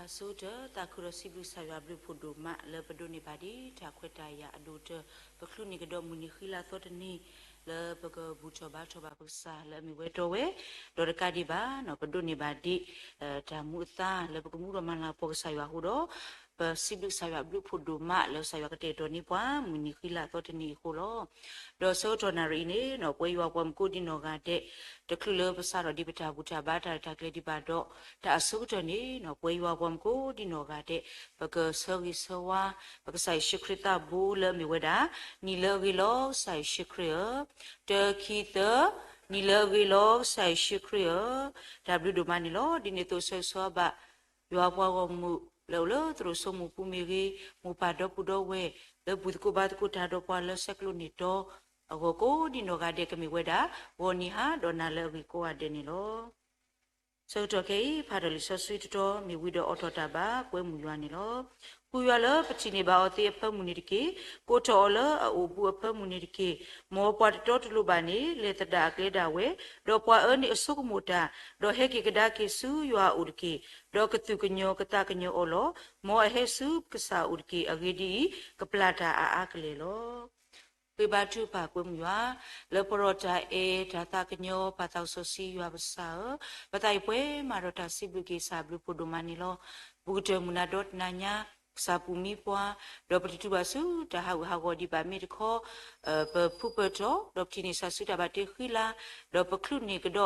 အဆိကတၢၢ် သးခုဒီးစံးဘျုးကစၢ်ယွၤဘျုးဖှိၣ်ဒိၣ်မး လၢပဒိးန့ၢ်ဘၣ်ဒ်တၢ်ခွဲးတၢ်ယာ်အဒိၣ်ကတၢၢ် ပချုးန့ၢ်ကဒီးမုၢ်နံၤဃံလၤသီတနံၤ လၢပကဘူၣ်ထီၣ်ဘါထီၣ်ဘၣ်ပကစၢ်လၢအမ့ၢ်ဝဲတီဝဲ, ဒီးတကးဒံးဘၣ် ပဒိးန့ၢ်ဘၣ်ဒ် တၢ်မူအသါလၢပကမူဒီးမၤလၤကပီၤကစၢ်ယွၤအဃိဒီး ပစံးဘျုးကစၢ်ယွၤဘျုးဖှိၣ်ဒိၣ်မး လၢကစၢ်ယွၤကတဲာ်ကတီၤန့ၢ်ပှၤ မုၢ်နံၤဃံလၤသီတနံၤအဃိလီၤ. ဒီးဆၢကတီၢ်နၣ်ရံၣ်အံၤန့ၣ် ပဝဲယွၤပှၤမူကိးဒံနီၢ်ဂၤဒဲး တချုးလၢပစးထီၣ်ဒံးပတၢ်ဘူၣ်တၢ်ဘါတၢ်ရဲၣ်တၢ်ကျဲၤဒံးဘၣ်ဒီး တၢ်အဆိကတၢၢ်န့ၣ် ပဝဲယွၤပှၤမူကိးဒံနီၢ်ဂၤဒဲး ပကဆၢဂ့ၤဆၢဝါ ပကစၢ်ယ့ၣ်ၡူးခရံာ်သးဘိလၢအမ့ၢ်ဝဲဒၣ် နံၤလၢအဂ့ၤလီၤကစၢ်ယ့ၣ်ၡူးခရံာ်ဧၢ, တၢ ခံ သၢ, နံၤလၢအဂ့ၤလီၤကစၢ်ယ့ၣ်ၡူးခရံာ်ဧၢ, တၢ်ဘျုးဒိၣ်မးန့ၣ်လီၤ. ဒ်န့ၣ်အသိးဆၢဂ့ၤဆၢဝါဘၣ် ယွၤပှၤဂီၢ်မုၢ်လၢအိၣ်လၢသရိာ်စိမိၢ်ပူၤမ့ၢ်ဂ့ၤ, မိၢ်ပၢ်ဒီပုၢ်ဒီဝဲၢ် လၢဘူၣ်သကိးဘါသကိးတၢ်ဒီးပှၤလၢဆဲးကျိးန့ၢ်တီအဂီၢ်ကိးဒံနီၢ်ဂၤဒဲး ကမ့ၢ်ဝဲဒၣ် ဂီၤနံၤဟါဒီးနၤလၢအဂ့ၤကိးဂၤဒဲးန့ၣ်လီၤ. ဆၢကတီၢ်ခဲအံၤ ဖးထီၣ်လံာ်စီဆှံတတီၤ မ့ၢ်ဝံၤဒီးအိးထီၣ်တၢ်ဘါကွဲမုာ်ယွၤန့ၣ်လီၤ. ဃုယွၤလၢပထံၣ်န့ၢ်ဘၣ်အီၤသ့အဖၢမုၢ်န့ၣ်တက့ၢ်. ကိးထီၣ်အီၤလၢအအိၣ်ဘူးအဖၢမုၢ်န့ၣ်တက့ၢ်. မ်ပှၤတတီတလိၤဘၣ်န့ၣ် လဲၤသဒၣ်အကျဲဒၣ်ဝဲ, ဒီးပှၤအၢန့ၣ်အဆိကမိၣ်တၢ်, ဒီးဟဲက့ၤကဒါက့ၤဆူယွၤအအိၣ်တက့ၢ်. ဒီးကသူၣ်ကညီၤကသးကညီၤအီၤလီၤ. မ်အဟဲဆူကစၢ်အအိၣ်တက့ၢ်. အဂ့ၢ်ဒ်အံၤ, ကပျၢ်တၢ်အါအါကလဲာ်လီၤ. ဃ့ဘါထုကဖၣ်ကွဲမုာ်ယွၤ လၢပှဲၤဒီးတၢ်အဲၣ်တၢ်သးကညီၤ ပၢ်သးစီဆှံယွၤပကစၢ်ဧၢ, ပသးအံၤပှဲၤမးဒီးတၢ်စံးဘျုးက့ၤ ကစၢ်ဘျုးဖှိၣ်ဒိၣ်မးန့ၣ်လီၤ. ပူၤကတၢၢ်မုၢ်နၤဒီတနၤညါ ကစၢ်ပူၤမံပှၤ, ဒီးပတတုၤဘၣ်ဆူတၢ်ဟးဂူာ်ဟးဂီၤဒံးဘၣ်မ့ၢ်တခီ, ပဖုပၢၢ်ထီၣ် ဒီးပထံၣ်န့ၢ်ဆၢဆူတၢ်ဘၣ်တ့ဃံလၤ, ဒီးပချုးန့ၢ်ကဒီး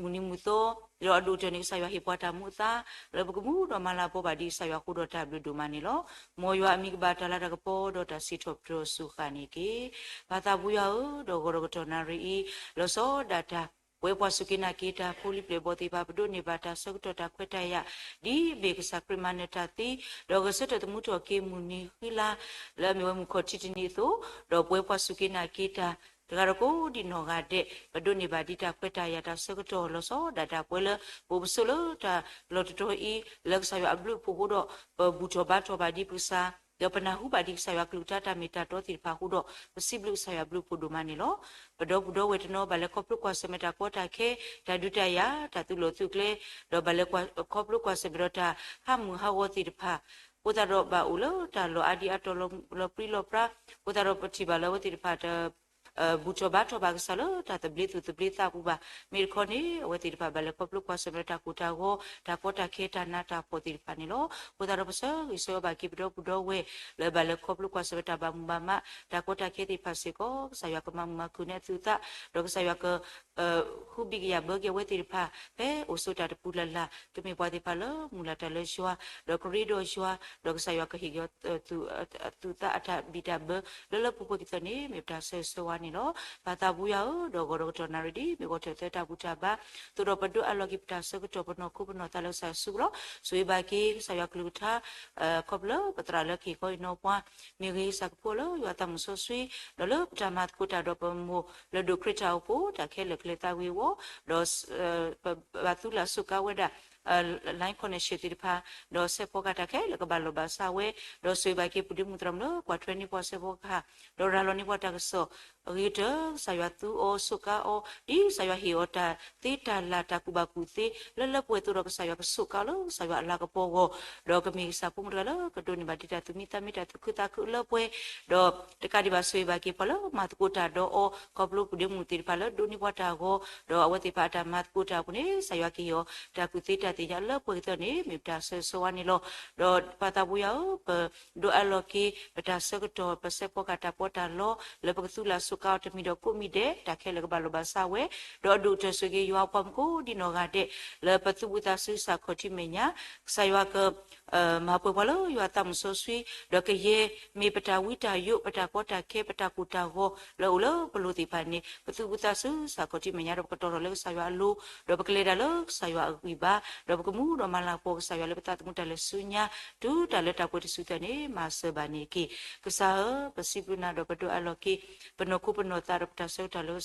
မုၢ်နံၤမုၢ်သီ, ဒီးအဒိၣ်ကတၢၢ်န့ၣ် ကစၢ်ယွၤဟ့ၣ်ပှၤတၢ်မူအသါ လၢပကမူဒီးမၤလၤကပီၤဘၣ်ဒ်ကစၢ်ယွၤအဃိဒီးတၢ်ဘျုးဒိၣ်မးန့ၣ်လီၤ. မ်ယွၤအမံၤကဘၣ်တၢ်လၤတၢ်ကပီၤ ဒီးတၢ်စံးထီၣ်ပတြၢၤစူၢ်ဃာ်န့ၣ်တက့ၢ်. ပၢ်သးပူၤယွၤဧၢ, ဒီးဂီၤဒီးကတီၢ်နၣ်ရံၣ်အံၤ လီၤဆီဒၣ်တၢ် ပဝဲပှၤစူၢ်က့ၤနာ်က့ၤတၢ်ဖိလံၤပျဲၢ်ဘီၣ်သ့ၣ်တဖၣ် ပဒိးန့ၢ်ဘၣ်တၢ်ဆၢကတီၢ်တၢ်ခွဲးတၢ်ယာ် ဒ်အမ့ၢ်ကစၢ်ခရံာ်မၤနၢၤတၢ်သံ, ဒီးဂဲၤဆၢထၢၣ်သမူထီၣ်က့ၤမုၢ်နံၤဃံလၤ လၢအမ့ၢ်ဝဲမုၢ်ခီၣ်ထံးတနံၤအသိး, ဒီးပဝဲပှၤစူၢ်က့ၤနာ်က့ၤတၢ် တဂၤဒီးကိးဒံနီၢ်ဂၤဒဲး ပဒိးန့ၢ်ဘၣ်ဒ်တၢ်ခွဲးတၢ်ယာ်တၢ်ဆၢကတီၢ်လီၤဆီဒၣ်တၢ် ပဝဲလၢပအိၣ်ပဆိးလၢတၢ်လီၢ်တတီၤအံၤ လၢကစၢ်ယွၤအဘျုးအဖှိၣ်အဃိဒီး ပဘူၣ်ထီၣ်ဘါထီၣ်ဘၣ်ဒံးပကစၢ်, ဒီးပနၢ်ဟူဘၣ်ဒံးကစၢ်ယွၤကလုၢ်ကထါတၢ်မ့ၢ်တၢ်တီသ့ၣ်တဖၣ်အဃိဒီး ပစံးဘျုးကစၢ်ယွၤဘျုးဖှိၣ်ဒိၣ်မးန့ၣ်လီၤ. ပဒီပုၢ်ဒီဝဲၢ်တနီၤ ဘၣ်လဲၤခီဖျိကွၢ်ဆၢၣ်မဲာ်တၢ်ကီတၢ်ခဲ, တၢ်ဒုးတၢ်ယၤ, တၢ်သုးလီၢ်သုးကျဲ, ဒီးဘၣ်လဲၤခီဖျိကွၢ်ဆၢၣ်မဲာ်ဒီးတၢ်ဟးမုာ်ဟးဂီၤသ့ၣ်တဖၣ်, အဃိသတးဒီးဘၣ်အိၣ်လၢတၢ်လီၢ်အါဒံအါတီၤလီၤပြံလီၤပြါ, အဃိသတးဒီးပထံၣ်ဘၣ်လၢအဝဲသ့ၣ်တဖၣ်တ ဘူၣ်ထီၣ်ဘါထီၣ်ဘၣ်ကစၢ်လၢတၢ်သဘျ့သူၣ်သဘျ့သးပူၤဘၣ်. မ့ၢ်တခီန့ၣ် အဝဲသ့ၣ်တဖၣ်ဘၣ်လဲၤခီဖျိကွၢ်ဆၢၣ်မဲာ်ဒီးတၢ်ကိၢ်တၢ်ဂီၤ, တၢ်ကီတၢ်ခဲ, တၢ်နးတၢ်ဖှီၣ်သ့ၣ်တဖၣ်န့ၣ်လီၤ. အဃိသတးဒီးပဆၢဂ့ၤဆၢဝါဘၣ်က့ၤပဒီပုၢ်ဒီဝဲၢ် လၢဘၣ်လဲၤခီဖျိကွၢ်ဆၢၣ်မဲာ်တၢ်ဘၣ်မုာ်ဘၣ်မး, တၢ်ကီတၢ်ခဲသ့ၣ်တဖၣ်စ့ၢ်ကီး ကစၢ်ယွၤကမၤမုာ်မၤခုၣ်န့ၢ်အသူးအသး, ဒီးကစၢ်ယွၤက ဃုဘံၣ်ကယာ်ဘၢက့ၤအဝဲသ့ၣ်တဖၣ် ဖဲအိၣ်ဆိးတၢ်တပူၤလၢ်လၢ်, ကမ့ၢ်ပှၤသ့ၣ်တဖၣ်လၢမုၢ်လၢ်တၢ်လၢယွၤ, ဒီးကရ့ဒီးယွၤ, ဒီးကစၢ်ယွၤကဟ့ၣ်က့ၤအီၤ သူးအသးအတၢ်ဘံၣ်တၢ်ဘၢ လၢလၢပှဲၤပှဲၤကသ့န့ၣ် မ့ၢ်ပတၢ်ဆၢဂ့ၤဆၢဝါန့ၣ်လီၤ. ပၢ်သးပူၤယွၤဧၢ, ဒီးဂီၤဒီးကတီၢ်နၣ်ရံၣ်ဒ် မ့ၢ်ဂီၤထီၣ်သၢတၢ်ဘူၣ်တၢ်ဘါ, သိးဒီးပဒိးအးလီၤက့ၤပတၢ်ဆၢကတီၢ် ပနီၢ်ခိပနီၢ်သးလၢကစၢ်ယွၤစုပူၤလီၤ. ဆိၣ်ဂ့ၤဘၣ်က့ၤ ကစၢ်ယွၤကလုၢ်ကထါ ခီဖျိလၢပသရၣ်လၢကဟ့ၣ်ခီဟ့ၣ်နီၤပှၤ, မ့ၢ်ဂ့ၤကစၢ်ကဖိလၢယွၤသးမုၢ်စီဆှံ, ဒီးလၢပတၢ်မၤသကိးတၢ်ဒီးပမိၢ်လၢဒိၣ်ခရံာ်တၢ်အိၣ်ဖှိၣ် တၢ်ခဲလၢာ်ကလဲၤသးဝံၤအဂီၢ်, ဒီး ပဘၣ်သူလၢ်စူးကါဝဲဒၣ် line connection သ့ၣ်တဖၣ်, ဒီးစဲးဖီကဟၣ်တၢ်ခဲလၢာ်ကဘၣ်လီၢ်ဘၣ်စးဝဲ, ဒီးဆိၣ်ဂ့ၤဘၣ်က့ၤပူၤဒ့မုၢ်သရၣ်မုၣ်လၢကွၢ်ထွဲန့ၢ်ပှၤစဲးဖီကဟၣ်, ဒီးရၤလီၤန့ၢ်ပှၤတၢ်ကစီၣ်, အဂ့ၤကတၢၢ် ကစၢ်ယွၤသူအီၤစူးကါအီၤ, ဒ်ကစၢ်ယွၤဟ့ၣ်အီၤတၢ်သ့တၢ်လၢ်တၢ်ကူၣ်ဘၣ်ကူၣ်သ့ လၢလၢပှဲၤပှဲၤအသိးဒီးကစၢ်ယွၤကစူးကါအီၤလၢကစၢ်ယွၤအလၤကပီၤအဂီၢ်, ဒီးကမ့ၢ်ကစၢ်ဖိမုၣ်တဂၤလၢကဒိးန့ၢ်ဘၣ်ဒ်တၢ်သူၣ်မံသးမံ တၢ်သူၣ်ခုသးခုလၢပှဲၤ ဒီးတကးဒံးဘၣ်ဆိၣ်ဂ့ၤဘၣ်က့ၤပှၤလၢမၤသကိးတၢ်ဒီးအီၤ ခီဖျိပူၤဒ့မုၢ်သ့ၣ်တဖၣ်လၢဒိးန့ၢ်ပှၤတၢ်ဂီၤ, ဒီးအဝဲသ့ၣ်တဖၣ်အတၢ်မၤသကိးတၢ်အပူၤန့ၣ် ကစၢ်ယွၤကဟ့ၣ်အီၤ တၢ်ကူၣ်သ့တၢ်သ့ၣ်ညါလၢပှဲၤကသ့န့ၣ် မ့ၢ်ပတၢ်ဆၢဂ့ၤဆၢဝါန့ၣ်လီၤ. ဒီးပၢ်သးပူၤယွၤဧၢ, ပဒိးအးလီၤက့ၤ ပတၢ်ဆၢကတီၢ် ပစဲးဖီကဟၣ်တၢ်ပီးတၢ်လီ လၢပကသူလၢ်စူးကါအီၤတမံၤဒီးကိးမံၤဒဲး တၢ်ခဲလၢာ်ကဘၣ်လီၢ်ဘၣ်စးဝဲ, ဒီးအဒိၣ်ကတၢၢ်ဆိၣ်ဂ့ၤယွၤပှၤမူကိးဒံနီၢ်ဂၤဒဲး လၢပသူၣ်ဘူၣ်သးစူၤစးခီၣ်ထံးမဲာ်ညါ, ကစၢ်ယွၤက မၤပှဲၤပှၤလၢယွၤသးမုၢ်စီဆှံ, ဒီးကယဲၢ်မ့ၢ်ပတၢ်ဝံတၢ်ယိး ပတၢ်ကီတၢ်ခဲ ပတၢ်ကိၢ်တၢ်ဂီၤ လၢအအိၣ်လၢပလိၤသ့ၣ်တဖၣ်န့ၣ် ပသူၣ်ဘူၣ်သးစူၤစးခီၣ်ထံးမဲာ်ညါ ဒီးပကတီၤထီၣ်လၢကစၢ်ယွၤအလိၤ, ဒီးပကလဲၤဒၣ်လၢကစၢ်ယွၤအဂံၢ်ဘါ, ဒီးပကမူဒီးမၤလၤကပီၤကစၢ်ယွၤလၢပသးသမူတၢ်လဲၤဆူညါ, တုၤတၢ်လၢတၢ်ပှဲၤတစုသၢန့ၣ် မၤစၢၤဘၣ်န့ၣ်တက့ၢ်. ကစၢ်ဧၢ, ပစံးဘျုးနၤဒီးပဒိးအးလီၤက့ၤ ပနီၢ်ခိပနီၢ်သးဒီးပတၢ်ဆၢကတီၢ်လၢ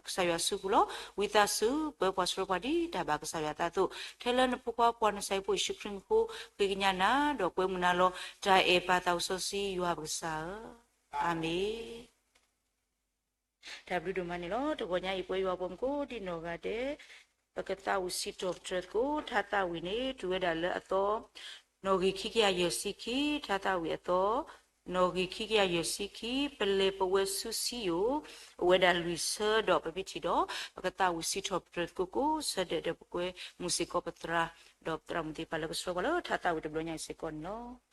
ကစၢ်ယွၤစုပူၤလီၤ. ဝံသးစူၤ ပၢပှၤဆှၢပှၤဒ်တၢ်ဘၣ်ကစၢ်ယွၤအသးအသိး, ထဲလၢနဖိခွါပှၤနစၢ်ယဖိယ့ၣ်ၡူးခရံာ်မံၤအဃိ ဃ့ကညးနၤ ဒီးကွဲမုာ်နၤလီၤ. တၢ်အဲၣ်ပၢ်သးစီဆှံယွၤပကစၢ်ဧၢ, အၤမ့ၣ်. တၢ်ဘျုးဒိၣ်မးန့ၣ်လီၤ. တဂီၤညါအံၤ ပဝဲယွၤပှၤမူကိးဒံနီၢ်ဂၤဒဲး ပကသးဝံၣ်စံးထီၣ်ပတြၢၤသကိး ထါသးဝံၣ်န့ၣ် တုၤဝဲဒၣ်လၢအသီ နီၣ်ဂံၢ်ခံကယၤယဲၢ်ဆံခံ, ထါသးဝံၣ်အသီ နီၣ်ဂံၢ်ခံကယၤယဲၢ်ဆံခံ, ပလဲၤပဝဲဆူစံယိၣ်, အိၣ်ဝဲဒၣ်လွံၢ်ဆၢဒီး ပမ့ၢ်ထံၣ်ဒီး ပကသးဝံၣ်စံးထီၣ်ပတြၢၤသကိးကိးဆၢဒဲးဒီး ပကွဲမုာ်စ့ၢ်ကီးပသရၣ် ဒီးပသရၣ်မုၣ်သ့ၣ်တဖၣ်လၢကဆှၢပှၤလၢ ထါသးဝံၣ်တဘျီညါအံၤစ့ၢ်ကီးန့ၣ်လီၤ.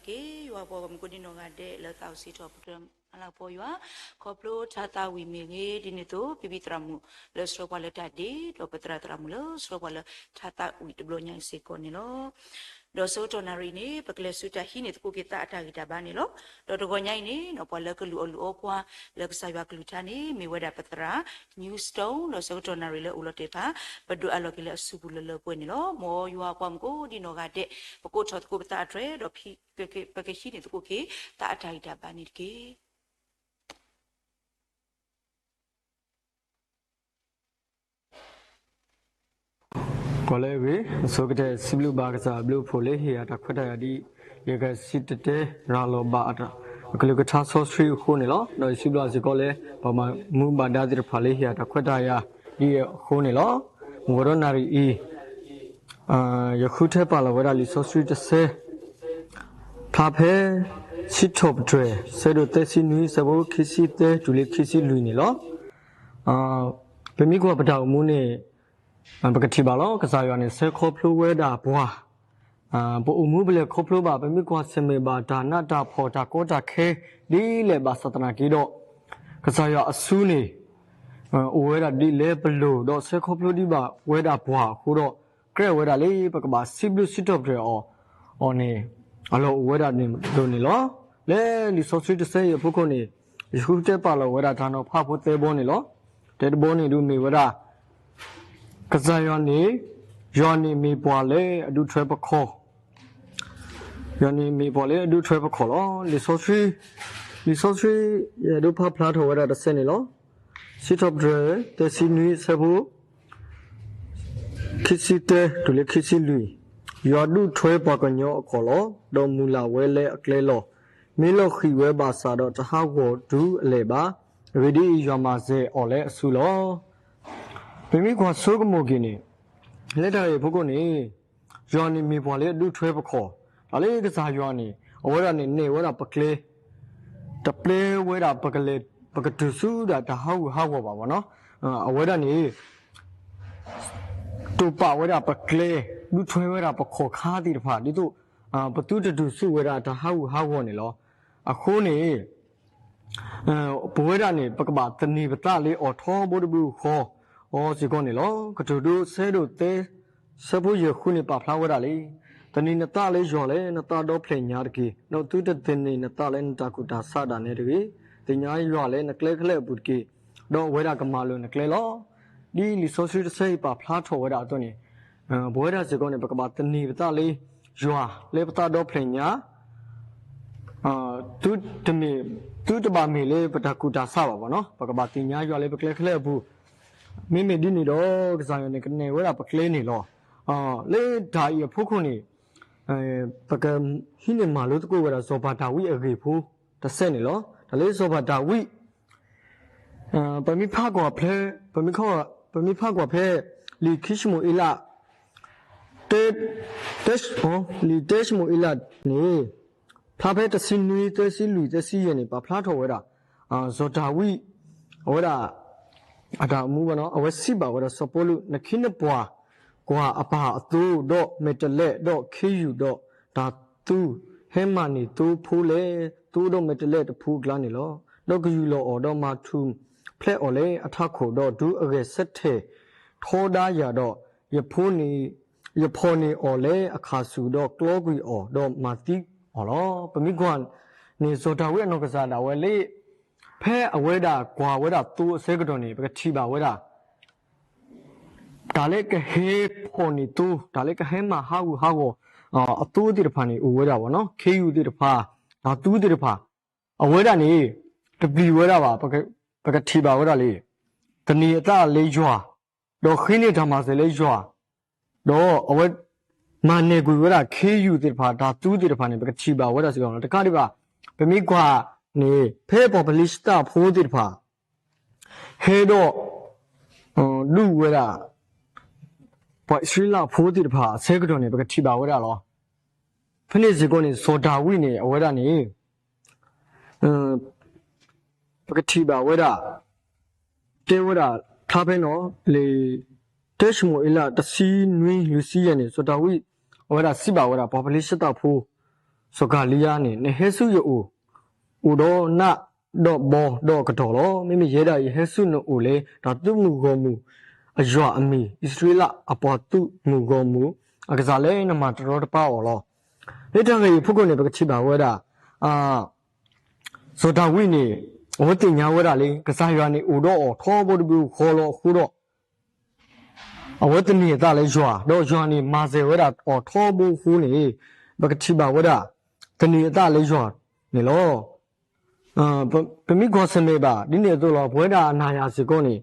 က့ၤ ယွၤပှၤဂီၢ်မုၢ်ကိးဒံနီၢ်ဂၤဒဲး လၢသးစီဆှံထီၣ်ပတြၢၤအလၤကပီၤယွၤ, ခီဖျိထါသးဝံၣ်မ့ၢ်ဂ့ၤ, ဒ်န့ၣ်အသိး ဖံဖံသရၣ်မုၣ်လၢဆှၢပှၤလၢတၢ်ဒ့, ဒီးပသရၣ်သရၣ်မုၣ်လၢဆှၢပှၤလၢထါသးဝံၣ်တဘျီညါအံၤစ့ၢ်ကီးန့ၣ်လီၤ. ဒီးဆၢကတီၢ်နၣ်ရံၣ်အံၤန့ၣ် ပကလဲၤဆူတၢ်ဟံးန့ၢ်သကိးက့ၤသးအတၢ်ဂံၢ်တၢ်ဘါန့ၣ်လီၤ. ဒီးတဂီၤညါအံၤန့ၣ် ပှၤလၢကလုၢ်အီၣ်လုၢ်အီပှၤ လၢကစၢ်ယွၤကလုၢ်ကထါန့ၣ် မ့ၢ်ဝဲဒၣ်ပသရၣ် New Stone, ဒီးဆၢကတီၢ်နၣ်ရံၣ်လၢအအိၣ်လီၤတဲာ်တဖၣ် ပဒုးအးလီၤက့ၤလၢအစုပူၤလၢလၢပှဲၤပှဲၤန့ၣ်လီၤ. မ်ယွၤပှၤမုၢ်ကိးဒံနီၢ်ဂၤဒဲး ပကိးထီၣ်သကိးပသးအတြဲၤ ဒီးပကဟံးန့ၢ်သကိးက့ၤ သးအတၢ်ဂံၢ်တၢ်ဘါန့ၣ်တက့ၢ်. ကီးလၢအဂ့ၤ, အဆိကတၢၢ် စံးဘျုးဘၣ်ကစၢ်အဘျုးအဖှိၣ်လၢဟ့ၣ်ယၤတၢ်ခွဲးတၢ်ယာ်ဒ် ယကစံၣ်တဲၤတဲရၤလီၤဘၣ်အကလုၢ်ကထါစီဆှံအဃိန့ၣ်လီၤ. ဒီးယစံးဘျုးစ့ၢ်ကီးလၢ ပှၤဘၣ်မူဘၣ်ဒါသ့ၣ်တဖၣ်လၢဟ့ၣ်ယၤတၢ်ခွဲးတၢ်ယာ်ဒ်အံၤအဃိန့ၣ်လီၤ. မုၢ်ကီးဒီနၣ်ရံၣ်အံၤ ယဃုထၢပာ်လီၤဝဲဒၣ်လံာ်စီဆှံတဆၢ ဖျါဖဲ စံးထီၣ်ပတြၢၤ ဆၢဒိၣ်သၢဆံနွံ ဆၢဖိခံဆံသၢတုၤလၢခံဆံလွံၢ်န့ၣ်လီၤ. ပမ့ၢ်ကွၢ်ပတၢ်အိၣ်မူန့ၣ် ပကထံၣ်ဘၣ်လီၤ. ကစၢ်ယွၤန့ၣ် ဆှၢခီဖျိဝဲဒၣ်ပှၤ, ပအိၣ်မူပလဲၤခီဖျိဘၣ် ပမ့ၢ်ကွၢ်ဆၢၣ်မဲာ်ဘၣ်တၢ်နးတၢ်ဖှီၣ်တၢ်ကီတၢ်ခဲ ဒ်လဲၣ်ဘၣ်ဆၣ်သနာ်က့ဒီး ကစၢ်ယွၤအစုန့ၣ် အိၣ်ဝဲဒၣ်ဒ်လဲၣ်ပလိာ် ဒီးဆှၢခီဖျိဒံးဘၣ်ဝဲဒၣ်ပှၤအဃိဒီး ကြၢးဝဲဒၣ်လၢပကဘၣ်စံးဘျုးစံးထီၣ်ပတြၢၤအီၤန့ၣ် အလီၢ်အိၣ်ဝဲဒၣ်န့ၣ်ဒိၣ်န့ၣ်လီၤ. လၢလံာ်စီဆှံတဆၢအံၤအဖီခိၣ်န့ၣ် ယဃုထၢပာ်လီၤဝဲဒၣ်တၢ်နီၤဖးဖိသၢဘီန့ၣ်လီၤ. တၢတဘီန့ၣ်ဒုးမ့ၢ်ဝဲဒၣ် ကစၢ်ယွၤန့ၣ် ယွၤန့ၣ်မ့ၢ်ပှၤလၢအဒုးထွဲပခီၣ် ယွၤန့ၣ်မ့ၢ်ပှၤလၢအဒုးထွဲပခီၣ်လီၤ. လံာ်စီဆှံ, လံာ်စီဆှံ ယအဲၣ်ဒိးဖးဖျါထီၣ်ဝဲဒၣ်တဆၢန့ၣ်လီၤ. စံးထီၣ်ပတြၢၤ သၢဆံနွံ ဆၢဖိ ခံဆံသၢတုၤလၢခံဆံလွံၢ်, ယွၤဒုးထွဲပှၤကညီအခီၣ်လီၤ. ဒီးမုၢ်လၢ်ဝဲလၢအကျဲလီၤ. မ့ၢ်လီၤဃံၤဝဲဘၣ်ဆၣ်ဒီး တဟးဂီၤတုၤအလဲၣ်ဘၣ်. အဂ့ၢ်ဒ်အံၤ, ယွၤမၤစၢၤအီၤလၢအစုလီၤ. ပမ့ၢ်ကွၢ်ဆိကမိၣ်က့ၤန့ၣ် လၢတၢ်ဂ့ၢ်အဖီခိၣ်န့ၣ် ယွၤန့ၣ်မ့ၢ်ပှၤလၢအဒုးထွဲပခီၣ်, တၢ်လၢကစၢ်ယွၤန့ၣ် အဝဲဒၣ်န့ၣ် နဲၣ်ဝဲဒၣ်ပကျဲ, တပျဲဝဲဒၣ်ပကလဲၤ ပကတုၤဆူဒၣ်တၢ်ဟးဂူာ်ဟးဂီၤဘၣ်ဘၣ်နီၤ. အဝဲဒၣ်န့ၣ် တိာ်ပာ်ဝဲဒၣ်ပကျဲ, ဒုးထွဲဝဲဒၣ်ပခီၣ်ခါသ့ၣ်တဖၣ် ဒ်သိး ပသုတတုၤဆူၣ်ဝဲဒၣ်တၢ်ဟးဂူာ်ဟးဂီၤန့ၣ်လီၤ. အဃိန့ၣ် ပဝဲဒၣ်န့ၣ် ပကဘၣ်သန့ၤပသးလၢအီၤထီဘိတဘိဃီအီၤစ့ၢ်ကီးန့ၣ်လီၤ. ကတိၤဒိ ဆၢဒိၣ်သၢ ဆၢဖိယဲၢ်ဃုန့ၣ် ပာ်ဖျါဝဲဒၣ်လံ, သန့ၤနသးလၢယွၤလၢနသးဒီဖျၢၣ်ညါတက့ၢ်. ဒီးသုတသန့ၤနသးလၢနတၢ်ကူၣ်တၢ်ဆးဒၣ်နဲတဂ့ၤ. သ့ၣ်ညါယွၤလၢနကျဲခဲလၢာ်အပူၤတက့ၢ်, ဒီးအဝဲဒၣ်ကမၤလိာ်နကျဲလီၤ. ဒ်လံာ်စီဆှံတဆၢအံၤပာ်ဖျါထီၣ်ဝဲဒၣ်အသိးန့ၣ် ပဝဲဒၣ်စ့ၢ်ကီးန့ၣ် ပကဘၣ်သန့ၤပသးလၢယွၤလၢပသးဒီဖျၢၣ်ညါ သုတမ့ၢ်, သုတဘၣ်မ့ၢ်လၢပတၢ်ကူၣ်တၢ်ဆးဘၣ်ဘၣ်နီၤ, ပကဘၣ်သ့ၣ်ညါယွၤလၢပကျဲခဲလၢာ်အပူၤ. မ့မ့ၢ်ဒ်န့ၣ်ဒီး ကစၢ်ယွၤန့ၣ် ကနဲၣ်ဝဲဒၣ်ပကျဲန့ၣ်လီၤ. လၢတၢ်အံၤအဖီခိၣ်န့ၣ် ပကဟံးန့ၢ်မၤလိသကိးဝဲဒၣ် စီၤပၤဒၤဝံးအဂ့ၢ်ဖိတဆၢန့ၣ်လီၤ. တၢ်လၢစီၤပၤဒၤဝံး ပမ့ၢ်ဖးကွၢ်ဖဲ, ပမ့ၢ်ဖးကွၢ်ဖဲ လံာ်ခံၡမူၤအ့လး တဲ, လံာ်တဲၡမူၤအ့လးန့ၣ် ဖျါဖဲတဆံနွံ သၢဆံလွံၢ် သၢဆံယဲၢ်န့ၣ် ပာ်ဖျါထီၣ်ဝဲဒၣ် စီၤဒၤဝံး အဝဲဒၣ် အတၢ်အိၣ်မူဘၣ်နီၤ, အဝဲစံးဘၣ်ဝဲဒၣ်စီၤပီလူး, နခ့နပှၤကွၢ်အပၢ်အသိဒီးမဲာ်တဲးလဲး ဒီးခ့ယုၢ်ဒီးတၢ်သူ ဟဲမၤန့ၢ်သိဖိလဲၣ်. သိဒီးမဲာ်တဲးလဲးတဖုအကျါန့ၣ်လီၤ. ဒီးကယူၢ်လီၤအီၤဒီးမၤထူၣ်ဖျဲးအီၤလၢအထးခိၣ်, ဒီးတုၤအဂဲၤဆၢထၢၣ်ထီဒါယၤဒီး ယဖီၣ်န့ၢ်အီၤလၢအခါဆူၣ်, ဒီးကျီကွံာ်အီၤ, ဒီးမၤသံအီၤလီၤ. ပမ့ၢ်ကွၢ်န့ၣ် စီၤဒၤဝံးအနီၢ်ကစၢ်ဒၣ်ဝဲလၢ ဖဲအဝဲဒၣ်ကွၢ်ဝဲဒၣ်သိအဆၢကတီၢ်န့ၣ် ပကထံၣ်ဘၣ်ဝဲဒၣ် တၢ်လၢကဟဲဖီၣ်န့ၢ်သိ, တၢ်လၢကဟဲမၤဟးဂူာ်ဟးဂီၤ အသိသ့ၣ်တဖၣ်န့ၣ် အိၣ်ဝဲဒၣ်ဘၣ်နီၤ, ခ့ယုၢ်သ့ၣ်တဖၣ်, တၢ်သူသ့ၣ်တဖၣ်, အဝဲဒၣ်န့ၣ် တပျံၤဝဲဒၣ်ဘၣ်. ပကထံၣ်ဘၣ်ဝဲဒၣ်လၢ သန့ၤအသးလၢယွၤ, ဒီးဃ့န့ၢ်တၢ်မၤစၢၤလၢယွၤ, ဒီးအဝဲ မၤနၢၤကွံာ်ဝဲဒၣ်ခ့ယုၢ်သ့ၣ်တဖၣ် တၢ်သူသ့ၣ်တဖၣ်န့ၣ် ပကထံၣ်ဘၣ်ဝဲဒၣ်စ့ၢ်ကီးလီၤ. တကးဒံးဘၣ် ပမ့ၢ်ကွၢ်န့ၣ် ဖဲပှၤဖလံၡသးဖိသ့ၣ်တဖၣ် ဟဲဒီး ဒုးဝဲဒၣ် ပှၤအံၣ်စရ့လးဖိသ့ၣ်တဖၣ်အဆၢကတီၢ်န့ၣ် ပကထံၣ်ဘၣ်ဝဲဒၣ်လီၤ. ဖဲန့ၣ်စ့ၢ်ကီးန့ၣ် စီၤဒၤဝံးန့ၣ် အဝဲဒၣ်န့ၣ် ပကထံၣ်ဘၣ်ဝဲဒၣ် တဲဝဲဒၣ်ဖျါဖဲနီၤ လံာ် တၢၡမူၤအ့လး တဆံနွံ လွံၢ်ဆံယဲၢ်န့ၣ် စီၤဒၤဝံး အဝဲဒၣ်စံးဘၣ်ဝဲဒၣ် ပှၤဖလံၡသးဖိ စီၤကၤလံယါန့ၣ်, နဟဲဆူယအိၣ်, အိၣ်ဒီးနးဒီးဘီဒီးကတီၢ်လီၤ. မ့မ့ၢ်ယဲဒၣ်ယဟဲဆူနအိၣ်လၢ တၢ်သုးမုၢ်ဂီၢ်မုၢ်အယွၤအမံၤ, အံၣ်စရ့လးအပှၤသုးမုၢ်ဂီၢ်မုၢ်အကစၢ်လၢနမၤတရီတပါအီၤလီၤ. လၢတၢ်ဂ့ၢ်အံၤအဖီခိၣ်န့ၣ် ပကထံၣ်ဘၣ်ဝဲဒၣ် စီၤဒၤဝံးန့ၣ် အဝဲသ့ၣ်ညါဝဲဒၣ်လၢ ကစၢ်ယွၤန့ၣ်အိၣ်ဒီးအီၤထီဘိတဘိဃီလီၤအဃိဒီး အဝဲသန့ၤအသးလၢယွၤ, ဒီးယွၤန့ၣ်မၤစၢၤဝဲဒၣ်အီၤထီဘိအဃိန့ၣ် ပကထံၣ်ဘၣ်ဝဲဒၣ် သန့ၤအသးလၢယွၤန့ၣ်လီၤ. ပမ့ၢ်ကွၢ်ဆၢၣ်မဲာ်ဘၣ်ဒ်န့ၣ်အသိးလီၤ. ပဝဲဒၣ်အနၤယၤစ့ၢ်ကီးန့ၣ်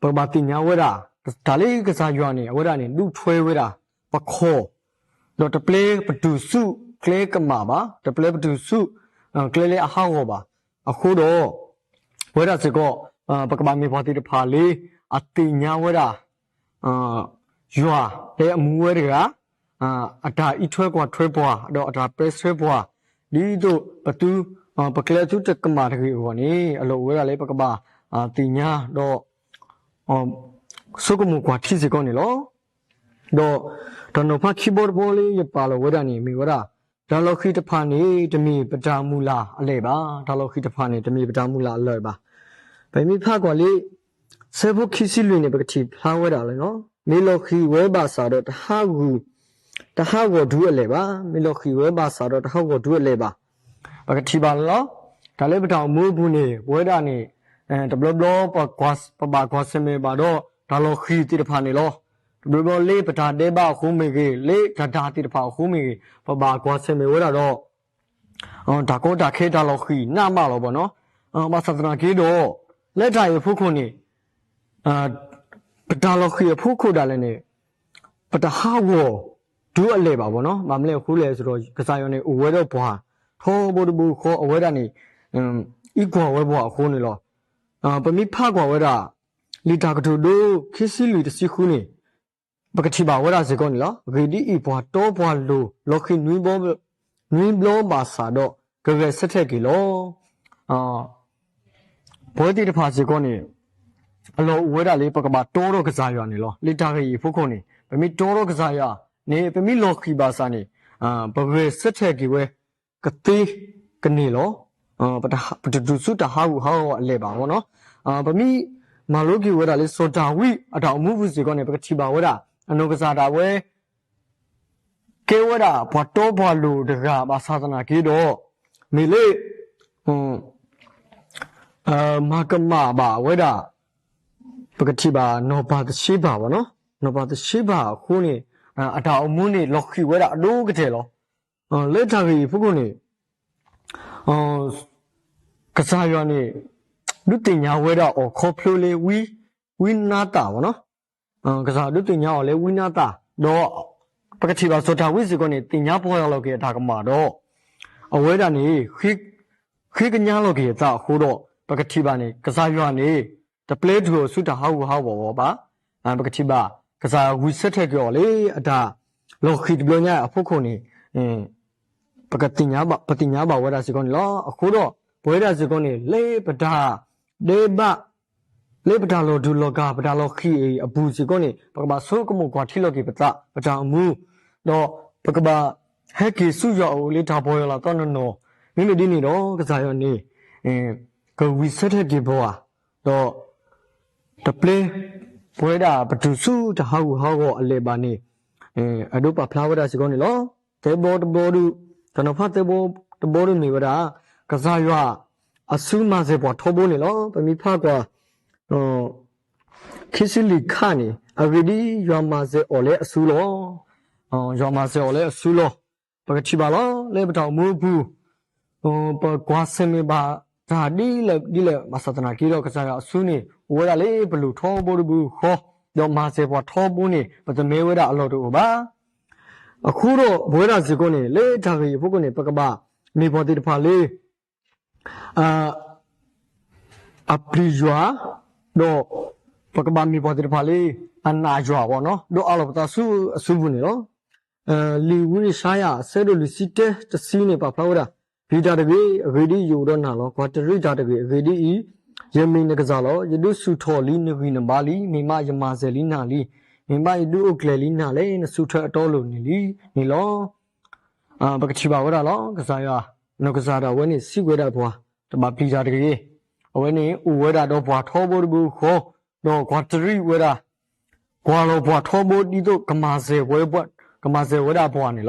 ပကဘၣ်သ့ၣ်ညါဝဲဒၣ် တၢ်လၢကစၢ်ယွၤန့ၣ် အဝဲဒၣ်န့ၣ် ဒုးထွဲဝဲဒၣ်ပခီၣ်, ဒီးတပျဲပတုာ်ဆူကျဲကမၣ်ဘၣ်, တပျဲပတုာ်ဆူကျဲလၢအဟးဂီၤဘၣ်. အဃိဒီး ပဝဲဒၣ်စ့ၢ်ကီး ပကဘၣ်မ့ၢ်ပှၤသ့ၣ်တဖၣ်လၢ အသ့ၣ်ညါဝဲဒၣ် ယွၤလၢအမူဝဲတဂၤ, အတၢ်အံးထွဲကွၢ်ထွဲပှၤ ဒီးအတၢ်ပၢဆှၢပှၤ ဒ်သိးပသု ပကျဲသုတကမၣ်တဂ့ၤအဂီၢ်န့ၣ် အလီၢ်အိၣ်ဝဲဒၣ်လၢပကဘၣ်သ့ၣ်ညါဒီး ဆိကမိၣ်ကွၢ်ထံစ့ၢ်ကီးန့ၣ်လီၤ. ဒီးတၢ်နီၤဖးခံဘီတဘီလၢယပာ်လီၤဝဲဒၣ်န့ၣ် မ့ၢ်ဝဲဒၣ် တၢ်လီၤဃံၤတဖၣ်န့ၣ် တမ့ၢ်ပတၢ်မုၢ်လၢ်အလၢာ်ဘၣ်. တၢ်လီၤဃံၤတဖၣ်န့ၣ် တမ့ၢ်ပတၢ်မုၢ်လၢ်အလၢာ်ဘၣ်. ပမ့ၢ်ဖးကွၢ်လၢ ဆၢဖိခံဆံလွံၢ်န့ၣ် ပကထံၣ်ဖျါဝဲဒၣ်လၢ မ့ၢ်လီၤဃံၤဝဲဘၣ်ဆၣ်ဒီး တဟးဂီၤဒုးအလၢာ်ဘၣ်, မ့ၢ်လီၤဃံၤဝဲဘၣ်ဆၣ်ဒီး တဟးဂီၤဒုးအလၢာ်ဘၣ်. ပကထံၣ်ဘၣ်လီၤ. တၢ်လၢပတၢ်အိၣ်မူအပူၤန့ၣ် ပဝဲဒၣ်န့ၣ် တဘျီဘျီ ပဘၣ်ကွၢ်ဆၢၣ်မဲာ်ဘၣ်ဒီး တၢ်လီၤဃံၤသ့ၣ်တဖၣ်န့ၣ်လီၤ. တဘျီဘျီလၢပတၢ်ဒဲးဘးအဃိမ့ၢ်ဂ့ၤ, လၢတၢ်ဒၣ်သ့ၣ်တဖၣ်အဃိမ့ၢ်ဂ့ၤ, ပဘၣ်ကွၢ်ဆၢၣ်မဲာ်ဝဲဒၣ်ဒီး တၢ်ကီတၢ်ခဲတၢ်လီၤဃံၤနးမးလီၤဘၣ်နီၤ. ဘၣ်ဆၣ်သနာ်က့ဒီး လၢတၢ်အံၤအဖီခိၣ်န့ၣ် ပတၢ်လီၤဃံၤအဖီခိၣ်ဒၣ်လဲာ်န့ၣ် ပတဟးဂီၤဒုးအလၢာ်ဘၣ်ဘၣ်နီၤ. ဘၣ်မနုၤအဃိလဲၣ်ဆိုတော့ ကစၢ်ယွၤန့ၣ် အိၣ်ဝဲဒီးပှၤ ထီဘိတဘိဃီ အဝဲဒၣ်န့ၣ် အံးကွၢ်ဝဲပှၤအဃိန့ၣ်လီၤ. ပမ့ၢ်ဖးကွၢ်ဝဲဒၣ် လံာ်တၢ်ကတိၤဒိ ခံဆံလွံၢ်တဆံဃုန့ၣ် ပကထံၣ်ဘၣ်ဝဲဒၣ်စ့ၢ်ကီးန့ၣ်လီၤ. အဂ့ၢ်ဒ်အံၤ, ပှၤတီပှၤလိၤ လီၤဃံၤနွံဘျီဘၣ်ဆၣ်ဒီး ကဂဲၤဆၢထၢၣ်က့ၤလီၤ. ပဝဲသ့ၣ်တဖၣ်စ့ၢ်ကီးန့ၣ် အလီၢ်အိၣ်ဝဲဒၣ်လၢ ပကဘၣ်တီထီၣ်ကစၢ်ယွၤန့ၣ်လီၤ. လၢတၢ်ဂ့ၢ်အံၤအဖီခိၣ်န့ၣ် ပမ့ၢ်တီထီၣ်ကစၢ်ယွၤန့ၣ် ပမ့ၢ်လီၤဃံၤဘၣ်ဆၣ်န့ၣ် ပဂဲၤဆၢထၢၣ်က့ၤဝဲ ကသ့ကန့ၢ်လီၤ. ပတတုၤဆူတၢ်ဟးဂူာ်ဟးဂီၤအလၢာ်ဘၣ်နီၤ. ပမ့ၢ်မၤလိက့ၤဝဲဒၣ်လၢစီၤဒၤဝံးအတၢ်အိၣ်မူပူၤစ့ၢ်ကီးန့ၣ် ပကထံၣ်ဘၣ်ဝဲဒၣ် အနီၢ်ကစၢ်ဒၣ်ဝဲ ကဲဝဲဒၣ်ပှၤတီပှၤလိၤတဂၤဘၣ်ဆၣ်သနာ်က့ဒီး မ့ၢ်လၢ မၤကမၣ်ဘၣ်ဝဲဒၣ် ပကထံၣ်ဘၣ်နီၢ်ပၤသရှ့ဘၤဘၣ်နီၤ. နီၢ်ပၤသရှ့ဘၤအဃိန့ၣ် အတၢ်အိၣ်မူန့ၣ်လီၤဃံၤဝဲဒၣ်အဒိကတၢၢ်လီၤ. လၢတၢ်ဂ့ၢ်အံၤအဖီခိၣ်န့ၣ် ကစၢ်ယွၤန့ၣ် ဒုးသ့ၣ်ညါဝဲဒၣ်အီၤခီဖျိလၢ ဝံနါသၣ်ဘၣ်နီၤ. ကစၢ်ယွၤဒုးသ့ၣ်ညါအီၤလၢဝံနါသၣ် ဒီး ပကထံၣ်ဘၣ်စီၤဒၤဝံးစ့ၢ်ကီးန့ၣ် သ့ၣ်ညါပီၢ်ယၢ်လီၤက့ၤအတၢ်ကမၣ်ဒီး အဝဲဒၣ်န့ၣ် ဃ့ကညးလီၤက့ၤအသးအဃိဒီး ပကထံၣ်ဘၣ်န့ၣ် ကစၢ်ယွၤန့ၣ် တပျဲတုၤအီၤဆူတၢ်ဟးဂူာ်ဟးဂီၤဘၣ်. ပကထံၣ်ဘၣ် ကစၢ်ယွၤဝံၤဆၢထၢၣ်က့ၤအီၤလၢအတၢ်လီၤဃံၤတဘျီညါအဖီခိၣ်န့ၣ် ပကသ့ၣ်ညါဘၣ် ပသ့ၣ်ညါဘၣ်ဝဲဒၣ်စ့ၢ်ကီးန့ၣ်လီၤ. အဃိဒီး ပဝဲဒၣ်စ့ၢ်ကီးန့ၣ် လၢပတၢ်ဒဲးဘး လၢပတၢ်လီၤတူာ်လီၤကာ် ပတၢ်လီၤဃံၤအံၤအပူၤစ့ၢ်ကီးန့ၣ် ပကဘၣ်ဆိကမိၣ်ကွၢ်ထံလီၤက့ၤပသး ပတၢ်အိၣ်မူ ဒီးပကဘၣ်ဟဲက့ၤဆူယွၤအအိၣ်လၢတၢ်ပီၢ်ယၢ်လီၤသီနီၢ်နီၢ်, မ့မ့ၢ်ဒ်န့ၣ်ဒီး ကစၢ်ယွၤန့ၣ် ကဝံၤဆၢထၢၣ်က့ၤပှၤ ဒီး တပျဲ ပဝဲဒၣ်ပတုၤဆူတၢ်ဟးဂူာ်ဟးဂီၤအလၢာ်ဘၣ်န့ၣ် အဒိပာ်ဖျါဝဲဒၣ်စ့ၢ်ကီးန့ၣ်လီၤ. သၢဘီတဘီဒု တၢ်နီၤဖးသၢဘီတဘီဒုမ့ၢ်ဝဲဒၣ် ကစၢ်ယွၤအစုမၤစၢၤပှၤထီဘိန့ၣ်လီၤ. ပမ့ၢ်ဖးကွၢ် ခံဆံလွံၢ်ခါန့ၣ် အဂ့ၢ်ဒ်အံၤ, ယွၤမၤစၢၤအီၤလၢအစုလီၤ. ယွၤမၤစၢၤအီၤလၢအစုလီၤ. ပကထံၣ်ဘၣ်လီၤ လၢပတၢ်အိၣ်မူအပူၤ ပကွၢ်ဆၢၣ်မဲာ်ဘၣ်တၢ်ဒ်လဲၣ်ဒ်လဲၣ် ဘၣ်ဆၣ်သနာ်က့ဒီး ကစၢ်ယွၤအစုန့ၣ် အိၣ်ဝဲဒၣ်လၢပလိၤထီဘိတဘိဃီ, ဒီးမၤစၢၤပှၤထီဘိန့ၣ် ပတမ့ၢ်ဝဲဒၣ်အလီၢ်တအိၣ်ဘၣ်. အဃိဒီးပဝဲဒၣ်စ့ၢ်ကီးန့ၣ် လၢတၢ်ဂ့ၢ်အံၤအဖီခိၣ်န့ၣ် ပကဘၣ်မ့ၢ်ပှၤသ့ၣ်တဖၣ်လၢ အပျံၤယွၤ, ဒီးပကဘၣ်မ့ၢ်ပှၤသ့ၣ်တဖၣ်လၢ အနာ်ယွၤဘၣ်နီၤ, ဒီးအးလီၤပသးဆူအစုပူၤန့ၣ်လီၤ. လံာ်ဝံယၡါယၤ အဆၢဒိၣ်လွံၢ်ဆံတၢ တဆံန့ၣ် ပာ်ဖျါဝဲဒၣ်, ပျံၤတၢ်တဂ့ၤ, အဂ့ၢ်ဒ်အံၤ ယအိၣ်ဒီးနၤလီၤ. ကွၢ်တရံးတၢ်တဂ့ၤ, အဂ့ၢ်ဒ်အံၤ, ယမ့ၢ်နကစၢ်လီၤ. ယဒုးဆူၣ်ထီၣ်လံနဂံၢ်နဘါလံ, မ့ၢ်မးယမၤစၢၤလံနၤလံ. မ့ၢ်မးယဒုးအိၣ်ကျဲၤလံနၤလၢနဆူၣ်ထၢၣ်အတီအလိၤန့ၣ်လီၤ. ပကထံၣ်ဘၣ်ဝဲဒၣ်လီၤ. ကစၢ်ယွၤ နီၢ်ကစၢ်ဒၣ်ဝဲန့ၣ် စံးဝဲဒၣ်ပှၤ တဘၣ်ပျံၤတၢ်တဂ့ၤ. အဝဲန့ၣ်အိၣ်ဝဲဒၣ်ဒီးပှၤထီဘိတဘိဃီ, ဒီးကွၢ်တရံးဝဲဒၣ် ကွၢ်လီၤပှၤထီဘိဒ်သိးကမၤစၢၤဝဲ, ကမၤစၢၤဝဲဒၣ်ပှၤန့ၣ်လီၤ.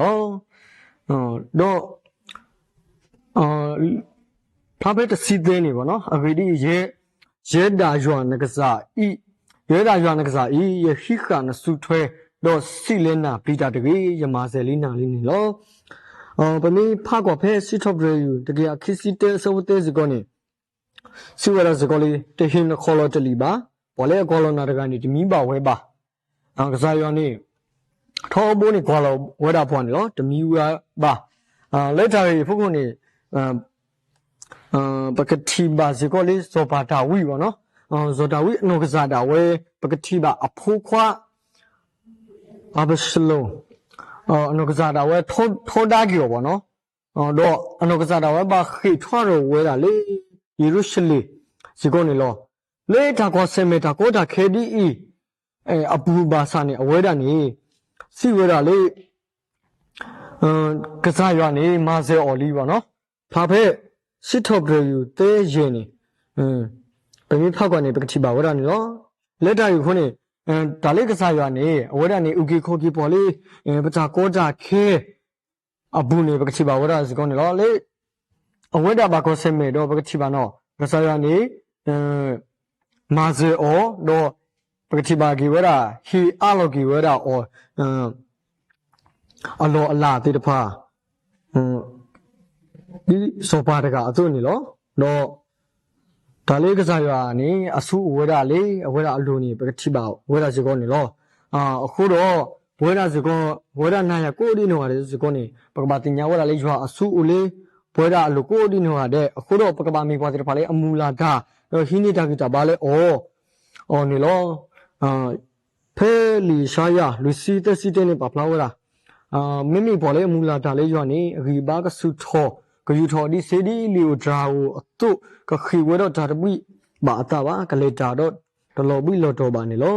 ဒီး ဖျါဖဲတဆံသၢန့ၣ်ဘၣ်နီၤ, အဂ့ၢ်ဒ်အံၤ, ယဲဒၣ်ယွၤနကစၢ်အံၤ, ယဲဒၣ်ယွၤနကစၢ်အံၤ, ယဟံးဃာ်နစုထွဲ, ဒီးစံးလၢနၤ ပျံၤတၢ်တဂ့ၤ, ယမၤစၢၤလံနၤလံန့ၣ်လီၤ. ပမ့ၢ်ဖးကွၢ်ဖဲစံးထီၣ်ပတြၢၤယုၢ် တကယၤခံဆံတၢ အဆၢဖိသၢစ့ၢ်ကီးန့ၣ်, စံးဝဲဒၣ်စ့ၢ်ကီးလံ, တဟ့ၣ်နခီၣ်လီၤတလံာ်ဘၣ်, ပှၤလၢအကွၢ်လီၤနၤတဂၤန့ၣ် တမံဘၣ်ဝဲဘၣ်. ကစၢ်ယွၤန့ၣ် ထီဘိန့ၣ်ကွၢ်လီၤဝဲဒၣ်ပှၤန့ၣ်လီၤ, တမံဝဲဘၣ်. လၢတၢ်ဂ့ၢ်အံၤအဖီခိၣ်န့ၣ် ပကထံၣ်ဘၣ်စ့ၢ်ကီးလၢစီၤပၤဒၤဝံးဘၣ်နီၤ, စီၤဒၤဝံးအနီၢ်ကစၢ်ဒၣ်ဝဲ ပကထံၣ်ဘၣ်အဖိခွါ အၤဘၡလိၣ် အနီၢ်ကစၢ်ဒၣ်ဝဲထီဒါက့ၤအီၤဘၣ်နီၤ, ဒီးအနီၢ်ကစၢ်ဒၣ်ဝဲဘၣ်ဃ့ၢ်ထီၣ်ထီၣ်ဝဲဒၣ်လၢ ယရူၤၡလ့ၣ်စ့ၢ်ကီးန့ၣ်လီၤ. လၢတၢ်ကွၢ်ဆၢၣ်မဲာ်တၢ်ကီတၢ်ခဲဒ်အံၤ အပူၤဘၣ်ဆၣ်န့ၣ် အဝဲဒၣ်န့ၣ် စံးဝဲဒၣ်လၢ ကစၢ်ယွၤန့ၣ် မၤစၢၤအီၤလံဘၣ်နီၤ. ဖျါဖဲ စံးထီၣ်ပတြၢၤယုၢ်သၢယဲၢ်န့ၣ် ပမ့ၢ်ဖးကွၢ်န့ၣ် ပကထံၣ်ဘၣ်ဝဲဒၣ်န့ၣ်လီၤ. လၢတၢ်ဂ့ၢ်အဃိန့ၣ် တၢ်လၢကစၢ်ယွၤန့ၣ် အဝဲဒၣ်န့ၣ် အုၣ်က့ၤခီၣ်က့ၤပှၤလၢ ပတၢ်ကီတၢ်ခဲ အပူၤန့ၣ် ပကထံၣ်ဘၣ်ဝဲဒၣ်စ့ၢ်ကီးန့ၣ်လီၤ. လၢ အဝဲဒၣ်ဘၣ်ကွၢ်ဆၢၣ်မဲာ်ဒီး ပကထံၣ်ဘၣ်နီၤ ကစၢ်ယွၤန့ၣ် မၤစၢၤအီၤ ဒီး ပကထံၣ်ဘၣ်က့ၤဝဲဒၣ် ဟ့ၣ်အးလီၤက့ၤဝဲဒၣ်အီၤ အလီၢ်အလၤသ့ၣ်တဖၣ် ဒ်စီၤပၤတဂၤအသိးန့ၣ်လီၤ. ဒီး တၢ်လၢကစၢ်ယွၤန့ၣ် အဆူၣ်အိၣ်ဝဲဒၣ်လၢ အဝဲဒၣ်အလိၤန့ၣ် ပကထံၣ်ဘၣ်ဝဲဒၣ်စ့ၢ်ကီးန့ၣ်လီၤ. အဃိဒီး ပဝဲဒၣ်စ့ၢ်ကီး ပဝဲဒၣ်နၤယၤကိးဒံနီၢ်ဂၤဒဲးစ့ၢ်ကီးန့ၣ် ပကဘၣ်သ့ၣ်ညါဝဲဒၣ်လၢယွၤအဆူၣ်အိၣ်လၢ ပဝဲဒၣ်အလိၤကိးဒံနီၢ်ဂၤဒဲး အဃိဒီး ပကဘၣ်မ့ၢ်ပှၤသ့ၣ်တဖၣ်လၢအမုၢ်လၢ်တၢ် ဒီးဟံးန့ၢ်တၢ်ဂံၢ်တၢ်ဘါလၢအီၤ အီၤန့ၣ်လီၤ. ဖဲလံာ်ယၡါယၤ လွံၢ်ဆံသၢဆံတဲန့ၣ် ပာ်ဖျါဝဲဒၣ် မ့မ့ၢ်ပှၤလၢအမုၢ်လၢ်တၢ်လၢယွၤန့ၣ် အဂံၢ်အဘါကဆူၣ်ထီၣ် ကယူၢ်ထီၣ်ဒ်စ့ဒ်လံာ်ဧိၤတြၤဧိၤအသိး ကဃ့ၢ်ဝဲဒီးတၢ်တဘှံးဘၣ်အသးဘၣ် ကလဲၤတၢ်ဒီးတလီၤဘှံးလီၤတီၤဘၣ်န့ၣ်လီၤ. လၢ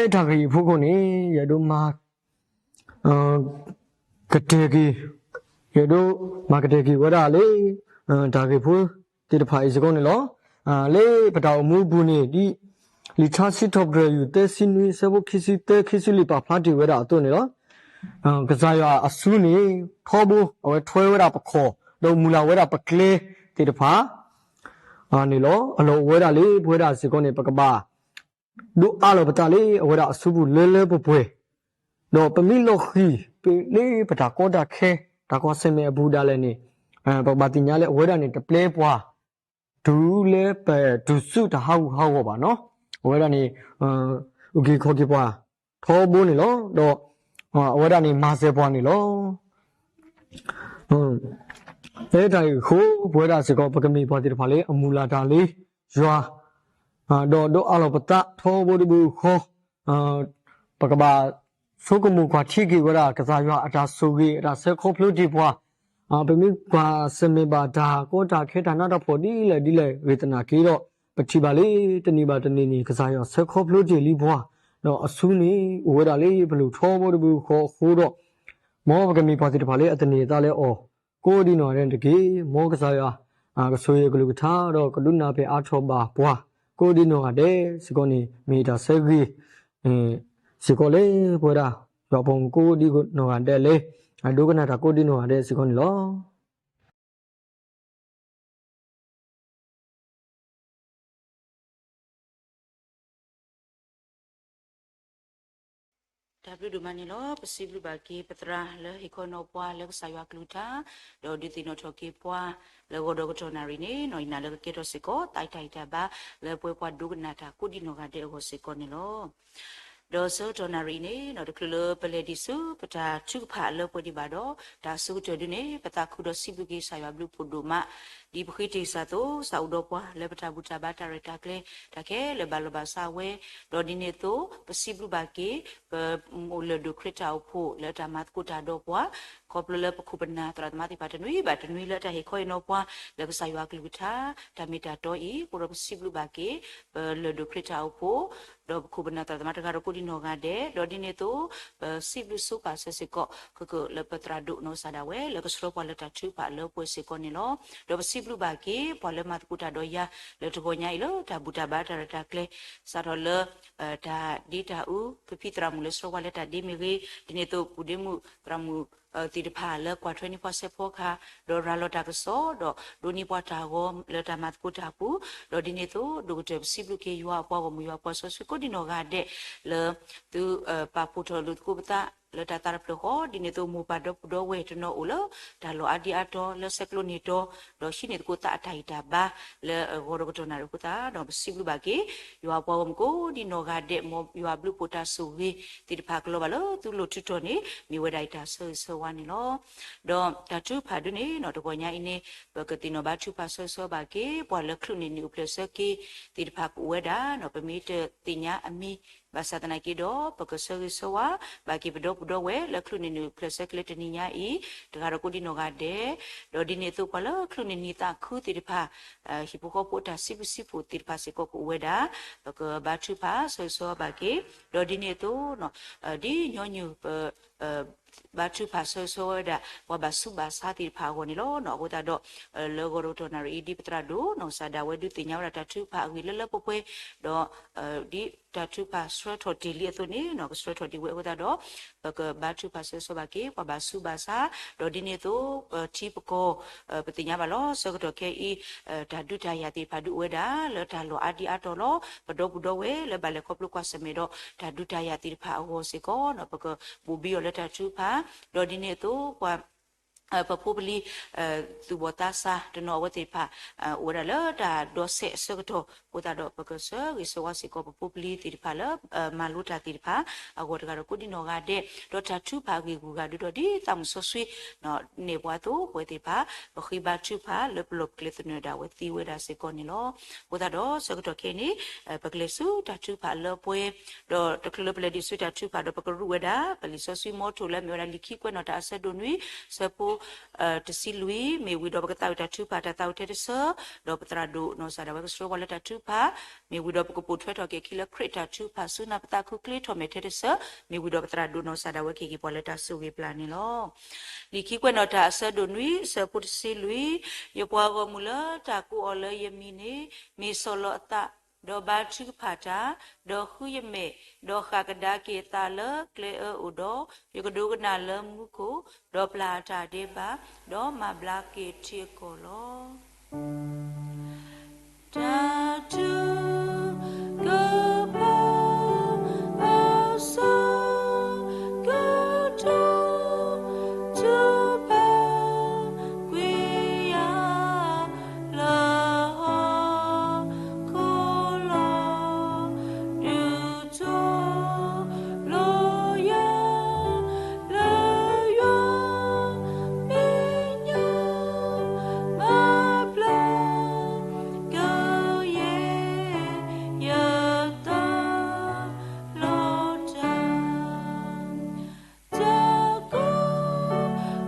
တၢ်ဂ့ၢ်အံၤအဖီခိၣ်န့ၣ် ယအဲၣ်ဒိးမၤ ကတဲာ်က့ၤ ယအဲၣ်ဒိးမၤကတဲာ်က့ၤဝဲဒၣ်လၢ တၢ်ဂ့ၢ်ဖိသ့ၣ်တဖၣ်အံၤစ့ၢ်ကီးန့ၣ်လီၤ. လၢပတၢ်အိၣ်မူအပူၤန့ၣ် ဒ်လံာ်ထါစံးထီၣ်ပတြၢၤယုၢ်သၢဆံနွံ အဆၢဖိခံဆံသၢ ခံဆံလွံၢ်ပာ်ဖျါတ့ၢ်ဝဲဒၣ်အသိးန့ၣ်လီၤ. ကစၢ်ယွၤအစုန့ၣ် ထီဘိ အဝဲထွဲဝဲဒၣ်ပခီၣ် ဒီးမုၢ်လၢ်ဝဲဒၣ်ပကျဲသ့ၣ်တဖၣ် န့ၣ်လီၤ. အလီၢ်အိၣ်ဝဲဒၣ်လၢပဝဲဒၣ်စ့ၢ်ကီးန့ၣ် ပကဘၣ် ဒိးအးလီၤပသးလၢအဝဲဒၣ်အစုပူၤလၢလၢပှဲၤပှဲၤ, ဒီးပမ့ၢ်လီၤဃံၤလၢပတၢ်ကီတၢ်ခဲ တၢ်ကွၢ်ဆၢၣ်မဲာ်အပူၤဒၣ်လဲာ်န့ၣ် ပကဘၣ်သ့ၣ်ညါလၢအဝဲဒၣ်န့ၣ် တပျဲပှၤ တုၤလၢပတုၤဆူတၢ်ဟးဂူာ်ဟးဂီၤဘၣ်နီၤ. အဝဲဒၣ်န့ၣ် အုၣ်က့ၤခီၣ်က့ၤပှၤထီဘိန့ၣ်လီၤ. ဒီးအဝဲဒၣ်န့ၣ် မၤစၢၤပှၤန့ၣ်လီၤ. လၢတၢ်ဂ့ၢ်အဃိ ပဝဲဒၣ်စ့ၢ်ကီး ပကမ့ၢ်ပှၤသ့ၣ်တဖၣ်လၢအမုၢ်လၢ်တၢ်လၢယွၤ ဒီးဒိးအးလီၤပသးထီဘိတဘိဃီ, ပကဘၣ်ဆိကမိၣ်ကွၢ်ထံက့ၤဝဲဒၣ် ကစၢ်ယွၤအတၢ်ဆိၣ်ဂ့ၤ အတၢ်ဆၢခီဖျိတ့ၢ်ပှၤ, ပမ့ၢ်ကွၢ်ဆၢၣ်မဲာ်ဘၣ်တၢ်ကီတၢ်ခဲ တၢ်နးတၢ်ဖှီၣ်ဒ်လဲၣ်ဒ်လဲၣ် ဂ့ၤသနာ်က့ဒီး ပထံၣ်ဘၣ်လၢတနံၤဘၣ်တနံၤန့ၣ် ကစၢ်ယွၤဆၢခီဖျိတ့ၢ်လံပှၤ, ဒီးအစုန့ၣ် အိၣ်ဝဲဒၣ်လၢပလိၤထီဘိတဘိဃီအဃိဒီး မ်ပကမ့ၢ်ပှၤသ့ၣ်တဖၣ်လၢအသန့ၤအသးလၢအီၤ ကိးဒံနီၢ်ဂၤဒဲးတက့ၢ်. မ်ကစၢ်ယွၤ ကဆိၣ်ဂ့ၤအကလုၢ်ကထါ ဒီးကဒုးနၢ်ပၢၢ်အါထီၣ်ဘၣ်ပှၤ ကိးဒံနီၢ်ဂၤဒဲးစ့ၢ်ကီးန့ၣ် မ့ၢ်တၢ်ဆၢဂ့ၤ စ့ၢ်ကီးလၢပဝဲဒၣ် ယွၤပှၤကိးဒံနီၢ်ဂၤဒဲးလၢ အဒိကနၣ်တၢ်ကိးဒံနီၢ်ဂၤဒဲးစ့ၢ်ကီးန့ၣ်လီၤ. တၢ်ဘျုးဒိၣ်မးန့ၣ်လီၤ. ပစံးဘျုးဘၣ်က့ၤပသရၣ်လၢဟ့ၣ်ခီနီၣ်ပှၤလၢကစၢ်ယွၤကလုၢ်ကထါ, ဒီးဒုးသ့ၣ်နီၣ်ထီၣ်က့ၤပှၤလၢဂီၤဒီးကတီၢ်နၣ်ရံၣ်န့ၣ် နီၢ်အံၤနၤလၢကကဲထီၣ်စ့ၢ်ကီး တၢ်အံးတၢ်အံးတၢ်ဘါ လၢပဝဲပှၤဒိကနၣ်တၢ်ကိးဒံနီၢ်ဂၤဒဲးအဂီၢ်စ့ၢ်ကီးန့ၣ်လီၤ. ဒီးဆၢကတီၢ်နၣ်ရံၣ်အံၤန့ၣ် တချုးလၢပလဲၤဒံးဆူပတၢ်ထုကဖၣ်လၢပှဲၤဒံးဘၣ်ဒီး တၢ်အဆိကတၢၢ်ဒုန့ၣ် ပသးခုဒီးစံးဘျုးက့ၤကစၢ်ယွၤဘျုးဖှိၣ်ဒိၣ်မး ဒ်ပဃ့တ့ၢ်စၢ်အသိး စၢ်အိၣ်ဒီးပှၤလၢပတၢ်ဘူၣ်တၢ်ဘါတၢ်ရဲၣ်တၢ်ကျဲၤ တၢ်ခဲလၢာ်ဘၣ်လီၤဘၣ်စးဝဲ, ဒီးဒ်န့ၣ်အသိး ပစံးဘျုးဘၣ်က့ၤ ပမိၢ်လၢၢ်ဒိၣ်ခရံာ်တၢ်အိၣ်ဖှိၣ်လၢတၢ်မၤသကိးတၢ်ဒီးပှၤ ခီဖျိလၢပခိၣ်ပနၢ်သရၣ်သမါသ့ၣ်တဖၣ်တနွံဘၣ်တနွံလၢတၢ်ဟ့ၣ်ခီဟ့ၣ်နီၤပှၤ လၢကစၢ်ယွၤအကလုၢ်ကထါ တၢ်မ့ၢ်တၢ်တီအံၤ အဃိဒီးပစံးဘျုးဘၣ်က့ၤ ပလၢၢ်ဒိၣ်ခရံာ်တၢ်အိၣ်ဖှိၣ် ဒီးပခိၣ်ပနၢ်သရၣ်သမါတဂၤဒီးကိးဒံနီၢ်ဂၤဒဲး, ဒီးဒ်န့ၣ်အသိး ပစံးဘျုးဆိပာ်စၢၤစ့ၢ်ကီး ကကလၢပသရၣ်ဒိၣ်နီၢ်ကစၢ်ဒၣ်ဝဲ လၢကဆှၢပှၤလၢတၢ်ထုကဖၣ်လၢပှဲၤစ့ၢ်ကီးန့ၣ်လီၤ. ဒီးပစံးဘျုးဘၣ်က့ၤ ပှၤလၢမၤသကိးတၢ်ဒီးယၤ လၢတဂီၤညါအံၤလၢတၢ်ဘူၣ်တၢ်ဘါတၢ်ရဲၣ်တၢ်ကျဲၤ စးထီၣ်လၢ တၢ်ဒ့တၢ်အူ ပဖံသရၣ်မုၣ်လၢဆှၢပှၤလၢတၢ်ဒ့မ့ၢ်ဂ့ၤ, ဒ်န့ၣ်အသိးပူၤဒ့မုၣ်သရၣ်မုၣ် သ့ၣ်တဖၣ်လၢကွၢ်ထွဲန့ၢ်ပှၤစဲးဖီကဟၣ်, ဒီးရၤလီၤတၢ်ကစီၣ် ဒီးဒိးန့ၢ်ပှၤတၢ်ဂီၤလၢတၢ်မၤသကိးတၢ်အပူၤ, ဒီးဒ်န့ၣ်အသိး ဒိၣ်ကတၢၢ်ပစံးဘျုးက့ၤယွၤအပှၤဂီၢ်မုၢ် ယွၤပှၤစီဆှံကိးဒံနီၢ်ဂၤဒဲး လၢသုပာ်ဖှိၣ်ထီၣ်လိာ်သကိးပသး လၢတၢ်သးတဖျၢၣ်ဃီ, ဒ်န့ၣ်အသိးမိၢ်ပၢ်ဒီပုၢ်ဒီဝဲၢ်တနီၤအိၣ်လၢ တၢ်လီၢ်အါဒံအါတီၤလၢဆဲးကျိးန့ၢ်တီၤ, ဒီးဟံးန့ၢ်သကိးသးအတၢ်ဂံၢ်တၢ်ဘါ လၢအဂီၢ်ဒီးကတီၢ်နၣ်ရံၣ်အဃိသတးဒီး ပစံးဘျုးဘၣ်က့ၤ ယွၤအပှၤဂီၢ်မုၢ်ကိးဒံနီၢ်ဂၤဒဲး မ်ယွၤအဘျုးအဖှိၣ်တၢ်ဆိၣ်ဂ့ၤသ့ၣ်တဖၣ်ကလီၤဘၣ်လၢသုလိၤထုးထီၣ်န့ၣ် မ့ၢ်ဝဲဒၣ်အံၤတၢ်ဆၢဂ့ၤဆၢဝါန့ၣ်လီၤ. ဒီးတၢ်ထုကဖၣ်ဒုန့ၣ် တဂီၤညါအံၤန့ၣ် ပကသ့ၣ်နီၣ်ဘါထုကဖၣ်ဆၢဂ့ၤဆၢဝါဘၣ်က့ၤ ပှၤလၢချုးန့ၢ်နံၣ်အိၣ်ဖျဲၣ်ဆၢက့ၤသ့ၣ်တဖၣ်ကအိၣ်ဝဲဒၣ်, ပမ့ၢ်တသ့ၣ်ညါအမံၤ ဘၣ်ဆၣ်သနာ်က့ဒီး ပကဆၢဂ့ၤဆၢဝါဘၣ်က့ၤပဒီပုၢ်ဒီဝဲၢ်လၢချုးန့ၢ်နံၣ်အိၣ်ဖျဲၣ်ဆၢက့ၤလၢတနံၤညါအံၤ တဂၤဒီးကိးဒံနီၢ်ဂၤဒဲး, ဒီးဒ်န့ၣ်အသိးပှၤလၢချုးန့ၢ်နံၣ်သးခုသ့ၣ်တဖၣ် ဟံၣ်ဖိဃီဖိအတၢ်စံးဘျုးစံးဖှိၣ်သ့ၣ်တဖၣ်စ့ၢ်ကီးကအိၣ်ဝဲဒၣ်, ပကဘါထုကဖၣ်ဆၢဂ့ၤဆၢဝါဘၣ်က့ၤ, ဒီးဒ်န့ၣ်အသိး ဒ်ညီနုၢ်ပ ဘါထုကဖၣ်ဆၢဂ့ၤဆၢဝါဝဲဒၣ် ပှၤဘၣ်ဆူးဘၣ်ဆါသ့ၣ်တဖၣ်အဂီၢ်န့ၣ်လီၤ. အဃိသတးဒီး လၢဂီၢ်ဒီးကတီၢ်နၣ်ရံၣ်အံၤ ဒ်ပသရၣ်ဒိၣ်နီၢ်ကစၢ်ဒၣ်ဝဲဒုးသ့ၣ်ညါဝဲဒၣ်တၢ်ထုကဖၣ်အဂ့ၢ်လၢလၢပှဲၤပှဲၤ, ဒီး ဒ်တၢ်ထုကဖၣ်ဆှၢထီၣ်တ့ၢ်လံအသိးန့ၣ် ကဆှၢထီၣ်ဒံးဝဲအဃိသတးဒီး ပကဘါထုကဖၣ်ဆၢဂ့ၤဆၢဝါဘၣ်က့ၤ ပှၤဘၣ်ဆူးဘၣ်ဆါ, ဒီးဒ်န့ၣ်အသိး ပထံပကီၢ် ပသ့ၣ်ညါဘၣ်လီၤ. ဆၢကတီၢ်ခဲအံၤ တၢ်ဒုးတၢ်ယၤသ့ၣ်တဖၣ်ဒုးအိၣ်ဝဲဒၣ် လၢတၢ်လီၢ်အါဒံအါတီၤလီၤ. ပဒီပုၢ်ဒီဝဲၢ်လၢဘၣ်လဲၤခီဖျိကွၢ်ဆၢၣ်မဲာ်ဒီး တၢ်ဒုးတၢ်ယၤသ့ၣ်တဖၣ်အဂီၢ်စ့ၢ်ကီး ပကဘိၣ်ဘံအီၤလၢတၢ်ထုကဖၣ်, ဒီးဒ်န့ၣ်အသိး ပှၤ ပဖိပလံၤ သူၣ်ဘီၣ်သးစၢ်တနီၤအဝဲသ့ၣ်တဖၣ် အိၣ်ဝဲဒၣ်လၢတၢ်ဒီးဆဲးအဆၢကတီၢ်အဃိသတးဒီး ပကဆၢဂ့ၤဆၢဝါစ့ၢ်ကီးပဖိပလံၤသ့ၣ်တဖၣ်လၢ မၤလိတၢ်သ့ၣ်တဖၣ် အဂီၢ်တဂၤဒီးကိးဒံနီၢ်ဂၤဒဲး, ဒီးတၢ်ထုကဖၣ်အဂ့ၢ်အဂုၤအဂၤဒုးဒီးဒ်သးမုၣ်စီဆှံ နဲၣ်ပှၤအသိး ပဝဲသ့ၣ်တဖၣ် ပဃ့ဘါထုကဖၣ်လၢပလီၢ်ပကျဲသနၢၣ်ဒၣ်ဝဲသ့ဝဲဒၣ်စ့ၢ်ကီးန့ၣ်လီၤ. အဃိသတးဒီးဆၢကတီၢ်ခဲအံၤန့ၣ် ပကလဲၤဆူတၢ်ထုကဖၣ်လၢပှဲၤ, ဒီးတချုးလၢပလဲၤဒံးဆူတၢ်ထုကဖၣ်ဒီး ပကရူးဝဲဒၣ် ပလံာ်စီဆှံမီထိၣ်လၢအမ့ၢ်ဝဲဒၣ်လံာ်ခံကွဲးနီၣ်တၢ်အဆၢဒိၣ်နွံ ဆၢဖိ တဆံလွံၢ်, မ့ၢ်ဝံၤဒီးပကသးဝံၣ်တၢ်ထုကဖၣ်တၢ်သးဝံၣ်ထဲတဆၢ, ဒီးပသရၣ်ဒိၣ်နီၢ်ကစၢ်ဒၣ်ဝဲကဆှၢပှၤလၢတၢ်ထုကဖၣ်, မ့ၢ်ဝံၤဒီးပကပိာ်ထွဲထီၣ်က့ၤအခံလၢခရံာ်တၢ်ထုကဖၣ်ဆူနၢ်ပသးခုချ့ထီၣ်မဲာ်ထဲတဆၢ, မ့ၢ်ဝံၤဒီးပသရၣ်ဒိၣ်နီၢ်ကစၢ်ဒၣ်ဝဲကဟ့ၣ်က့ၤပှၤလၢတၢ်ဆိၣ်ဂ့ၤပျၢ်န့ၣ်လီၤ. လံာ်ခံကွဲးနီၣ်တၢ်အဆၢဒိၣ်နွံ ဆၢဖိတဆံလွံၢ်, ယပှၤဂီၢ်မုၢ်လၢတၢ်ကိးအီၤလၢယမံၤန့ၣ် မ့ၢ်ဆီၣ်လီၤအသး, ဒီးဘါထုကဖၣ်တၢ်, ဒီးဃုယမဲာ်, ဒီးဃၣ်ကဒါက့ၤအသးလၢကျဲအၢအအိၣ်ဒီး, ယကဒိကနၣ်လၢမူခိၣ်, ဒီးပျၢ်အတၢ်ဒဲးဘး, ဒီးမၤဘျါက့ၤထံအကီၢ်လီၤ. တၢ်ထုကဖၣ်အဆၢကတီၢ် ထုကဖၣ်ကွံာ်ယၤ လၢဟီၣ်ခိၣ်လီၤ. ဒုးသိၣ်လိယၤ လၢယွၤမဲာ်ညါ မၤဘျါကယဲၢ် ယသးလီၤတၢ် တၢ်ကီ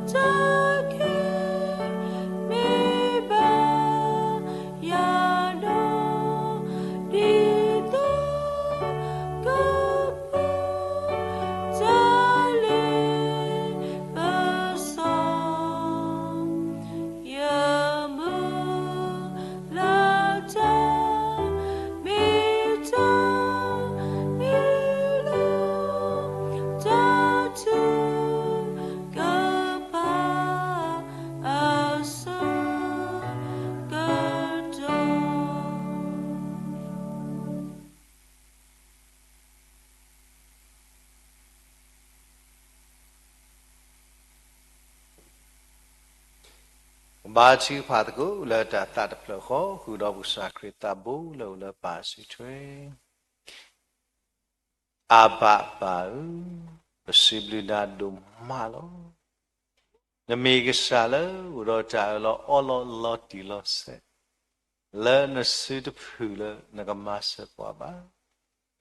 တၢ်ခဲ မ့ၢ်ဘၣ်ယၤဒီး ဒ်သိးကပူၤ တၢ်လ့ပစီ ယမုၢ်လၢ်တၢ် မ့ၢ်တၢ်မံလီၤ တၢ်ထုကဖၣ်အဆၢကတီၢ် ဘါထုကဖၣ်သကိးလၢတၢ်သးတဖျၢၣ်ဃီ ဃုာ်ဒီးပကစၢ်ခရံာ်သးဘိလၢအိၣ်လၢပၢ်အစုထွဲ. အဘၣ်ပၢ်ဧၢ, ပစံးဘျုးနၤဒိၣ်မးလီၤ. နမ့ၢ်ကစၢ်လၢအိၣ်ဒီးတၢ်အၢၣ်လီၤအီလီၤလီၤတံၢ်လီၤဆဲး, လၢနစုတဖုၣ်လၢနကမၤစၢၤပှၤဘၣ်.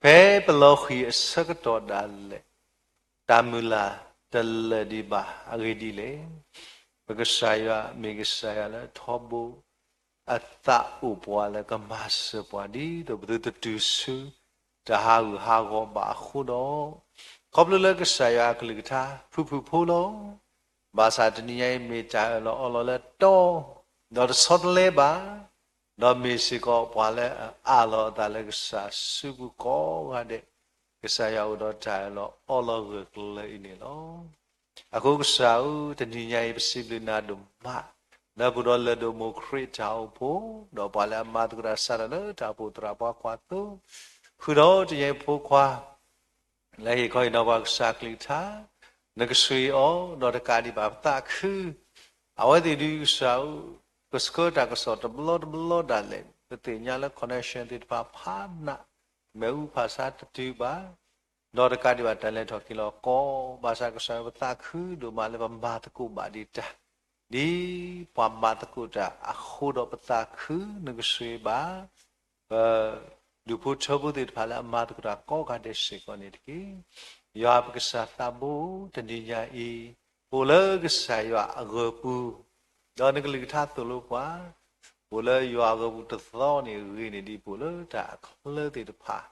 ဖဲပလီၤဃံၤအဆၢကတီၢ်ဒၣ်လဲာ်, တၢ်မုၢ်လၢ်တလၢာ်ဒံးဘၣ်. အဂ့ၢ်ဒ်လဲၣ်, ပကစၢ်ယွၤမ့ၢ်ကစၢ်ယွၤလၢထီဘိ အသးအိၣ်ပှၤလၢကမၤစၢၤပှၤ ဒ်သိးပသုတတုၤဆူတၢ်ဟးဂူာ်ဟးဂီၤဘၣ်အဃိဒီး, ခီဖျိလၢကစၢ်ယွၤအကလုၢ်ကထါ ဖုၣ်ဖုၣ်ဖိလီၤ. ဘၣ်ဆၣ်တနံၤညါအံၤမ့ၢ်တၢ်အၢၣ်လီၤအီလီၤလၢတီ, ဒီးတဆီတလဲဘၣ်, ဒီးမ့ၢ်စ့ၢ်ကီးပှၤလၢအအးလီၤအသးလၢကစၢ်စုပူၤကိးဂၤဒဲး, ကစၢ်ယွၤအိၣ်ဒီးတၢ်အၢၣ်လီၤအီလီၤဂၢၢ်ကျၢၤအံၤန့ၣ်လီၤ. အဃိကစၢ်ဧၢ, တနံၤညါအံၤပစံးဘျုးနၤဒိၣ်မး, လၢပအိၣ်ဒီးလၢၢ်ဒိၣ်မိၢ်ခရံာ်တၢ်အိၣ်ဖှိၣ်, ဒီးပှၤလၢအမၤသကိးတၢ်စးထီၣ်လၢတၢ်အိၣ်ဖှိၣ်သရၣ်ပှၤကွၢ်သိ, ဃုာ်ဒီးတနံၤညါအံၤဖိခွါ လၢဟ့ၣ်ခီဟ့ၣ်နီၤပှၤကစၢ်ကလုၢ်ကထါ, နကဆှံအီၤ, ဒီးတကးဒံးဘၣ်ပသးခု, အဝဲသ့ၣ်ဒုးကစၢ်ဧၢ, ကဆှၢတၢ်ကစီၣ်တဘျီတဘျီဒၣ်လဲာ်, ပသ့ၣ်ညါလၢ connection သ့ၣ်တဖၣ်ဖးနး, မ့ၣ်အူဖးဆါတတုၤဘၣ်, ဒီးတကးဒံးဘၣ်တၢ်လဲၤထီၣ်က့ၤလီၤကီ, ဘၣ်ဆၣ်ကစၢ်ဧၢပသးခုဒိၣ်မးလၢပမၤသကိးဘၣ်ဒံးတၢ်, ဒ်ပှၤမၤသကိးတၢ်အဃိဒီးပသးခု နကဆှံဘၣ် ပဒူၣ်ဖိထၢဖိသ့ၣ်တဖၣ်လၢအမၤသကိးတၢ်ကိးဂၤဒဲးစ့ၢ်ကီးန့ၣ်တက့ၢ်. ယွၤပကစၢ်သးဘိ တနံၤညါအံၤ, ပအိၣ်လၢကစၢ်ယွၤအဂၢၢ်ပူၤ, ဒီးနကလုၢ်ကထါသိၣ်လိပှၤ, ပအိၣ်လၢယွၤအဂၢၢ်ပူၤတသီန့ၣ်ဂ့ၤန့ၢ်ဒံးပအိၣ်လၢတၢ်အချၢသ့ၣ်တဖၣ်,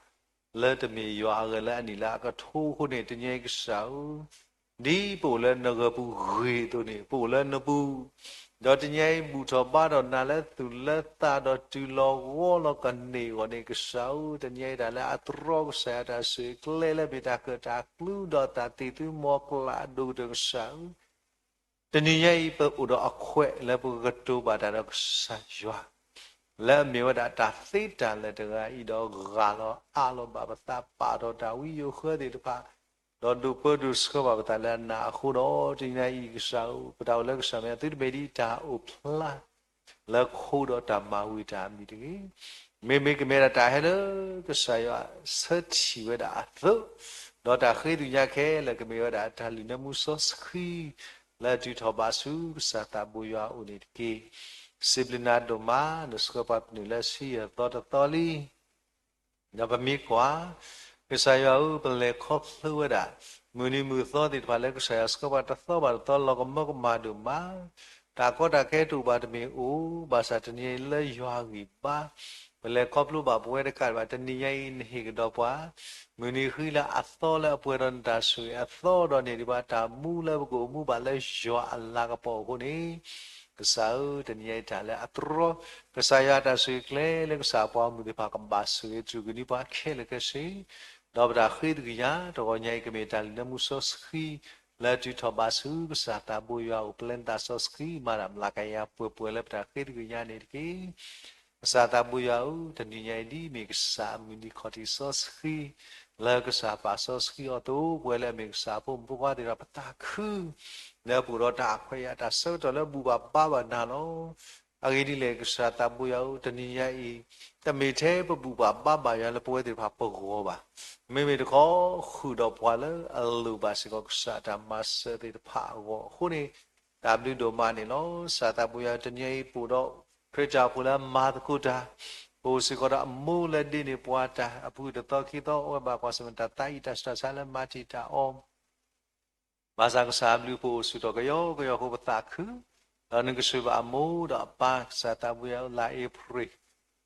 လၢတမ့ၢ်ယွၤအဂၢၢ်လၢအနံၣ်လၢအကထိအဃိန့ၣ် တနံၤညါအံၤကစၢ်ဧၢ ဒ်ပအိၣ်လၢနဂၢၢ်ပူၤဂ့ၤအသိးန့ၣ် ပအိၣ်လၢနပူၤ, ဒီးတနံၤအံၤဘူၣ်ထီၣ်ဘါထီၣ်နၤလၢသူၣ်လၢသးဒီးတုၤလီၤဂီၤလီၤကန့ၢ်အဂီၢ်န့ၣ် ကစၢ်ဧၢ, တနံၤအံၤတၢ်လၢအတြီကစၢ်ယွၤတၢ်ဆိၣ်ဂ့ၤကျဲလၢမ့ၢ်တၢ်ကၢၣ်တၢ်ကျူဒီးတၢ်သံၣ်သုမီၤကျၢ်အဒိၣ်ကတၢၢ်ကစၢ်ဧၢ တနံၤညါအံၤ ပအိၣ်ဒီးအခွဲးလၢပကကတိၤဘၣ်တၢ်ဒီးကစၢ်ယွၤ, လၢအမ့ၢ်ဝဲဒၣ်တၢ်သ့တၢ်လၢာ်တဂၤအံၤဒီး ဂၢ်လီၤအးလီၤဘၣ်ပသးပာ်ထီၣ်တၢ်ဝံယိၤဃၢသ့ၣ်တဖၣ်, ဒီးဒိးပၢဒိးဆှၢဘၣ်ပသးလၢအနးအဃိဒီး တနံၤညါအံၤကစၢ်ဧၢ, ပတၢ်အိၣ်လၢကစၢ်မ့ၢ်သုတမ့ၢ်ဒ်တၢ်အိၣ်ဖျါ လၢခိဒီးတၢ်မၤဝံၤတၢ်အမံၤတဂ့ၤ. မ့မ့ၢ်ကမ့ၢ်ဒၣ်တၢ်ဟဲလၢကစၢ်ယွၤဆၢထံၣ်ဝဲဒၣ်အသိး, ဒီးတၢ်ဃ့သ့ၣ်ညါခဲလၢာ်ကမ့ၢ်ဝဲဒၣ်တၢ်လုၢ်နၢမူစီဆှံ လၢအတုၤထီၣ်ဘးဆူကစၢ်သးဘိယွၤအအိၣ်န့ၣ်တက့ၢ်. စံးဘျုးနၤဒိၣ်မး နဆှၢပှၤပနုာ်လၢဆံယဲၢ်သီတသီလံ ဒီးပမ့ၢ်ကွၢ်, ကစၢ်ယွၤဧၢ, ပလဲၤခီဖျိဝဲဒၣ် မုၢ်နံၤမုၢ်သီသ့ၣ်တဖၣ်လၢကစၢ်ယွၤဆှၢပှၤတသီဘၣ်တသီ လီၤကမၢကမၣ်ဒိၣ်မး, တၢ်ကီတၢ်ခဲတအိၣ်ဘၣ်တမ့ၢ်အိၣ်, ဘၣ်ဆၣ်တနံၤအံၤလၢယွၤဂံၢ်ဘါ, ပလဲၤခီဖျိဘၣ်ပဝဲတကးဒံးဘၣ် တနံၤညါအံၤနဟ့ၣ်ကဒီးပှၤ မုၢ်နံၤဃံလၤအသီလၢအပှဲၤဒီးနတၢ်ဆိၣ်ဂ့ၤအသီဒီးန့ၢ်ဒံးဘၣ်တၢ်မူလၢပကအိၣ်မူဘၣ်လၢ ယွၤအလၤကပီၤအဃိန့ၣ်, ကစၢ်ဧၢ, တနံၤညါအံၤတၢ်လၢအတြီ, ကစၢ်ယွၤအတၢ်ဆိၣ်ဂ့ၤကျဲလၢကစၢ်အပှၤဂီၢ်မုၢ်သ့ၣ်တဖၣ်ကဘၣ်ဆိၣ်ဂ့ၤတြူၢ်ကနံၤပှၤခဲလၢာ်ခဲဆ့, ဒီးပတၢ်ဃ့သကွံာ်ညါ တဂီၤညါအံၤကမ့ၢ်တၢ်လုၢ်နၢမူစီဆှံ လၢအတုၤထီၣ်ဘးဆူကစၢ်သးဘိယွၤအအိၣ် ပျဲနသးစီဆှံ မၤတၢ်မျးကယၤပှဲၤပှဲၤလၢပတၢ်ဃ့သကွံာ်ညါန့ၣ်တက့ၢ်. ကစၢ်သးဘိယွၤဧၢ, တနံၤညါအံၤဒ်မ့ၢ်ကစၢ်အမုၢ်နံၤခီၣ်ထံးစီဆှံ, လၢကစၢ်ပာ်စီဆှံအီၤအသိး ပဝဲလၢအမ့ၢ်ကစၢ်အဖိမုၣ်ဖိခွါသ့ၣ်တဖၣ်ပသးခု လၢပအိၣ်ဒီးတၢ်ခွဲးယာ်တၢ်ဆၢကတီၢ်လၢဘူၣ်ဘၣ်ဘါဘၣ်နၤလီၤ. အဂ့ၢ်ဒ်လဲၣ် ကစၢ်သးဘိယွၤဧၢ, တနံၤညါအံၤ တမ့ၢ်ထဲပဘူၣ်ဘၣ်ဘါဘၣ်ယွၤလၢပဝဲသ့ၣ်တဖၣ်ပဂီၢ်ဘၣ်. မ့မ့ၢ်တခီ ဃုာ်ဒီးပှၤလၢအလိၣ်ဘၣ်စ့ၢ်ကီးကစၢ်အတၢ်မၤစၢၤသ့ၣ်တဖၣ်အဂီၢ်အဃိန့ၣ်, တၢ်ဘျုးဒိၣ်မးန့ၣ်လီၤ. ကစၢ်သးဘိယွၤဧၢ, တနံၤညါအံၤပအိၣ်ဒီး ခရံာ်တၢ်အိၣ်ဖှိၣ်လၢအမၤသကိးတၢ်, ပအိၣ်စ့ၢ်ကီးဒီးအမိၢ်လၢဒ့န့ၢ်ပှၤတၢ်, အပုၢ်တသီခံသီအိၣ်ဝဲဘၣ်ကွၢ်ဆၢၣ်မဲာ်တၢ်သးအံၤတၢ်ဆူးတၢ်ဆါလၢမၤတံာ်တာ်အီၤ ဘၣ်ဆၣ်ကစၢ်အဘျုးအဖှိၣ်အိၣ်ဆူၣ်ထီၣ်ကယီကယီအဃိပသးခု, ဒီးနကဆိၣ်ဂ့ၤဘၣ်အမိၢ်ဒီးအပၢ် ကစၢ်သးဘိယွၤဧၢ, လါအ့ဖြ့ၣ်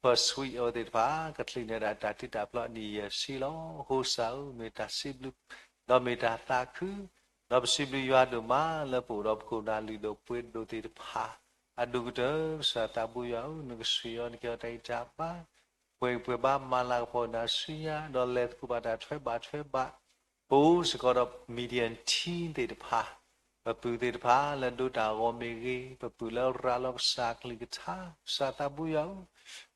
ဖၢၣ်ဆှံ အဝဲသ့ၣ်တဖၣ် ကချုးန့ၢ်ဒၣ်တၢ်ထုးတၢ်ဖျီအနံၣ်ယဲၢ်ဆံလီၤ. ကစၢ်ဧၢ, မ့ၢ်တၢ်စံးဘျုး, ဒီးမ့ၢ်တၢ်သးခု, ဒီးပစံးဘျုးယွၤဒိၣ်မးလၢပအိၣ်ဒီးပခိၣ်ပနၢ်လုၢ်ဒိၣ်ပှ့ၤဒိၣ်သ့ၣ်တဖၣ် အဒိၣ်ကတၢၢ် ကစၢ်သးဘိယွၤဧၢ, နကဆှၢအီၤနကဲအီၤတၢ်အံးတၢ်ဘါ ပှဲၤပှဲၤဘၣ် မၤလၤကပီၤနၤဆူညါ, ဒီးလဲၤသကိးဘၣ်တၢ်ထွဲဘၣ်ထွဲဘၣ်, ပအိၣ်စ့ၢ်ကီးဒီး Media Team သ့ၣ်တဖၣ်, ပပုၢ်သ့ၣ်တဖၣ်လၢဒိတၢ်ဂီၤမ့ၢ်ဂ့ၤ, ပပုၢ်လၢရၤလီၤကစၢ်ကလုၢ်ကထါ, ကစၢ်သးဘိယွၤဧၢ,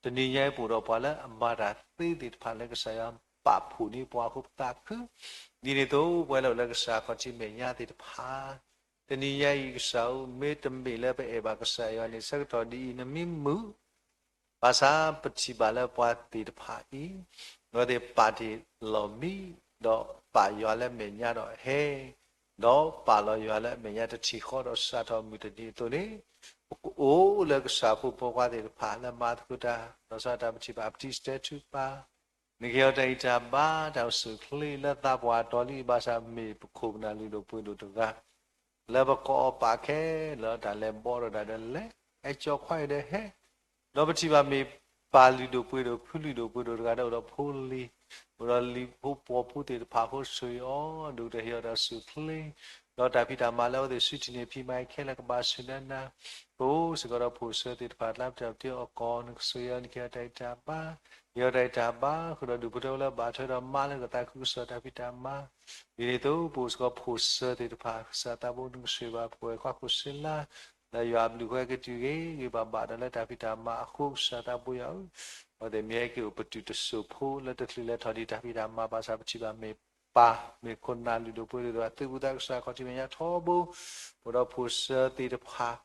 တနံၤညါအံၤပအိၣ်ဒီးပှၤလၢအမၤတၢ်သ့သ့ၣ်တဖၣ်လၢကစၢ်ယွၤပာ်ဖှိၣ်န့ၢ်ပှၤအဃိ ပသးခု, ဒ်န့ၣ်အသိး ပဝဲလၢအိၣ်လၢကစၢ်ခီၣ်ထံးမဲာ်ညါသ့ၣ်တဖၣ် တနံၤညါအံၤကစၢ်ဧၢ, မ့တမ့ၢ်လၢပအဲၣ်ဘၣ်ကစၢ်ယွၤန့ၣ် ဆၢကတီၢ်ဒ်အံၤ နမ့ၢ်မုာ်, ဘၣ်ဆၣ်ပထံၣ်ဘၣ်လၢပှၤသ့ၣ်တဖၣ်အံၤ အဝဲသ့ၣ်ပာ်တ့ၢ်လီၢ်မံ, ဒီးပာ်ယွၤလၢမဲာ်ညါဒီးဟဲ, ဒီးပာ်လီၤယွၤလၢအမဲာ်ညါတထံၣ်ဃီဒီးစးထီၣ်မုၢ်တနံၤအသိးန့ၣ်, ပကအိၣ်လၢကစၢ်ဖိမုၣ်ဖိခွါသ့ၣ်တဖၣ်လၢမၤသကိးတၢ်, ဒီးစးတၢ်ပထံၣ်ဘၣ်အပတံၢ်စတဲထုကဖၣ် နကဟ့ၣ်အီၤတၢ်ဂံၢ်တၢ်ဘါ တၢ်အိၣ်ဆူၣ်အိၣ်ချ့လၢသးပှၢ်တီၤလံ ဘၣ်ဆၣ်မ့ၢ်ပခိၣ်ပနၢ်လုၢ်ဒိၣ်ပှ့ၤဒိၣ်တဂၤ လၢပကိးအီၤပာ်ခဲလၢာ်တၢ်လဲၤဘီဒီးတၢ်ဒၢးလဲၤ, ဟဲကၠီခွါအံၤဒီးဟဲ, ဒီးပထံၣ်ဘၣ်မ့ၢ်ပၢ်လုၢ်ဒိၣ်ပှ့ၤဒိၣ် ဖုလုၢ်ဒိၣ်ပှ့ၤဒိၣ်တဂၤဒီးအိၣ်ဒီးဖိလံၤ, အိၣ်ဒီးလံၤဖိပိာ်ဖိသ့ၣ်တဖၣ်အဃိ ဆိၣ်ဂ့ၤအီၤ ဒိၣ်ကတၢၢ်ဟ့ၣ်အီၤတၢ်အိၣ်ဆူၣ်အိၣ်ချ့ ဒီးတၢ်ဖံးတၢ်မၤလၢအဝဲသ့ၣ်စုထံၣ်န့ၢ်ဖံးမၤခဲလၢာ်ကဘၣ်ဆူၣ်လၢနၤ, ပအိၣ်စ့ၢ်ကီးဒီးဖိၣ်စၢၤသ့ၣ်တဖၣ် တလါပတၢၢ်ပတ့အီၣ်ကီၢ် နကဆိၣ်ဂ့ၤအီၤ နကဟ့ၣ်အီၤတၢ်ဂံၢ်တၢ်ဘါ, ဟ့ၣ်အီၤတၢ်ဂံၢ်တၢ်ဘါ ဃုာ်ဒီးဒူၣ်ဖိထၢဖိလၢအဘၣ်ထွဲဒီးမါလၢကသးခုကစီၣ်တၢ်ဖံးတၢ်မၤ, ဒ်န့ၣ်အသိး ပအိၣ်စ့ၢ်ကီးဖိၣ်စၢၤသ့ၣ်တဖၣ် ကစၢ်သးဘိ နကဆိၣ်ဂ့ၤဘၣ်ပဝဲကွၢ်ခိၣ်စ့လါ လၢယွၤအဘျုးအဃိက့ၤတုၤဂ့ၤဂ့ၤဘၣ်ဘၣ်ဒီးလၢတၢ်ဖံးတၢ်မၤအဃိ ကစၢ်သးဘိယွၤဧၢ, အဝဲသ့ၣ်မ့ၢ်ဟဲက့ၤအိၣ်ပတုာ်တစိၢ်ဖိလၢတချုးလဲၤထီၣ်ဒံးတၢ်ဖံးတၢ်မၤ ဘၣ်ဆၣ်ပထံၣ်ဘၣ်မ့ၢ်ပၢ် မ့ၢ်ခိၣ်နၢ်လုၢ်ဒိၣ်ပှ့ၤဒိၣ်ဒီး အသုးဘူးသးကစၢ်ခီၣ်ထံးမဲာ်ညါထီဘိ, အိၣ်ဒီးဖိၣ်စၢၤသ့ၣ်တဖၣ်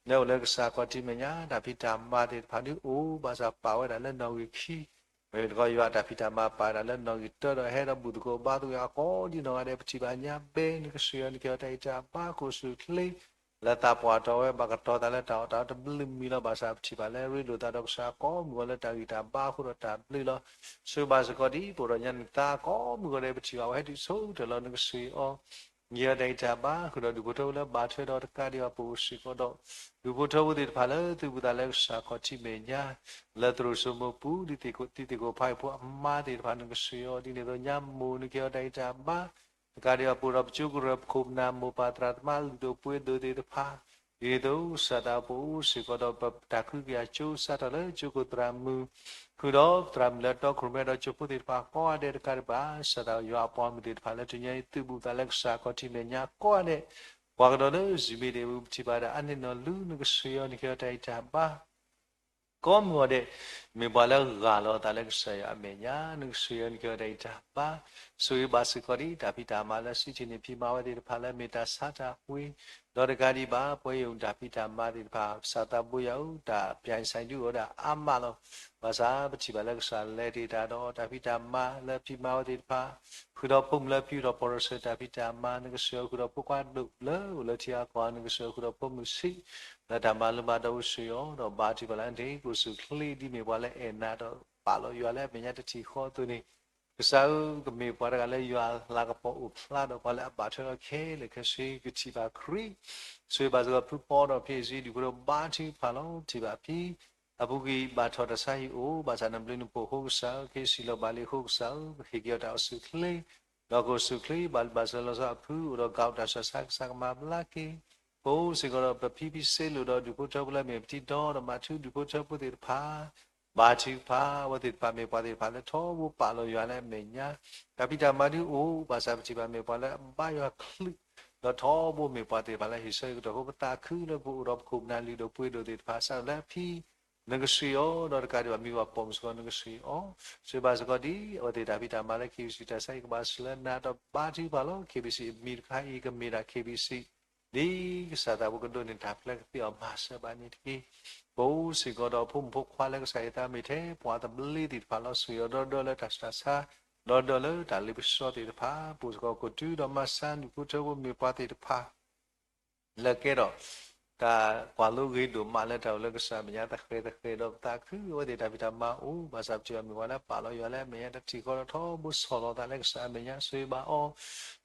လၢအိၣ်လၢကစၢ်ခီၣ်ထံးမဲာ်ညါ တၢ်ဖံးတၢ်မၤသ့ၣ်တဖၣ်ဒုးအိၣ် ဘၣ်ဆၣ်ပာ်ဝဲဒၣ်လၢနီၣ်ဂံၢ်ခံ မ့ၢ်တခီယွၤတၢ်ဖံးတၢ်မၤပာ်ဝဲဒၣ်လၢနီၣ်ဂံၢ်တၢဒီး ဟဲဒီးဘူၣ်သကိးဘါသကိးအကိးဒ်နီၢ်ဂၤဒဲး ပထံၣ်ဘၣ်ညါဘဲ နကဆိၣ်ဂ့ၤအီၤ နကဟ့ၣ်အီၤတၢ်ဂံၢ်တၢ်ဘါ ကအိၣ်ဆူၣ်အိၣ်ချ့ လၢသးပှၢ်တီၤဝဲ ဘၣ်ကတီၤသးလၢတၢ်အီၣ်တၢ်အီတဘျုးမံၤလီၤ. ဘၣ်ဆၣ်ပထံၣ်ဘၣ်လၢရ့လိာ်သးဒီးကစၢ်ကိးမုၢ်ဂီၤလၢတၢ်ဂံၢ်တၢ်ဘါအဃိဒီးတၢ်ဘျုးလီၤ. ဆိၣ်ဂ့ၤဘၣ်စ့ၢ်ကီးဒ်ပအိၣ်ဒီးညါန့ၣ် သးကိးမုၢ်ဂီၤဒဲး ပထံၣ်ဘၣ်ဝဲဟဲတုၤဆိကတၢၢ်လီၤ. နကဆိၣ်ဂ့ၤအီၤ နကဟ့ၣ်အီၤတၢ်ဂံၢ်တၢ်ဘါ ဃုာ်ဒီးဒူၣ်ဖိထၢဖိလၢဘၣ်ထွဲဒီးတကးဒံးဘၣ် ပအိၣ်စ့ၢ်ကီးဒီး ဒူၣ်ဖိထၢဖိသ့ၣ်တဖၣ်လၢသုးဘူးသးလၢကစၢ်ခီၣ်ထံးမဲာ်ညါ လၢသရိာ်စိမိပူၤ ဒ်သံၣ်သကိးဖိအမါသ့ၣ်တဖၣ် နကဆိၣ်ဂ့ၤအီၤ ဒ်န့ၣ်အသိးညါမိၢ် နကဟ့ၣ်အီၤတၢ်ဂံၢ်တၢ်ဘါ တကးဒံးဘၣ် ပအိၣ်ဒီးပကၠိကရၢၢ် ပခိၣ်ပနၢ် မိၢ်ပၢ်သရၣ်သမါလုၢ်ဒိၣ်ပှ့ၤဒိၣ်သ့ၣ်တဖၣ် ဒ်န့ၣ်အသိး ကစၢ်သးဘိပအိၣ်စ့ၢ်ကီးဒီးပတၢ်ကဟုကယာ်ကၠိ စးထီၣ်လၢကၠိခိၣ်သရၣ်မုၣ် ဃုာ်ဒီးသရၣ်မုၣ်လၢတီခိၣ်ရိၣ်မဲဒီးကၠိဖိသ့ၣ်တဖၣ်ကိးဂၤဒဲးတကးဒံးဘၣ် ကစၢ်သးယွၤအပှၤမုၣ်သ့ၣ်တဖၣ်လၢတနံၤအံၤ သုးဘူးသးလၢကစၢ်ခီၣ်ထံးမဲာ်ညါကိးဂၤဒဲး ပှၤကဒီးလၢ Zoom မ့ၢ်ဒၣ်အပူၤ ပထံၣ်ဘၣ်ဒၣ်အါန့ၢ်နီၢ်လူ နကဆိၣ်ဂ့ၤအီၤ နကဟ့ၣ်အီၤတၢ်ဂံၢ်တၢ်ဘါ ကိးမုၢ်ဂီၤဒဲး မ့ၢ်ပှၤလၢဂၢ်လီၤအသးလၢကစၢ်ယွၤအမဲာ်ညါ နကဆိၣ်ဂ့ၤအီၤ နကဟ့ၣ်အီၤတၢ်ဂံၢ်တၢ်ဘါ ဆိၣ်ဂ့ၤဘၣ်စ့ၢ်ကီးဒ်တၢ်ဖံးတၢ်မၤလၢစုထံၣ်န့ၢ်ဖံးမၤဝဲသ့ၣ်တဖၣ်လၢမ့ၢ်တၢ်ဆါတၢ်ပှ့ၤ ဒီးတကးဒံးဘၣ် ပှၤယိၣ်တၢ်ဖံးတၢ်မၤသ့ၣ်တဖၣ် ကစၢ်သးဘိယွၤဧၢ တၢ်ပြၢၢ်စၢ်ဒုးအိၣ်ဒၣ်အါမးလီၤ. ဘၣ်ဆၣ်ပထံၣ်ဘၣ်လၢကစၢ်လဲၤတ့ၢ်တၢ်ဒီးတၢ်ဖံးတၢ်မၤလၢဖံးမၤဝဲသ့ၣ်တဖၣ် ဃုာ်ဒီးဖိမုၣ်လၢဖံးဒီးဖီၣ်ရၢၣ်စၢၤတၢ်ဖံးတၢ်မၤ နကဆိၣ်ဂ့ၤဃုာ်ဒီးဖိခွါဒိၣ်လၢအိၣ်လၢထံအကီၢ် နကဆိၣ်ဂ့ၤဃုာ်ဒီးဖိမုၣ်ဆံး လၢတၢ်မၤလိဘၣ်ဒီးအိၣ်ဆူၣ်အီၤ ဒီးဘါထုကဖၣ်လၢအန့ၣ် ကအိၣ်ဆူၣ်အိၣ်ချ့ဒ်မ့ၢ်ပှၤလၢအဲၣ်နၤဒီး ပာ်လီၤယွၤလၢအမဲာ်ညါတထံၣ်ဃီအသိးန့ၣ် ကစၢ်ဧၢ ကမ့ၢ်ပှၤတဂၤလၢယွၤအလၤကပီၤအိၣ်ဖျါဒီးပှၤလၢအဘၣ်ထွဲဒီးခဲလၢာ်ခဲဆ့ ကထံၣ်ဘၣ်ခရံာ် ဆိၣ်ဂ့ၤဘၣ်စ့ၢ်ကီးဖုပီဒီးဖံးစံး ဒူၣ်ဖိထၢဖိဘါထုကဖၣ်လီၤ. ထံၣ်ဘၣ်ဖံ အပူၤကွံာ်ဘၣ်ထီၣ်တၢ်ဆါဟံၣ်အိၣ် ဘၣ်ဆၣ်နဘျုးနဖှိၣ်အဃိကစၢ်ဧၢ ကဟ့ၣ်စံးလီၤဘၣ်လံအဃိကစၢ်ဧၢ ကဟ့ၣ်က့ၤအီၤတၢ်အိၣ်ဆူၣ်အိၣ်ချ့ ဒီးကအိၣ်ဆူၣ်အိၣ်ချ့ ဘၣ်လုၢ်ဘၣ်စၢၤလီၤဆီအဖု အိၣ်ဒီးကးအိၣ်တၢ်ဆၢဆါ ကစၢ်ကမၤဘျါက့ၤ ပအိၣ်စ့ၢ်ကီးဒီးပဖံဖံစ့လိာ်ဒီးဒူၣ်ဖိထၢဖိလၢမ့ၢ်ပတံၤဒီဒီးမၤထူဒူၣ်ဖိထၢဖိသ့ၣ်တဖၣ် ဘါထုကဖၣ် အဝဲသ့ၣ်တဖၣ်မ့ၢ်ပှၤသ့ၣ်တဖၣ်လၢထီဘိပာ်လီၤယွၤလၢအမဲာ်ညါ တၢ်ဖံးတၢ်မၤဒုးအိၣ် ဘၣ်ဆၣ်ပထံၣ်ဘၣ်မ့ၢ်ပှၤလၢအဘါယွၤချုး ဒီးထီဘိမ့ၢ်ပှၤသ့ၣ်တဖၣ်လၢဟ့ၣ်ဆၢကတီၢ်ဖိ ပသးခုလၢပအိၣ်ဒီးပခိၣ်ပနၢ်လုၢ်ဒိၣ်ပှ့ၤဒိၣ်သ့ၣ်တဖၣ် စးထီၣ်လၢအဖံ နကဆိၣ်ဂ့ၤအီၤ ဒီးတကးဒံးဘၣ်မံၤဝဲပိာ်မုၣ်စ့ၢ်ကီး နကဆိၣ်ဂ့ၤအီၤ ဆိၣ်ဂ့ၤဘၣ်စ့ၢ်ကီးဒ် အဝဲသ့ၣ်တၢ်ဖံးတၢ်မၤလၢ KBC တၢ်ဆါဟံၣ်ကဘၣ်စၢၤလၢနၤဒီးဘါထုကဖၣ်လီၤ. KBC အမံၤတခါအံၤကမ့ၢ်ဒၣ် KBC ဒ်ကစၢ်သးဘိကဒိးန့ၢ်တၢ်ဖျါကသ့အီၤမၤစၢၤဘၣ်န့ၣ်တက့ၢ်. ပအိၣ်စ့ၢ်ကီးဒီးဖိမုၣ်ဖိခွါလၢကစၢ်ယွၤသးမ့ၢ်ထဲပှၤသဘျ့သ့ၣ်တဖၣ်လီၤ. ဆိၣ်ဂ့ၤအီၤဒီဒီလၢတၢ်ဆူးတၢ်ဆါ ဒီဒီလၢတၢ်လ့ပစီသ့ၣ်တဖၣ် ပအိၣ်စ့ၢ်ကီးကီၢ်သူဒီးမၤစၢၤဒူၣ်ဖိထၢဖိမ့ၢ်ပှၤသ့ၣ်တဖၣ် လၢကဲထီၣ် တၢ်ကွၢ်လိဂ့ၤဒိၣ်မးလၢတၢ်အိၣ်လၢကစၢ်အမဲာ်ညါ သဃဲၤသဃဲၤဒီးပသးခု အဝဲသ့ၣ်တၢ်ဖံးတၢ်မၤအိၣ် ဘၣ်ဆၣ်ပထံၣ်ဘၣ်မ့ၢ်ပှၤလၢပာ်လီၤယွၤလၢအမဲာ်ညါတထံၣ်ဃီဒီးထီဘိဆီၣ်လီၤသးလၢကစၢ်အမဲာ်ညါ ဆိၣ်ဂ့ၤဘၣ်အီၤ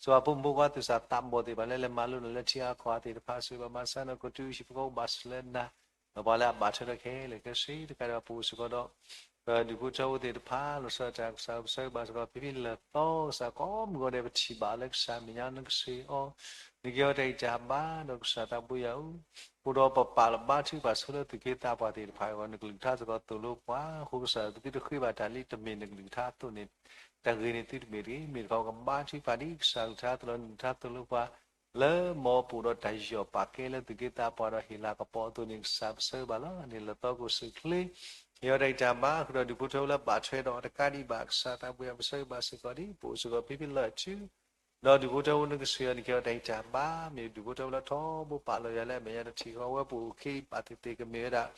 ဆိၣ်ဂ့ၤဖိမုၣ်ဖိခွါသ့ၣ်စးသးဘီၣ်သ့ၣ်တဖၣ်လၢလဲၤမၤလိလၢထံအကီၢ်သ့ၣ်တဖၣ် ဆိၣ်ဂ့ၤဘၣ်မၤစၢၤနီၢ်ကီၢ်သူ ဟံၣ်ဖိဃီဖိဘၣ်စၢၤလၢနၤ ဒီးပှၤလၢအဘၣ်ထွဲဒီးခဲလၢာ်ခဲဆ့ တကးဒံးဘၣ်ပအိၣ်စ့ၢ်ကီးဒီး ပဒူၣ်ဖိထၢဖိသ့ၣ်တဖၣ် လီၤဆီဒၣ်တၢ်ကစၢ် ပဆၢဂ့ၤဘၣ်စ့ၢ်ကီး ဖံဖံလၢာ်သီကစၢ် ကိးမုၢ်ဂီၤဒဲး ပထံၣ်ဘၣ်လၢကစၢ်အမဲာ်ညါ နကဆိၣ်ဂ့ၤအီၤ နကဟ့ၣ်အီၤတၢ်ဂံၢ်တၢ်ဘါ ဒီးကစၢ်သးဘိယွၤဧၢ အိၣ်ဒီးပပာ်လီၤဘါထုကဖၣ်ဆိလၢသုးက့သးပှၢ်သ့ၣ်တဖၣ်အဂီၢ် နကလုၢ်ကထါစ့ၢ်ကီးသိၣ်လိပှၤ အဃိကစၢ် ပသုတဃ့ဘၣ်တၢ်လၢတမ့ၢ်နကလုၢ်ကထါအသိးန့ၣ် တၢ်ဂ့ၤန့ၣ်သုတမ့ၢ်တဂ့ၤ မ့ၢ်တခီပကဘါထုကဖၣ်ဒ်ကစၢ်ကလုၢ်ကထါသိးလီၤ နကလုၢ်ကထါသိၣ်လိပှၤ လၢမ်ပအိၣ်ဒီးတၢ်ယီၢ်ပာ်ကဲလၢသုးက့သးပှၢ်ဒီးဟ့ၣ်လၤကပီၤအသိးန့ၣ် ကစၢ်ပဆၢဂ့ၤဘၣ်လီၤ. န့ၣ်လၢသီကအိၣ်ဆူၣ်အိၣ်ချ့ ဟ့ၣ်အီၤတၢ်ဂံၢ်တၢ်ဘါ ဃုာ်ဒီးဒူၣ်ဖိထၢဖိလၢဘၣ်ထွဲဒီးတကးဒံးဘၣ် ကစၢ်သးဘိယွၤ ပဆၢဂ့ၤဘၣ်စ့ၢ်ကီးဒ် ပအိၣ်စ့ၢ်ကီးဖံဖံလၢာ်အစု ဒီးဒူၣ်ဖိထၢဖိနကဆိၣ်ဂ့ၤအီၤ နကဟ့ၣ်အီၤတၢ်ဂံၢ်တၢ်ဘါ မ့ၢ်ဒူၣ်ဖိထၢဖိလၢထီဘိပာ်လီၤယွၤလၢအမဲာ်ညါတထံၣ်ဃီ အဝဲပအိၣ်က့ၤဘၣ်သ့ၣ်သ့ၣ်ကမ့ၢ်ဝဲဒၣ်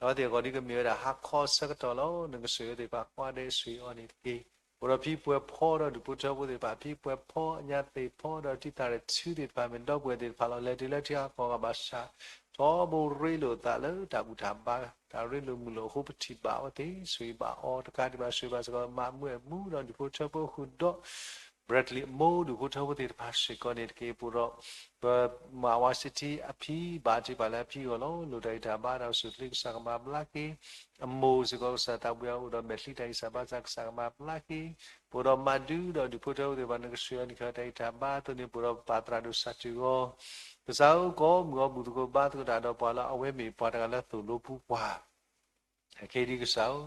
အဝဲသ့ၣ်အဂီၢ်ဒ်ကမ့ၢ်ဝဲဒၣ်ဟါခီဆၢကတီၢ်လီၤ. နကဆိၣ်ဂ့ၤအဝဲသ့ၣ်တဖၣ်ကိးဂၤဒဲးဆိၣ်ဂ့ၤအီၤန့ၣ်တက့ၢ်. အိၣ်ဒီးဖံပှဲၤဖီဒီးဒူၣ်ဖိထၢဖိသ့ၣ်တဖၣ်, ဖံပှဲၤဖီအညါသ့ၣ်ဖီဒီးတံၢ်သၣ်ရထူသ့ၣ်တဖၣ် မ့ၢ်ဒီပုၢ်ဝဲၢ်သ့ၣ်တဖၣ်လီၤ. လဲၤတုၤလၢထံဂၤကီၢ်ဂၤဘၣ်ဆၣ် ထီဘိရ့လိာ်သးလၢတၢ်ဘူၣ်တၢ်ဘါ တၢ်ရ့လိာ်မုာ်လိာ်အဃိ ပထံၣ်ဘၣ်အဝဲသ့ၣ် ဆိၣ်ဂ့ၤဘၣ်အီၤ တကးဒံးဘၣ် ဆိၣ်ဂ့ၤဘၣ်စ့ၢ်ကီး မၤမုာ်အဲၣ်မူဒီးဒူၣ်ဖိထၢဖိဃုာ်ဒီး Bradley အမိၢ်ဒူၣ်ဖိထၢဖိသ့ၣ်တဖၣ်စ့ၢ်ကီးန့ၣ်တက့ၢ်. ပအိၣ်ဒီး ပမၤဝါစ့ထံအဖံ ဘါထုကဖၣ်လၢအဖံအဂီၢ်လီၤ. လိၣ်တၢ်ဂံၢ်တၢ်ဘါတၢ်အိၣ်ဆူၣ်အိၣ်ချ့ ကစၢ်ကမၤဘျါက့ၤ, အမိၢ်စ့ၢ်ကီး ကစၢ်သးပှၢ်ယွၤအိၣ်ဒီးမဲာ်ချံတၢ်ဂံၢ်စၢ်ဘါစၢ် ကစၢ်ကမၤဘျါက့ၤ, ပအိၣ်ဒီးမၤဒုဒီးဒူၣ်ဖိထၢဖိသ့ၣ်တဖၣ် နကဆိၣ်ဂ့ၤအီၤ နကဟ့ၣ်အီၤတၢ်ဂံၢ်တၢ်ဘါအသိးန့ၣ် ပအိၣ်ဒီးပပၢ်သရၣ်ဒိၣ်စၢ်ထူၣ်ဂီၤ ကစၢ်ဧၢ ကိးမုၢ်ဂီၤဘူၣ်သကိးဘါသကိးတၢ်ဒီးပှၤလၢ အဝဲမ့ၢ်ပှၤတဂၤလၢသိၣ်လိပူၤပှၢ် အခဲအံၤဒ်ကစၢ်ဧၢ,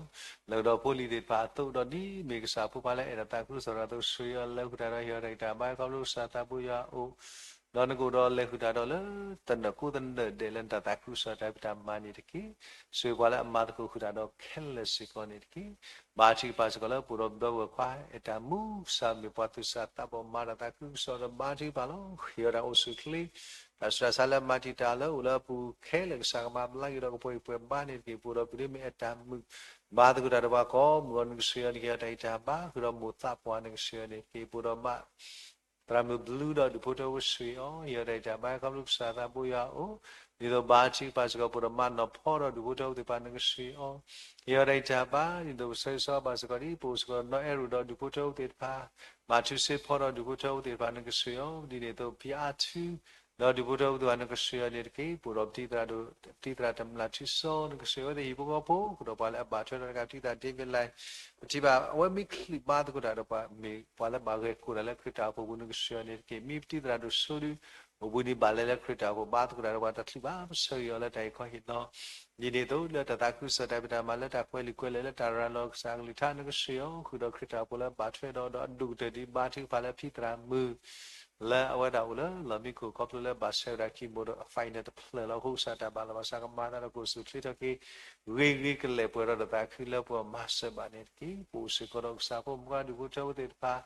လၢကဒီးဖိလံၤသ့ၣ်တဖၣ်အသိး ဒီးဒ်မ့ၢ်ကစၢ်ဖိခွါလၢအဲၣ်ဒိးသးခုကစီၣ်တၢ်အသိး ဆိၣ်ဂ့ၤအီၤ လဲၤဃုာ်တၢ်ဒီးဟ့ၣ်အီၤတၢ်ဂံၢ်တၢ်ဘါ ခီဖျိကစၢ်သးဘိယွၤအအိၣ်, ဒီးနကအိၣ်ဒီးလဲၤဃုာ်တၢ်ဒီးလၢ သနၢၣ်ကိးသနၢၣ်ဒဲးလၢနတၢ်သးခုကစီၣ်တၢ်ဖံးတၢ်မၤန့ၣ်တက့ၢ်. ဆိၣ်ဂ့ၤပှၤလၢအမၤသကိးဃုာ်တၢ်ဒီးခဲလၢာ်စ့ၢ်ကီးန့ၣ်တက့ၢ်. ဘါထုကဖၣ်စ့ၢ်ကီးလၢပအိၣ်ဒီးပဒီပုၢ်ဝဲၢ်ခွါ အဲၣ်တၢ်မူ ကစၢ်မ့ၢ်ပှၤသူၣ်စၢ်သးဘီၣ် မၤတၢ်သးခုကစီၣ်ဒီး ဘါထုကဖၣ်လီၤ. ဟ့ၣ်အီၤတၢ်အိၣ်ဆူၣ်အိၣ်ချ့ တၢ်ဆူးတၢ်ဆါလၢမၤတံာ်တာ်လၢအိၣ်လၢအပူၤခဲလၢာ် ကစၢ်ကမၤဘျါက့ၤဒီးကပှဲၤကပှဲၤဘါန့ၣ်တက့ၢ်. ပအိၣ်ဒီးပဒိၣ်မ့ၢ်အဲၣ်တၢ်မုာ် ဘါသကိးတၢ်ဒီးပှၤကိးမုၢ်ဂီၤ နကဆိၣ်ဂ့ၤအီၤ နကဟ့ၣ်အီၤတၢ်ဂံၢ်တၢ်ဘါ ဃုာ်ဒီးမိၢ်သးပှၢ် နကဆိၣ်ဂ့ၤအီၤန့ၣ်တက့ၢ်. ပအိၣ်ဒီးမး သရၣ်မုၣ်ဘျုးဒီးဒူၣ်ဖိထၢဖိ ဆိၣ်ဂ့ၤအီၤ ဟ့ၣ်အီၤတၢ်ဂံၢ်တၢ်ဘါ ခီဖျိကစၢ်သးဘိယွၤအအိၣ်, ဒ်သိးဘါထုကဖၣ်စ့ၢ်ကီး ပအိၣ်ဒီးမးနီၢ်ဖီဒီးဒူၣ်ဖိထၢဖိသ့ၣ်တဖၣ် နကဆိၣ်ဂ့ၤအီၤ ဟ့ၣ်အီၤတၢ်ဂံၢ်တၢ်ဘါ ဒ်သိးပဆၢဂ့ၤဆၢဝါဘၣ်စ့ၢ်ကီးဒ် ပအိၣ်စ့ၢ်ကီးနီၢ်အဲၣ်ရူၣ်ဒီးဒူၣ်ဖိထၢဖိသ့ၣ်တဖၣ်, မၤထူစ့ဖီဒီးဒူၣ်ဖိထၢဖိသ့ၣ်တဖၣ် နကဆိၣ်ဂ့ၤအီၤ ဒ်န့ၣ်အသိး ဖံအါထူ ဒီးဒူၣ်ဖိထၢဖိသ့ၣ်တဖၣ် နကဆိၣ်ဂ့ၤအီၤန့ၣ်တက့ၢ်. ပအိၣ်ဒီးပတံၢ်သရၣ်ဒိၣ် ပတံၢ်သရၣ်တမျၢ်ထူစီ နကဆိၣ်ဂ့ၤအဝဲသ့ၣ်ဟံၣ်ဖိဃီဖိ ဃုာ်ဒီးပှၤလၢအဘၣ်ထွဲဒီးတၢ်ကပတံၢ်သရၣ် David Lai ပထံၣ်ဘၣ်အဝဲမ့ၢ်ချုးဘါသကိးတၢ်ဒီးပှၤ မ့ၢ်ပှၤလၢဘၣ်ဂဲၤကိာ်တၢ်လၢခရံာ်တၢ်အိၣ်ဖှိၣ်ပူၤ နကဆိၣ်ဂ့ၤအီၤန့ၣ်တက့ၢ်. မ့ၢ်ပတံၢ်သရၣ်ဒိၣ်စိဒု အိၣ်ဘှံးနံၤဘၣ်လဲၤလၢခရံာ်တၢ်အိၣ်ဖှိၣ် ဘါသကိးတၢ်ဒီးပှၤတချုးဘၣ် ပဆၢဂ့ၤအီၤလၢတၢ်အံၤခီဟ့ၣ်နီၤ ဒ်န့ၣ်အသိး လၢတၢ်သးခုကစီၣ်တၢ်ဖံးတၢ်မၤလၢတၢ်ကွဲးလံာ်ကွဲးလဲၢ်လၢတၢ်ရၤလီၤကစၢ်အကလုၢ်ကထါ နကဆိၣ်ဂ့ၤအီၤ ဃုာ်ဒီးခရံာ်တၢ်အိၣ်ဖှိၣ်လၢဘၣ်ထွဲဒီး ဒီးအဒိၣ်ကတၢၢ်ဒ်ဘါထုကဖၣ်လၢဖံသရၣ်မုၣ် လၢအဝဲဒၣ်အိၣ်လၢလီၢ်မံခိၣ် ခီဖျိလၢဘၣ်ဆှၢဝဲဒၣ် chemo ဒီးအ final တဖျၢၣ်လီၤ. အဃိကစၢ်တၢ်ဘၣ်လီၤဘၣ်စးကမၤသးဒီး ကအိၣ်ဆူၣ်အိၣ်ချ့ထီၣ်က့ၤ ဂ့ၤဂ့ၤကလဲာ်ပှဲၤဒီးတၢ်သးခုလၢပှၤမၤစၢၤဘၣ်န့ၣ်တက့ၢ်. ပအိၣ်စ့ၢ်ကီးဒီးကစၢ်ဖိမုၣ်ခွါဒူၣ်ဖိထၢဖိသ့ၣ်တဖၣ်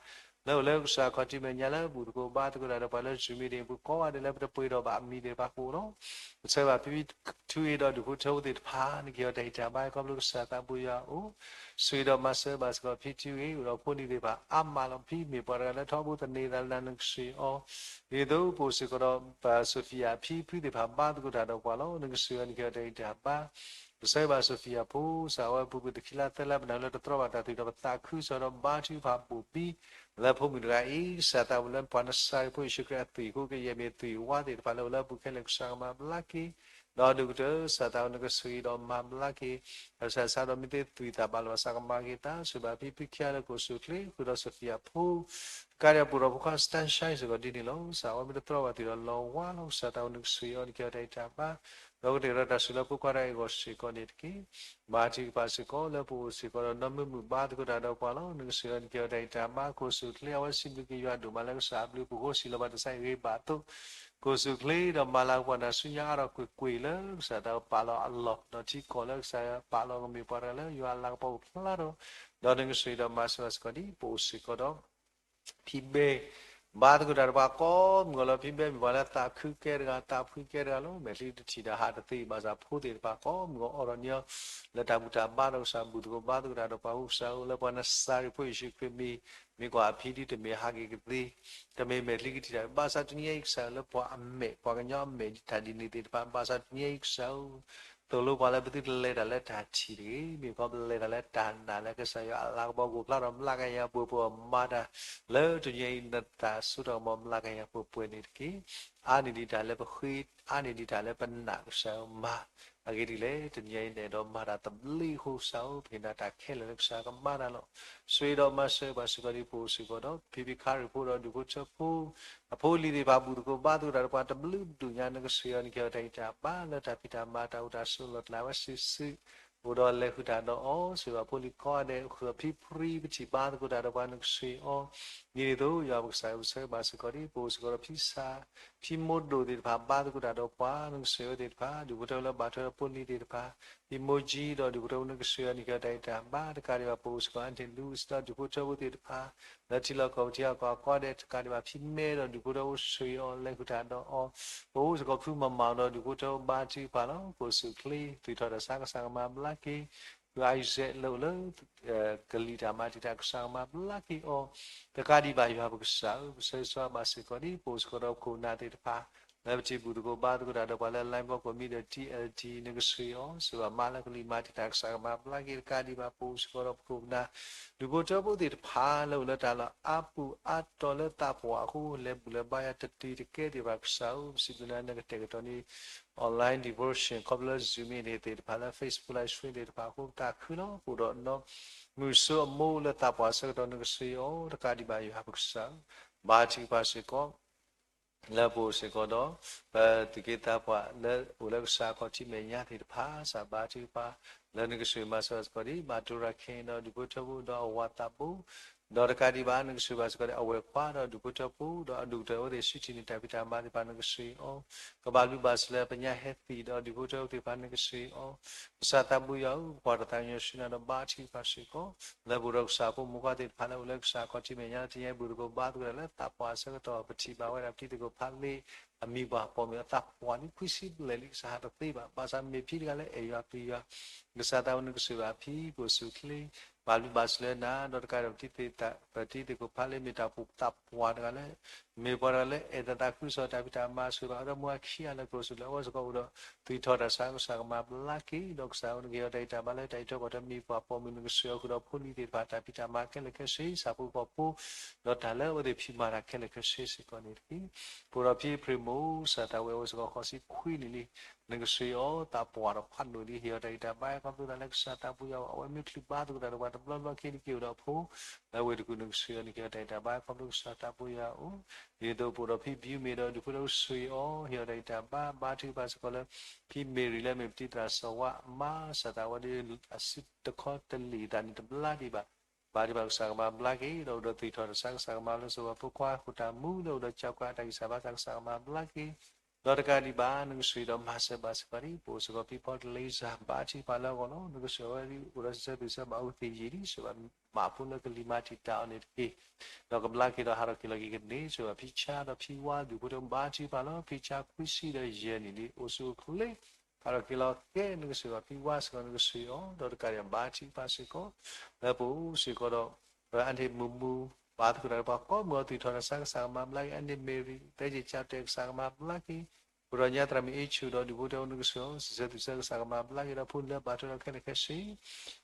လၢအိၣ်လၢကစၢ်ခီၣ်ထံးမဲာ်ညါလၢ ဘူၣ်သကိးဘါသကိးတၢ်ဒီးပှၤလၢ Zoom meeting ပူၤကိးဂၤဒဲးလၢပတပှ့ၤဒီးဘၣ်အမံၤသ့ၣ်တဖၣ်အဃိလီၤ. ပဆၢဂ့ၤဘၣ်ဖံဖံထူအ့ဒီးဒူၣ်ဖိထၢဖိသ့ၣ်တဖၣ် နကဟ့ၣ်အီၤတၢ်ဂံၢ်တၢ်ဘါ ခီဖျိကစၢ်သးဘိယွၤအအိၣ် ဆိၣ်ဂ့ၤဒီးမၤစၢၤဘၣ်စ့ၢ်ကီးဖံထူအ့ အိၣ်ဒီးဖိလံၤသ့ၣ်တဖၣ်အါမးလီၤ. ဖံမ့ၢ်ပှၤတဂၤလၢထီဘိသန့ၤသးလၢနၤ နကဆိၣ်ဂ့ၤအီၤ ဒ်သိးပအိၣ်စ့ၢ်ကီးဒီး ပၢ် Sophia ဖံဖုသ့ၣ်တဖၣ် ဘါသကိးတၢ်ဒီးပှၤလီၤ. နကဆိၣ်ဂ့ၤအီၤ နကဟ့ၣ်အီၤတၢ်ဂံၢ်တၢ်ဘါ ပဆၢဂ့ၤဘၣ် Sophia ဖိ ကစၢ် အဝဲပူၤကွံာ်တခံလါသၢလါ ပနၢ်လၢတတြီဘၣ်တၢ်သွံၣ်ဒီး ပသးခုကစီၣ်ဒီးဘါထုကဖၣ်ဘိၣ်ဘံ လၢဖိမုၣ်တဂၤအံၤ ကစၢ်သးဝံၤလၢပှၤနစၤရ့းဖိယ့ၣ်ၡူးခရံာ်အသွံၣ်အဃိ ကယဲၢ်မ့ၢ်သွံၣ်ဝါသ့ၣ်တဖၣ်လၢအိၣ်လၢအပူၤခဲလၢာ် ကစၢ်ကမၤဘျါက့ၤ ဒီးဒိၣ်ကတၢၢ် ကစၢ်သးဝံၤနကဆိၣ်ဂ့ၤဒီးမၤဘျါက့ၤ ကစၢ်ဆါဒီးမ့ၢ်သ့သွံၣ်သးဘၣ်လီၤဘၣ်စးကမၤက့ၤသး ဆိၣ်ဂ့ၤဘၣ်ဖံဖုခံဂၤလၢ ကအိၣ်ဆူၣ်အိၣ်ချ့ ဃုာ်ဒီး Sophia ဖိ တကးဒံး ပအိၣ်ဒီးဖိခွါ Stan Shine စ့ၢ်ကီးဒ်န့ၣ်လီၤ. ကစၢ် အဝဲမ့ၢ်တတြီဘၣ်သွံၣ်ဒီးလီၤဝါလီၤ. ကစၢ်သးဝံၤနကဆိၣ်ဂ့ၤအီၤ နကဟ့ၣ်အီၤတၢ်ဂံၢ်တၢ်ဘါ ဒီးကတဲာ်ဒီးတၢ်ဆိၣ်လၢဖိခွါတၢ်အဂီၢ်စ့ၢ်ကီးန့ၣ်တက့ၢ်. ဘါထုကဖၣ်စ့ၢ်ကီးလၢပအိၣ်စ့ၢ်ကီးဒီးနီၢ်မုာ်မုာ်ဘါသကိးတၢ်ဒီးပှၤလီၤ. နကဆိၣ်ဂ့ၤအီၤ နကဟ့ၣ်အီၤတၢ်ဂံၢ်တၢ်ဘါ ကအိၣ်ဆူၣ်အိၣ်ချ့ အဝဲစံးဘျုးက့ၤယွၤဒိၣ်မးလၢကစၢ်အဘျုးအဖှိၣ်အဃိ စံးလီၤဘၣ်တၢ်ဆါဟံၣ်ဂ့ၤဘၣ်အသိး ကအိၣ်ဆူၣ်အိၣ်ချ့ဒီးမၤလၤကပီၤနၤဆူညါအါထီၣ်ကွ့ၢ်ကွ့ၢ်လၢ ကစၢ်သးဝံၤပာ်လီၤအလီၢ် ဒီးထံကီၢ်လၢကစၢ်ယွၤပာ်လီၤကမ့ၢ်ပှၤတဂၤလၢယွၤအလၤကပီၤအိၣ်ဖျါထီၣ် ဒီးနကဆိၣ်ဂ့ၤဒီးမၤစၢၤဘၣ်စ့ၢ်ကီးဒ်ပအိၣ်စ့ၢ်ကီးဒီး ဖံဘဲ ဘါသကိးတၢ်ဒီးပှၤကိးမုၢ်ဂီၤလီၤ. ဖံဘဲမ့ၢ်ပှၤလၢသးခုကဲတဂၤ သးဖှံကဲတဂၤလီၤ. မဲာ်ချံတထံၣ်ဒီးဟးတသ့ဘၣ်ဆၣ် ဖိသ့ၣ်တဖၣ်ကိးမုၢ်ဂီၤအိးထီၣ်န့ၢ်အီၤ လၢတၢ်ဘူၣ်တၢ်ဘါဒီးကစၢ်ဘူၣ်သကိးဘါသကိးတၢ်ဒီးပှၤ အဃိကစၢ်ဧၢ လၢပှၤနစၤရ့းဖိယ့ၣ်ၡူးခရံာ်မံၤ မ့ၢ်ကွၢ်အဖံဒ်တမ့ၢ်ဟးက့ၤကသ့ တမ့ၢ်မဲာ်ချံကထံၣ်တၢ် ဘၣ်ဆၣ်တနံၤအံၤ ကစၢ်ဧၢ လၢပှၤအမဲာ် ပှၤကညီအမဲာ်တၢ်ဒ်န့ၣ်သ့ၣ်တဖၣ် ဘၣ်ဆၣ်တနံၤအံၤ ကစၢ်ဧၢ သိၣ်လိပှၤလၢပသုတလဲၤတၢ်လၢတၢ်ထံၣ်တဂ့ၤ, မ့ၢ်ခီပလဲၤတၢ်လၢတၢ်နာ်လၢကစၢ်ယွၤအလၤကပီၤကအိၣ်ဖျါထီၣ်မျးကယၤပှဲၤပှဲၤ မၤတၢ်လၢတနံၤအံၤ နတၢ်စိတၢ်ကမီၤမျးကယၤပှဲၤပှဲၤန့ၣ်တက့ၢ်. အါန့ၢ်ဒံးတၢ်လၢပဃ့, အါန့ၢ်ဒံးတၢ်လၢပနာ် ကစၢ်ဧၢ မၤအဂ့ၢ်ဒ်လဲၣ်, တနံၤအံၤနအဲၣ်ဒိးမၤတၢ်သဘျ့အဃိ ကစၢ်ဧၢ ပဟ့ၣ်နၤတၢ်ခဲလၢာ်လၢကစၢ်ကမၤတၢ်လီၤ. ဆိၣ်ဂ့ၤဒီးမၤစၢၤပှၤစ့ၢ်ကီးဒ်ပအိၣ်စ့ၢ်ကီးဒီး ဖံဖံခါရံၣ်ဖိဒီးဒူၣ်ဖိထၢဖိ အဖိအလံၤသ့ၣ်တဖၣ် ဘူၣ်သကိးဘါသကိးတၢ်ဒီးပှၤတဘျုးဒူၣ်ညါ နကဆိၣ်ဂ့ၤအီၤ နကဟ့ၣ်အီၤတၢ်ဂံၢ်တၢ်ဘါ လၢတၢ်ဖံးတၢ်မၤတၢ်အိၣ်တၢ်ဆိးလီၢ်တၢ်ဝဲစုာ်စုာ် အိၣ်ဒီးလဲၤဃုာ်တၢ်ဒီးအီၤ ဆိၣ်ဂ့ၤဘၣ်ဖိလံၤကိးဂၤဒဲး ဃုာ်ဒီးဖံဖု ပထံၣ်ဘါသကိးတၢ်ဒီးပှၤ နကဆိၣ်ဂ့ၤအီၤ ဒ်န့ၣ်အသိး ယွၤပကစၢ်ဧၢ ပဆၢဂ့ၤဘၣ်စ့ၢ်ကီးဒ်ပအိၣ်စ့ၢ်ကီးဒီးဖံဆၣ် ဖံမိၢ်ဒိၣ်သ့ၣ်တဖၣ် ဘါသကိးတၢ်ဒီးပှၤ နကဆိၣ်ဂ့ၤအီၤသ့ၣ်တဖၣ် ဒူၣ်ဖိထၢဖိလၢဘၣ်ထွဲဒီးဖိလံၤသ့ၣ်တဖၣ် ဖံမိၢ်ကၠံဒီးဒူၣ်ဖိထၢဖိ နကဆိၣ်ဂ့ၤအီၤ နကဟ့ၣ်အီၤတၢ်ဂံၢ်တၢ်ဘါ တကးဒံးဘၣ် ပအိၣ်စ့ၢ်ကီး အါန့ၢ်ဒံး လူး ဒီးဒူၣ်ဖိထၢဖိသ့ၣ်တဖၣ် လၢထံလီၢ်ကီၢ်ပူၤထံဂၤကီၢ်ဂၤကိးဂၤဒဲး တကးဒံးဘၣ် ဖံမဲဒီးဒူၣ်ဖိထၢဖိ ဆိၣ်ဂ့ၤအီၤ လဲၤဃုာ်တၢ်ဒီးအီၤ ပအိၣ်စ့ၢ်ကီး ဖုမၤမၤဒီးဒူၣ်ဖိထၢဖိ ဘါထုကဖၣ်လီၤ. ကအိၣ်ဆူၣ်အိၣ်ချ့ သွံၣ်ထီၣ်တၢ်ဆါ ကစၢ်ကမၤဘျါက့ၤ ဖုအါယံၤစဲးလၢအိၣ်လၢ ကလံၤတၢ်မၤတံာ်တာ် ကစၢ်ကမၤဘျါက့ၤအီၤ, တကးဒံးဘၣ်ယွၤပကစၢ်ဧၢ, ပဆၢဂ့ၤဆၢဝါဘၣ်စ့ၢ်ကီးဒ် ပအိၣ်စ့ၢ်ကီးဒီးပခိၣ်ပနၢ်သ့ၣ်တဖၣ် လၢပထံၣ်ဘူၣ်သကိးဘါသကိးတၢ်ဒီးပှၤလၢ line ဘီကီၢ်မံၤဒီး T L T နကဆှၢအီၤ, စ့ၢ်ဘၣ်မၤလၢကလံၤမၤတံာ်တာ် ကစၢ်ကမၤဘျါက့ၤ တကးဒံးဘၣ် ပအိၣ်စ့ၢ်ကီးဒီးပခိၣ်ပနၢ် ဒူၣ်ဖိထၢဖိသ့ၣ်တဖၣ် လၢအိၣ်လၢတၢ်လီၢ်အါပူၤအါတီၤလၢသးပှၢ်အဃိ လဲၤဘူၣ်လဲၤဘါယွၤတတုၤတကဲဒံးဘၣ် ကစၢ်ဧၢ, ပစံးဘျုးနၤ နကတဲာ်ကတီၤန့ၢ် online devotion ခီဖျိလၢ Zoom meeting သ့ၣ်တဖၣ်လၢ Facebook live stream သ့ၣ်တဖၣ်အဃိ ပသးခုလီၤ. ပအိၣ်ဒီးနီၢ်မုၢ်စိအမိၢ်လၢသးပှၢ်ဆၢကတီၢ် နကဆှၢအီၤ, တကးဒံးဘၣ်ယွၤပကစၢ်ဧၢ, ဘါထုကဖၣ်စ့ၢ်ကီး လၢပအိၣ်စ့ၢ်ကီးဒီး ပသူၣ်က့သးပှၢ်လၢအိၣ်လၢကစၢ်ခီၣ်ထံးမဲာ်ညါသ့ၣ်တဖၣ် ကစၢ်ဘါထုကဖၣ် လၢနကဆှၢမၤစၢၤဘၣ်စ့ၢ်ကီးဒ် ဘၣ်တိရၤခဲအံၤဒီးဒူၣ်ဖိထၢဖိဒီးအဝၤသးဘိ ဒီးတကးဒံးဘၣ် နကဆှၢဘၣ်စ့ၢ်ကီးဒ်အဝဲၤကွၢ်ဒီးဒူၣ်ဖိထၢဖိ ဒီးအဒိၣ်ကတၢၢ်အဝဲသ့ၣ်ဆူထံၣ်န့ၢ်တၢ်ဖံးတၢ်မၤသ့ၣ်တဖၣ် နကဆှၢအီၤ, ကဘၣ်ဘျုးဘၣ်ဆိၣ်လၢပညါဟဲသံၣ်ဒီးဒူၣ်ဖိထၢဖိသ့ၣ်တဖၣ် နကဆှၢအီၤ, ကစၢ်သးဘိယွၤဧၢ, ပကွၢ်တၢ်သးကညီၤဆူနၤဒီးဘါထုကဖၣ်စ့ၢ်ကီး လၢပအိၣ်ဒီးကစၢ်ဖိမုၣ်ခွါသ့ၣ်တဖၣ်လၢအိၣ်လၢကစၢ်ခီၣ်ထံးမဲာ်ညါ တနံၤအံၤ ဘူၣ်သကိးဘါသကိးတၢ်လၢသးပှၢ်အဆၢကတီၢ် ပထံၣ်ဘၣ်ဝဲဒၣ်ပတံၤသကိးဖးလ့ၢ် အမံၤပှၢ်ပိာ်မုၣ်အသးပှၢ်လံ ခွံဆံဘျဲၣ်လံ ကစၢ်ဟးတသ့ဘၣ် ဘၣ်ဆၣ်မ့ၢ်ဖံတဂၤလၢအဲၣ်ယွၤပျံၤယွၤ ကစၢ်သးဘိနကဆှၢဘၣ်ဖံ ကအိၣ်ဆူၣ်အိၣ်ချ့ ဘၣ်ဘျုးဘၣ်ဆိၣ်လၢနၤ ဒီးတကးဒီးပတံၤသကိး ပတံၤသကိးဖးလ့ၢ် မ့ၢ်တၢ်အိၣ်ဖှိၣ်သးပှၢ်တဂၤလၢ မ့ၢ်ပှၤတဂၤလၢအဲၣ်တၢ်သးခုကစီၣ်တၢ်ဖံးတၢ်မၤ ဆှၢဘၣ်အီၤဒီးမူအခံဂၤလၢကျိၣ်စ့လၢအဝဲစ့ၢ်ကီးအိၣ်ဒီး သွံၣ်ထီၣ်တၢ်ဆါ ကစၢ်ကမၤဘျါက့ၤ ဒီးကစၢ်ဧၢ နကဟ့ၣ်အီၤတၢ်ဂံၢ်တၢ်ဘါလၢတၢ်အံးထွဲကွၢ်ထွဲမ့ၢ်ပှၤပိာ်မုၣ် နကဆှၢအီၤဃုာ်ဒီးဖိလံၤသ့ၣ်တဖၣ် တၢ်ဖံးတၢ်မၤခဲလၢာ်ခဲဆ့ ဆၣ်ဖိကီၢ်ဖိ ဒီးတၢ်လၢအဝဲသ့ၣ်ဖံးမၤတၢ်ခဲလၢာ်ခဲဆ့စ့ၢ်ကီးန့ၣ်တက့ၢ်. ပအိၣ်ဒီးဖံအဖျ့မိၢ် ကစၢ်သးဝဲအဝဲစ့ၢ်ကီးဃိးဆံခွံနံၣ်လံ နကဆှၢအီၤ သးပှၢ်ဒီးဖးဒိၣ်လံ ဟ့ၣ်အီၤတၢ်ဂံၢ်တၢ်ဘါ ခီဖျိသးလၢကစၢ်သးဘိယွၤ အဝဲမ့ၢ်ချုးဘါသကိးတၢ်ဒီးပှၤတဘျီဘျီခဲအံၤ က့ၤအိၣ်ဒီးအဖိ လၢဝ့ၢ်တကူၣ် နကဆှၢအီၤ နကဟ့ၣ်အီၤတၢ်ဂံၢ်တၢ်ဘါ ခီဖျိကစၢ်သးဘိယွၤအအိၣ် ဒ်သိးပအိၣ်ဒီးဖံဘံမ့ၢ်ဒီးဒူၣ်ဖိထၢဖိ ဆှၢအီၤ ဟ့ၣ်အီၤတၢ်ဂံၢ်တၢ်ဘါ ဘါထုကဖၣ်စ့ၢ်ကီးလၢ ဖံမ့ၢ်ရံၤလၢမ့ၢ်ပတံၤသရၣ်စီၤဝါအမါ ကစၢ်သးဝဲဒ်အစုတခီတလံာ်သးန့ၣ်တဘျါဒံးဘၣ် ဘါထုကဖၣ်ကစၢ်ကမၤဘျါက့ၤ ဒီးအိၣ်ဒီးသွံၣ်ထီၣ်တၢ်ဆါ ကစၢ်ကမၤလၢစိၤဝဲဖိခွါ ဃိာ်တၢ်မူလၢအိၣ်ဒီးကၠီၤကွၢ်တၢ်ဂံၢ်စၢ်ဘါစၢ် ကစၢ်ကမၤဘျါက့ၤ ဒီးတကးဒံးဘၣ် နကဆှၢဒီးမၤစၢၤဘၣ်စ့ၢ်ကီးဒ် ပအိၣ်စ့ၢ်ကီးဖံဖီတလ့စၢ် ဘါထုကဖၣ်လၢအဂီၢ်လီၤ. နကဆှၢဝဲဒ်အိၣ်ဒီးစံးဆၢဘျုးစံးဆၢဘၣ်အဝဲသ့ၣ်ယံာ်လံ ဆှၢဘၣ်မၤအဖိလၢကလံၤမၤတံာ်တာ်အီၤန့ၣ်တက့ၢ်. ဒီးကဘျါက့ၤဒီးဟးထီၣ်က့ၤလီၤက့ၤကန့ၢ် ဆှၢဘၣ်ဖံဆါဒီးဖံဝါ ဒူၣ်ဖိထၢဖိ ဘါထုကဖၣ်လီၤ. ဖံဆါခွံဆံဒီးယဲၢ်နံၣ်လံ အိၣ်ဆူၣ်အိၣ်ချ့ ဟးထီၣ်က့ၤလီၤကဲ နကဆှၢဘၣ်ဖံဝါစ့ၢ်ကီး နကဆှၢအီၤ ဒီးတကးဒံးဘၣ် ဘါထုကဖၣ်စ့ၢ်ကီး လၢပအိၣ်စ့ၢ်ကီးဒီး ပအန့ၣ်မုၢ်မုၢ် ဘါသကိးတၢ်ဒီးပှၤကိးမုၢ်အီၤ သွံၣ်ထီၣ်တၢ်ဆါ ကစၢ်ကမၤဘျါက့ၤ အန့ၣ်မ့ၢ်ရံၤ သဲက့ၤကၠီတဲာ် ကစၢ်ကမၤဘျါက့ၤ ပဒီးညါသရၣ်မုၣ်အ့ဆူၣ်ဒီးဒူၣ်ဖိထၢဖိ နကဆှၢအီၤ စံးဆၢသွံၣ်ဆၢ ကစၢ်ကမၤဘျါက့ၤဒီးဖိလၢဘၣ်ထွဲဒီးခဲလၢာ်ခဲဆ့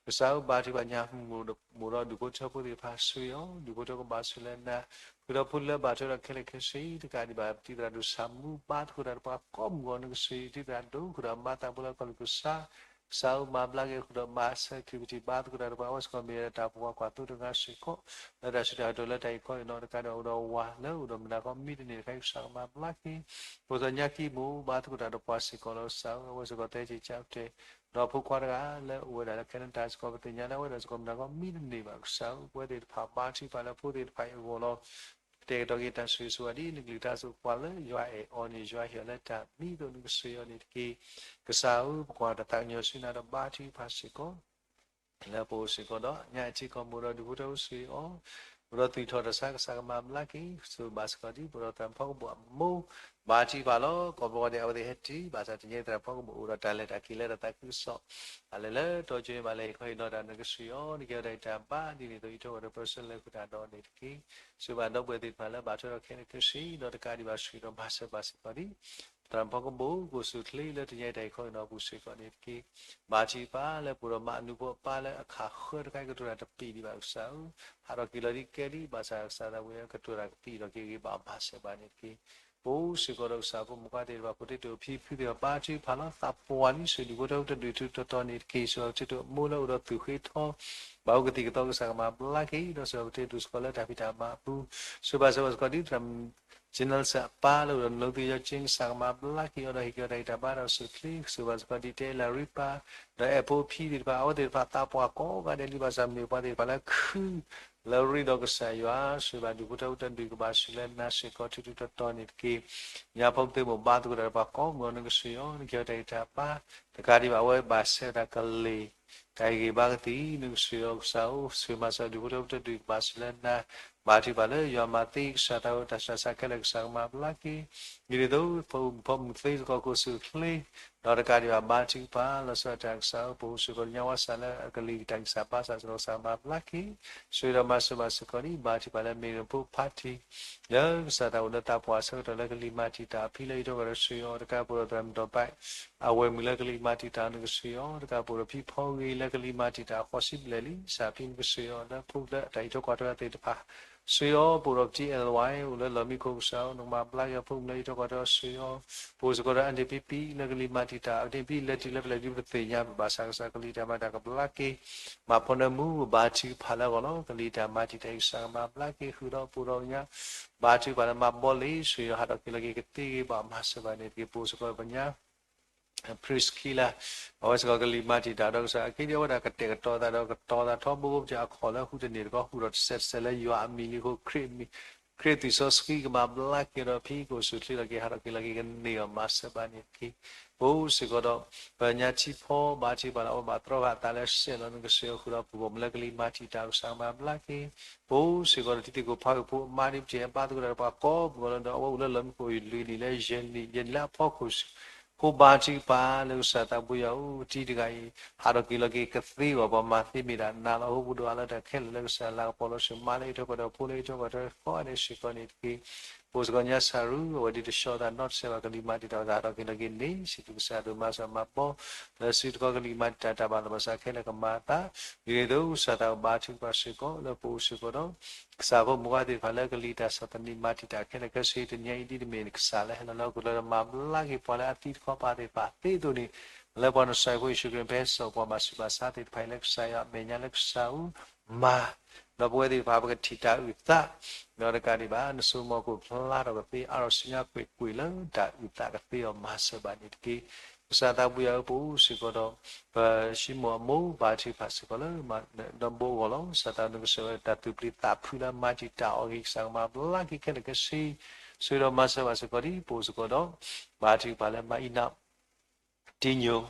ကစၢ်ဧၢ ဘါထုကဖၣ်ညါမုၢ်မိၢ်ဒီးဒူၣ်ဖိထၢဖိသ့ၣ်တဖၣ် ဆှၢအီၤ ဒူၣ်ဖိထၢဖိကဘၣ်ဆိၣ်လၢနၤ ဃုာ်ဒီးဖိလၢဘၣ်ထွဲဒီးခဲလၢာ်ခဲဆ့ တကးဒံးဘၣ် ပတံၤသရၣ်ဒိၣ်ဆၣ်မူ ဘါသကိးတၢ်ဒီးပှၤကိးမုၢ်အီၤ နကဆှၢတံၤသရၣ်ဒိၣ် ဃုာ်ဒီးမါသးဖိလၢကီၢ်လူၢ်ကစၢ် ကစၢ်ဧၢ မၤဘျါက့ၤ ဃုာ်ဒီးမၤဆၢ activity ဘါသကိးတၢ်ဒီးပှၤ အဝဲစ့ၢ်ကီးမ့ၢ်ဝဲဒၣ်တၢ်ပဝးကွၢ်သိတဂၤစ့ၢ်ကီး လၢတၢ်စံးတၢ်ကတိၤလၢတၢ်အံးကီအံးနီၢ်တကးဒီး အိၣ်ဒီးဝၤလၢအိၣ်ဒီးမုၢ်နၤခီမံတန့ၢ်တခါအံၤ ကစၢ်ကမၤဘျါက့ၤ ပှၤသညါကံမိၢ် ဘါသကိးတၢ်ဒီးပှၤစ့ၢ်ကီးလီၤ ကစၢ်ဧၢ အဝဲစ့ၢ်ကီးသဲက့ၤကၠီတဲာ် ဒီးဖိခွါတဂၤလၢအိၣ်ဝဲဒၣ်လၢ Canada စ့ၢ်ကီး ပသ့ၣ်ညါလၢအဝဲဒၣ်စ့ၢ်ကီးမုၢ်နၤခီမံတန့ၢ်ဘၣ် ကစၢ်ဧၢ ပဝဲသ့ၣ်တဖၣ်ဘါထုကဖၣ်လၢဖိသ့ၣ်တဖၣ်အံၤအဂီၢ်လီၤ ကတဲာ်ကတီၤက့ၤတၢ်ဆိၣ်ဂ့ၤဆိၣ်ဝါဒ်နကလုၢ်ကထါစ့ၢ်ကီး ပှၤလၢယွၤအဲၣ်အီၤန့ၣ် ယွၤဟ့ၣ်အီၤလၢတၢ်မံၤဒိၣ် နကဆှၢအီၤန့ၣ်တက့ၢ်. ကစၢ်ဧၢ ပကွၢ်တၢ်သးကညီၤဆူနၤဒီးဘါထုကဖၣ်စ့ၢ်ကီး လၢပအိၣ်စ့ၢ်ကီးဒီး ညါအထံကီၢ်မိၢ်ဒီးဒူၣ်ဖိထၢဖိဆှၢအီၤ အိၣ်ဒီးသွံၣ်ထီၣ်တၢ်ဆါ ကစၢ်ကမၤဘျါက့ၤ ဆိၣ်ဂ့ၤဘၣ်စ့ၢ်ကီးဒ် ပဒီးသရၣ်ဖီကဘိၣ်အမိၢ် ဘါထုကဖၣ်လီၤ ကိးဘျီဒဲး အဝဲသ့ၣ်ဟဲတုၤ ဘၣ်ဆၣ်တနံၤအံၤသရၣ်ဖီကဘိၣ်အိၣ်ဒီးတၢ်လဲၤတၢ်က့ၤလၢတၢ်သးခုကစီၣ် အလဲၤလၢတီကၠိမးလဲၤဟ့ၣ်ခီဟ့ၣ်နီၤတၢ် နကဆှၢအီၤ နကဟ့ၣ်အီၤတၢ်ဂံၢ်တၢ်ဘါ ဒ်န့ၣ်အသိး ယံာ်ထီၣ်ဝဲဒီး ပၢဆှၢလၢဃုာ်တၢ်ဒီးန့ၣ်တက့ၢ်. ဆိၣ်ဂ့ၤဘၣ်ဒီပုၢ်ဝဲၢ်သ့ၣ်တဖၣ်လၢဘၣ်ထွဲဒီးခဲလၢာ်ခဲဆ့ ဒီးတကးဒံးဘၣ်ဆိၣ်ဂ့ၤဒီးမၤစၢၤဘၣ်စ့ၢ်ကီးဒ် သရၣ်ဖီကဘိၣ် ကိၣ်စူၣ်ချ့လၢတနံၤအံၤတၢ်ဟ့ၣ်ခီဟ့ၣ်နီၤအပူၤစ့ၢ်ကီးန့ၣ်တက့ၢ်. ဘါထုကဖၣ်လၢပအိၣ်ဒီးမါအနူဖိအပၢ်လၢအခးဃၢတခါအံၤ ကတိၤတၢ်တပံၤဒံးဘၣ်ကစၢ်ဧၢ, ဟးထီၣ်က့ၤလီၤဒ်ကဲဒ် ဘၣ်ဆၣ်ကစၢ်သးဝံၤ ကတိၤတၢ်ကပံၤဒီးက့ၤဂ့ၤဘၣ်မၤစၢၤဘၣ်န့ၣ်တက့ၢ်. ပအိၣ်စ့ၢ်ကီးဒီးကစၢ်ဖိမုၣ်ခွါသ့ၣ်တဖၣ် ဖိတ့တိာ်ဖံဖုသ့ၣ်တဖၣ် ဘါထုကဖၣ်လီၤ သးပှၢ်လံ ဆိၣ်ဂ့ၤဒူၣ်ဖိထၢဖိတဒူၣ်ထူးတီၤတီၤန့ၣ်တက့ၢ်. ဆိၣ်ဂ့ၤပတ့တိာ်အမိၢ်လၢအိၣ်ဒီးသူၣ်ဃ့ထီ ဘၣ်အိၣ်ကသံၣ်ကသီ ကစၢ်ကမၤဘျါက့ၤ ဒီးဆိၣ်ဂ့ၤပတ့တိာ်စ့ၢ်ကီးလၢတၢ်ဖံးတၢ်မၤအပူၤ, ဆိၣ်ဂ့ၤဘၣ်စ့ၢ်ကီးစ့ၢ်ကီးဒ်သရၣ် ကၠ့နၢၣ်စၢၣ်အပၢ်လၢအိၣ်ဒီးနလိသယီကၠ့ ကစၢ်ကမၤဘျါက့ၤအီၤဒီးဟ့ၣ်က့ၤအီၤတၢ်ဂံၢ်တၢ်ဘါဒီးဆိၣ်ချ့, ဆိၣ်ဂ့ၤဘၣ်စ့ၢ်ကီးဒ်တဲလၢရံပၢ် ဒီးအဲၣ်ဖိဖံသ့ၣ်တဖၣ် အဝဲသ့ၣ်တဖၣ်သးပှၢ်ကိးဂၤဒဲးလံ ဘၣ်ဆၣ်မ့ၢ်ပှၤသ့ၣ်တဖၣ်လၢခု လၢရ့ဒီးကစၢ်ယွၤ, ဆိၣ်ဂ့ၤဘၣ်ဒူၣ်ဖိထၢဖိတဒူၣ်ကဘၣ်ဆိၣ်လၢနၤစ့ၢ်ကီးထူးထူးတီၤတီၤန့ၣ်တက့ၢ်. ညါဖိပသ့ၣ်မိၢ် ဘါသကိးတၢ်ဒီးပှၤကိးမုၢ်အီၤ နကဆိၣ်ဂ့ၤအီၤ နကဟ့ၣ်အီၤတၢ်ဂံၢ်တၢ်ဘါ, တကးဒံးဘၣ်အဝဲဘၣ်ဆဲးတၢ်ကလ့ၢ် တၢ်ဟ့ၣ်ဂံၢ်ဘါကသံၣ် နကဆိၣ်ဂ့ၤအီၤကစၢ်ဧၢ, ဆိၣ်ဂ့ၤမၤစၢၤဒူၣ်ဖိထၢဖိတဒူၣ်ကဘၣ်ဆိၣ်လၢနၤ, ဘါထုကဖၣ်လၢယွၤမၤသ့ကစၢ်သးဝဲတၢ်ဆူးတၢ်ဆါခဲလၢာ် ကစၢ်ကမၤဘျါက့ၤ, ဒ်န့ၣ်အသိး ပဖိမုၣ်သ့စ့ၢ်ကီး ကိၣ်စူၣ်ချ့ ဒီးတကးဒံးဘၣ် ဘါထုကဖၣ် လီၤဆီဒၣ်တၢ်ကစၢ်ဧၢ ပအိၣ်စ့ၢ်ကီးလၢညါဝါစးလၢအကလုၢ်ကထါကစၢ်ဘါစၢ်စ့ၢ်ကီး ကစၢ်မၤဘျါက့ၤ, ဆိၣ်ဂ့ၤဒီးမၤစၢၤဘၣ်စ့ၢ်ကီးဒံး ဘါထုကဖၣ်လၢ Miracle Party လၢကစၢ်တၢ်အိၣ်လၢသးပှၢ်အဆၢကတီၢ်လၢကလံၤမၤတံာ်တာ်အဖံလၢယထီၣ်ကီၢ်ဒီးဆိၣ်ဂ့ၤအီၤ တကးပှၤဒီးသရၣ်မုၣ်ဒီးဘၣ် အဝဲၢ်မုၣ်လၢကလံၤမၤတံာ်တာ်နကဆိၣ်ဂ့ၤအီၤ တကးပှၤဒီးဖံဖီဂ့ၤလၢကလံၤမၤတံာ်တာ်အဃီစံးဘျဲၣ်လံ ကစၢ်ဖံနကဆိၣ်ဂ့ၤအီၤလၢဖိလၢတၢ်အံးထီၣ်ကွၢ်ထီၣ်သ့ၣ်တဖၣ် ဆိၣ်ဂ့ၤအီၤ ပအိၣ်ဒီးပတံၤ L Y အိၣ်လၢလီၢ်မံခိၣ်ကစၢ်ဧၢ နကမၤဘျါက့ၤအဖိမုၣ်လၢအံးထီၣ်ကွၢ်ထီၣ်ဆိၣ်ဂ့ၤအီၤ ပအိၣ်စ့ၢ်ကီးဒီး Aunty Pee Pee လၢကလံၤမၤတံာ်တာ် Aunty Pee Pee လဲၤတုၤလၢဖဲလဲၣ်ဒုးပသ့ၣ်ညါဘၣ်ဆၣ်ကစၢ်ကလံၤတၢ်မၤတၢ်ကဘျါက့ၤ မၤဖီနၢမူ ဘါထုကဖၣ်လၢအဂီၢ်လီၤ ကလံၤတၢ်မၤတံာ်တာ်အံၤကစၢ်ကမၤဘျါက့ၤဃုာ်ဒီးပအိၣ်ဒီးညါ ဘါထုကဖၣ်လၢမၤဘီလ့ၤ ဆိၣ်ဂ့ၤဒီးဟးထီၣ်က့ၤလီၤက့ၤကသ့ဂ့ၤဘၣ်မၤစၢၤဘၣ်န့ၣ်တက့ၢ် ပအိၣ်စ့ၢ်ကီးပညါ Priscilla အဝဲစ့ၢ်ကီးကလံၤမၤတံာ်တာ်ဒီးကစၢ် အက့ဒ်အဝဲဒၣ်ကတဲာ်ကတီၤသးဒီး ကတီၤသးထီဘိကပတၢ်အခီၣ်လၢဟူးတန့ၢ်တခီ ဟူးထီၣ်တစဲးတစဲးလၢယွၤအမံၤလံအဃိ ခရံာ် ခရံာ်သွံၣ်စီဆှံကမၤဘျါက့ၤဒီးဖံကအိၣ်ဆူၣ်ချ့လီၤက့ၤ ဟးထီၣ်က့ၤလီၤက့ၤကန့ၢ်အီၤမၤစၢၤဘၣ်န့ၣ်တက့ၢ်. ပအိၣ်စ့ၢ်ကီးဒီး ပညါထံဖီ ဘါထုကဖၣ်လၢအဝဲဘၣ်တြီဃာ်အသးလၢစဲးလီၤ နကဆိၣ်ဂ့ၤအီၤဃုာ်ဒီးပဂီၢ်မုၢ်လၢကလံၤမၤတံာ်တာ်ကစၢ်ကမၤဘျါက့ၤ ပအိၣ်စ့ၢ်ကီးဒီးတံၤသကိးဖးဂုာ်ဖိအမါဒ်ပတ့ၢ် ဘါသကိးတၢ်ဒီးပှၤကိးပဂီၢ်လၢဒီး အဝဲအိၣ်လၢလီၢ်မံခိၣ်လွံၢ်နံၣ်လၢယဲၢ်နံၣ် ယဲၢ်နံၣ်လၢအဖီခိၣ် ဃိဘါထုကဖၣ်လၢကစၢ်သးဘိယွၤဧၢ တံၤတဂၤအံၤ ဟးထီၣ်က့ၤလီၤက့ၤကသ့အီၤ ပှၤမၤသ့မ့ၢ်ဒၣ်နၤလီၤ အဃိပဒိၣ်အါလၢတၢ်ခဲလၢာ်လၢကစၢ်လၤကပီၤလီၤ ဆိၣ်မါလၢအံးထီၣ်ကွၢ်ထီၣ် ဖိလၢအံးထီၣ်ကွၢ်ထီၣ် ကိးဂၤဒဲးစ့ၢ်ကီးန့ၣ်တက့ၢ်. ပအိၣ်စ့ၢ်ကီးညါစၢ်ရူ အဝဲဒ်တဆှီသးနီတစဲးဘၣ် ကလံၤမၤတံာ်တာ်အသး ဟးထီၣ်က့ၤလီၤက့ၤန့ၣ် စံးဘျုးကစၢ်ဒိၣ်မးစၢ်မၤဘီ လၢစုတခီကလံၤမၤတံာ်တာ်တၢ်ဘၣ်လီၤဘၣ်စးခဲလၢာ်ကမၤအသး ဒ်န့ၣ်အသိးကစၢ်သးဘိဘါထုကဖၣ်စ့ၢ်ကီး လၢပအိၣ်စ့ၢ်ကီးဒီး ကစၢ်ဖိမုၣ်ဝါသ့ၣ်တဖၣ်လၢကလံၤတၢ်ဆီၣ်သနံးမၤတံာ်တာ်ခဲလၢာ်ခဲဆ့ တနံၤအံၤဒ်တမ့ၢ်ကစၢ်လၢဟဲလီၤလၢဟီၣ်ခိၣ်ချၢဒီးမၤဘျါက့ၤပှၤလၢအသံတခီပၤသ့ၣ်တဖၣ်သ့အသိးန့ၣ် လၢပှၤနစဲးဖိယ့ၣ်ၡူးခရံာ် ပဟဲစိာ်ပှၤဘၣ်ဆူးဘၣ်ဆါသ့ၣ်တဖၣ်အံၤ လၢကစၢ်ယွၤအမဲာ်ညါလၢကစၢ်ဧၢ မၤ ဒီးပဝဲသ့ၣ်တဖၣ်ပကထံၣ်တၢ်အုၣ်သး ဒီးတကးဒံးဘၣ် နစိမိၤကအိၣ်ဖျါထီၣ်ကသ့ အါထီၣ်ဆူညါကွ့ၢ်ကွ့ၢ်လၢတၢ်အုၣ်သးကသ့အီၤမၤစၢၤဘၣ်န့ၣ်တက့ၢ်. ကစၢ်သးဘိယွၤဧၢ ပအိၣ်စ့ၢ်ကီးဒီး ပၡံမိၣ်အမိၢ်ဘါထုကဖၣ်စ့ၢ်ကီးလၢ ဒီးဘိအဂီၢ်လီၤ. ကစၢ်သးနကစၢ်ဝဲတၢ်သူၣ်ပျံၤသးဖုးလၢမၤတံာ်တာ်အီၤဂ့ၤ ကစၢ်ကမၤဘျါက့ၤခဲလၢာ်ခဲဆ့ ဆိၣ်ဂ့ၤဒီးမၤစၢၤဘၣ်စ့ၢ်ကီးဒ် ပအိၣ်စ့ၢ်ကီးဒီး ဘါထုကဖၣ်လၢမၤအံၤနး တံညိၣ်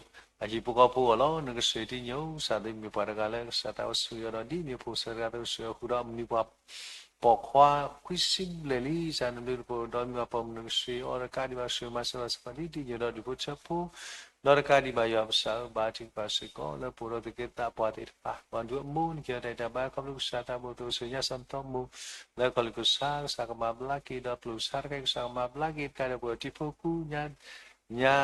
အဟံၣ်ဖိဃီဖိအဂီၢ်လီၤ. နကစၢ်တံညိၣ် ကစၢ်သုမ့ၢ်ပှၤတဂၤလၢကစၢ်သးအိၣ်ဆူၣ်အီၤဒီး ဒ်မ့ၢ်ဖိၣ်စၢၤတဂၤအသိး ကစၢ်ဃုာ်ဒီးအမံၤပှၤပိာ်ခွါခွံဆံဘျဲၣ်လံ ကစၢ်နဘျုးနဖှိၣ်ဒီးမ့ၢ်ပှၤပိာ်မုၣ် နကစၢ်အီၤဒီးတကးဒံးဘၣ် ကစၢ်မၤစၢၤဘၣ်စ့ၢ်ကီးဒ်တံညိၣ်ဒီးဒူၣ်ဖိထၢဖိ ဒီးတကးဒံးဘၣ်ယွၤပကစၢ်ဧၢ ဘါထုကဖၣ်စ့ၢ်ကီး လၢပအိၣ်ဒီးသုးက့သးပှၢ်သ့ၣ်တဖၣ် ပှၤဒူအမိၢ် နကဲထီၣ်တၢ်အံၤတၢ်ဘါ ခီဖျိကစၢ်သးဘိအသိး ကစၢ်ညါစံးထီၣ်မိၢ် လၢကီၢ်လူၢ်ကစၢ် ကစၢ်ကမၤဘျါက့ၤ ဒီးပျုၢ်ဆါတခါ ကစၢ်ကမၤဘျါက့ၤ တကးဒံးပှၤထံဖိကီၢ်ဖိ ညါ ညါ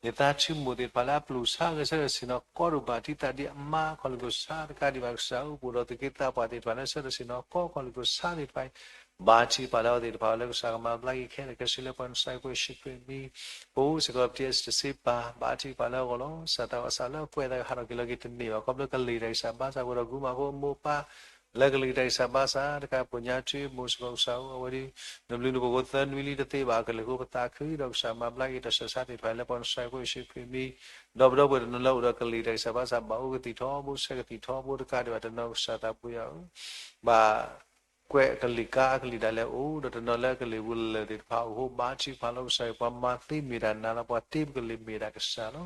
နသးဆူမိၢ်သ့ၣ်တဖၣ်လၢအပျုၢ်ဆါဂဲၤဆၢထၢၣ်ဆ့ၣ်နီၤ ကီဒိၣ်ဘၣ်တံာ်သးဒ်အမါ ကီၢ်လူၢ်ကစၢ်တကးဒံးဘၣ်ကစၢ်ဧၢ ပအိၣ်ဒီးသုးက့သးပှၢ်သ့ၣ်တဖၣ်လၢဆၢထၢၣ်ဆ့ၣ်နီၤ ကီၢ်ကီၢ်လူၢ်ကစၢ်သ့ၣ်တဖၣ်အံၤ ဘါထုကဖၣ်လၢအဝဲသ့ၣ်တဖၣ်အံၤလၢကစၢ်ကမၤဘျါက့ၤခဲလၢာ်ခဲဆ့လၢပှၤနစဲးဖိယ့ၣ်ၡူးခရံာ်အမံၤ ပအိၣ်စ့ၢ်ကီး ပတံအ့စတၢ်စ့ပၢ် ဘါထုကဖၣ်လၢအဂီၢ်လီၤ. ကစၢ်သးဘိအစးလၢအကွဲးသးကဟးထီၣ်က့ၤလီၤက့ၤတန့ၢ်ဘၣ် ခီဖျိကလံၤတၢ်ဂံၢ်စၢ်ဘါစၢ် ပအိၣ်ဒီးဂုာ်မၤဖိအမိၢ်အပၢ် လၢကလံၤတၢ်ဂံၢ်စၢ်ဘါစၢ် တကးပညါထုမိၢ်စ့ၢ်ကီးကစၢ်ဧၢ အဝဲဒၣ် နဘျုးနဖှိၣ်ဖိသၢနွံလံတသ့ဘၣ် ကလုာ်ဖိပသးခုဒီးကစၢ်မၤဘျါက့ၤတၢ်ဆၢဆါသ့ၣ်တဖၣ်လၢပှၤနစဲးဖိယ့ၣ်ၡူးခရံာ်အမံၤ ဒီးပဒီပုၢ်ဝဲၢ်တနီၤလၢအိၣ်ဒီးကလံၤတၢ်ဂံၢ်စၢ်ဘါစၢ် ဘၣ်အိၣ်ကသံၣ်ထီဘိ ဆဲးကသံၣ်ထီဘိ တကးဒံးဘၣ်တနီၤကစၢ်သးဘိယွၤဧၢ ဘၣ် ကွဲးကလံၤကါအကလံၤဒၣ်လဲာ်အိၣ် ဒီးတနီၤလၢအကလံၤပူၤလၢာ်သ့ၣ်တဖၣ်အိၣ်အဃိ ဘါထုကဖၣ်လၢကစၢ်အံၤ ပှၤမၤသ့မ့ၢ်ဒၣ်နၤလီၤ ပှၤသ့ပကလံၤမ့ၢ်ဒၣ်ကစၢ်လီၤ.